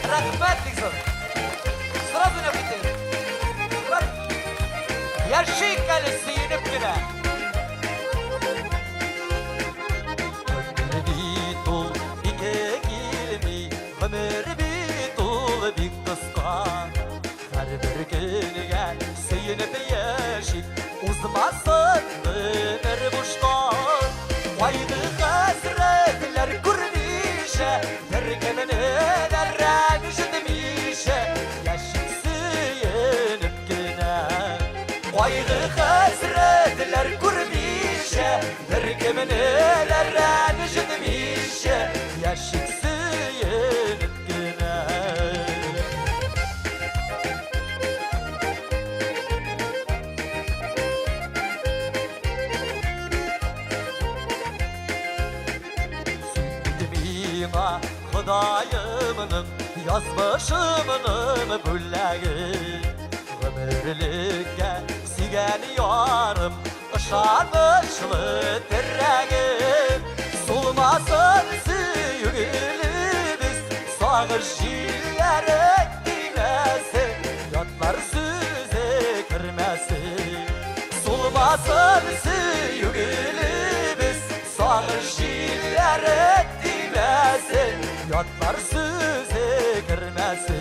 Рәхмәт бик зур. Сразу уйнап киттегез. Яшик әле сөенеп кенә. Гомер бит ул ике килми, гомер бит ул бик кыска. Һәрбер көнгә сөенеп яшик, узмасын гомер бушка. Кайгы хәсрәтләр күрмичә, беркемне дә рәнҗетмичә, яшик сөенеп кенә. Кайгы хәсрәтләр күрмичә, беркемне дә рәнҗетмичә, яшик сөенеп кенә. Син бит миңа Ходаемның, язмышымның бүләге. Гомерлеккә сөйгән ярым, ышанычлы терәгем. Сулмасын сөю гөлебез, сагыш җилләре тимәсен, ятлар сүзе кермәсен. Сулмасын сөю гөлебез, сагыш җилләре тимәсен, ятлар сүзе кермәсен.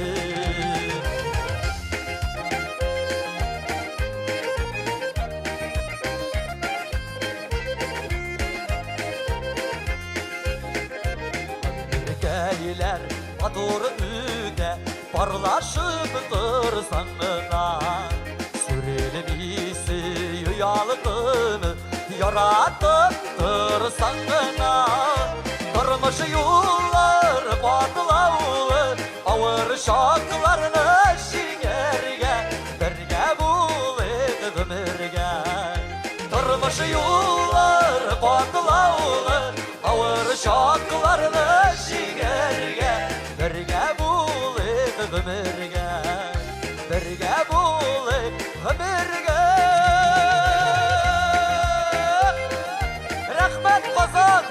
Гомеркәйләр матур үтә, парлашып торсаң гына. Сүрелми сөю ялкыны, яратып торсаң гына. Тормыш юллары катлаулы, авыр чакларны җиңәргә, бергә булыйк гомергә. Тормыш юллары катлаулы, авыр чакларны җиңәргә, бергә булыйк гомергә. Бергә булыйк гомергә. Рәхмәт, Казан!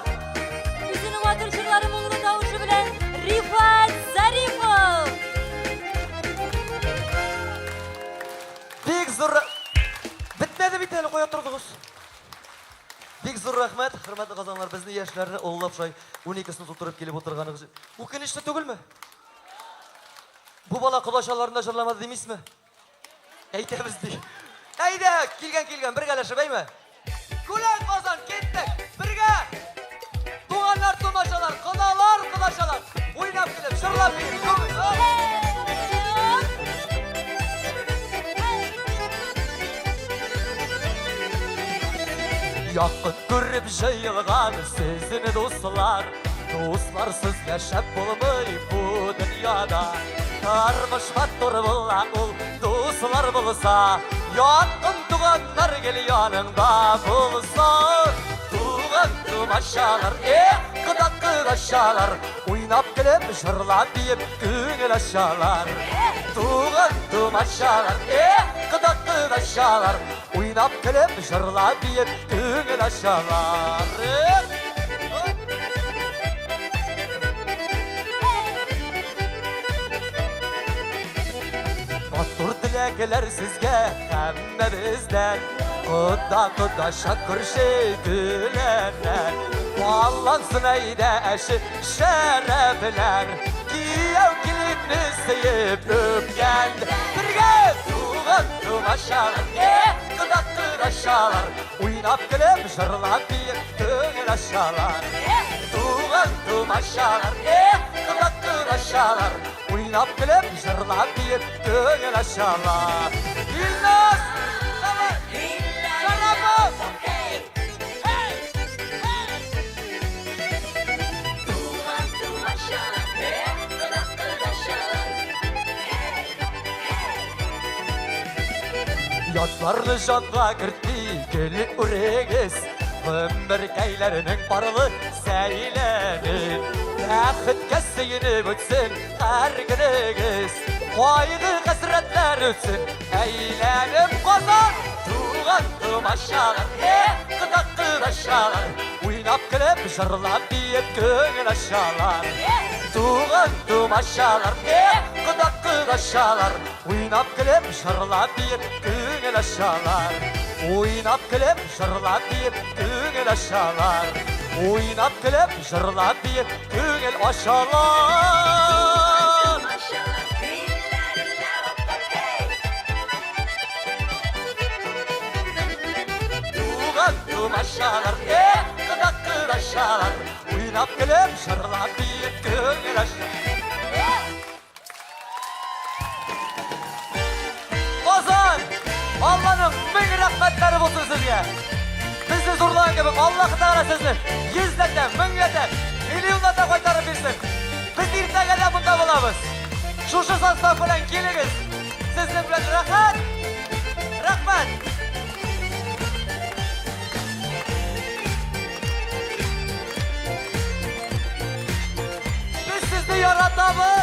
Үзенең матур җырлары, моңлы тавышы белән Рифат Зарипов! Бик зур. Бетмәде бит әле, кая тордыгыз? Бик зур рәхмәт, хөрмәтле казанлар, безне яшьләрне олылап шулай 12-сен тутырып килеп утырганыгыз өчен. Үкенечле түгелме? Бу бала кодачаларында җырламады димисезме? Әйтәбез ди. Әйдә, килгән килгән, бергәләшеп, әйме? Күлән Казан, киттек! Бергә! Туганнар, тумачалар, кодалар, кодачалар! Уйнап килеп, җырлап биеп, күңел. Якын күреп җыелган сезне дуслар, дусларсыз яшәп булмый бу дөньяда. Тормыш матур була ул, дуслар булса, якын туганнар гел яныңда булса. Туган тумачалар, эх, кода кодачалар, уйнап көлеп, җырлап биеп, күңел ачалар. Туган тумачалар, эх, кода кодачалар, уйнап көлеп, җырлап биеп, күңел ачалар. Эх! Матур теләкләр сезгә һәммәбездән, кода кодача күрше көләннән. Баллансын әйдә әче шәрәпләр. Кияү киленне сөеп үпкән. Бергә туган тумачалар, эх, кода кодачалар. Уйнап көлеп, җырлап биеп, күңел ачалар. Туган тумачалар, эх, кода кодачалар. Уйнап көлеп, җырлап биеп, күңел ачалар. Илназ! Давай! Шарапов! Ятларны җанга кертми гел үрегез, Гомеркәйләрнең парлы сәйләне. Бәхеткә сөенеп үтсен һәр көнегез, Кайгы хәсрәтләр үтсен, әйләнеп Казан. Туган тумачалар, эх, кода кодачалар, Уйнап көлеп, җырлап биеп күңел ачалар. Туган тумачалар, эх, кода кодачалар, Уйнап көлеп, җырлап биеп күңел ачалар. Уйнап көлеп, җырлап биеп күңел ачалар. Уйнап көлеп, җырлап биеп күңел ачалар. Туган тумачалар, эх, кода кодачалар, Уйнап көлеп, җырлап биеп күңел ачалар. Казан! Алланың мең рәхмәтләре булсын сезгә! Безне зурлаган кебек Аллаһ Тәгалә сезне йөзләтә, меңләтә, миллионлата кайтарып бирсен. Без иртәгә дә монда булабыз. Шушы состав белән килегез. Сезнең белән рәхәт. Рәхмәт. Без сезне яратабыз!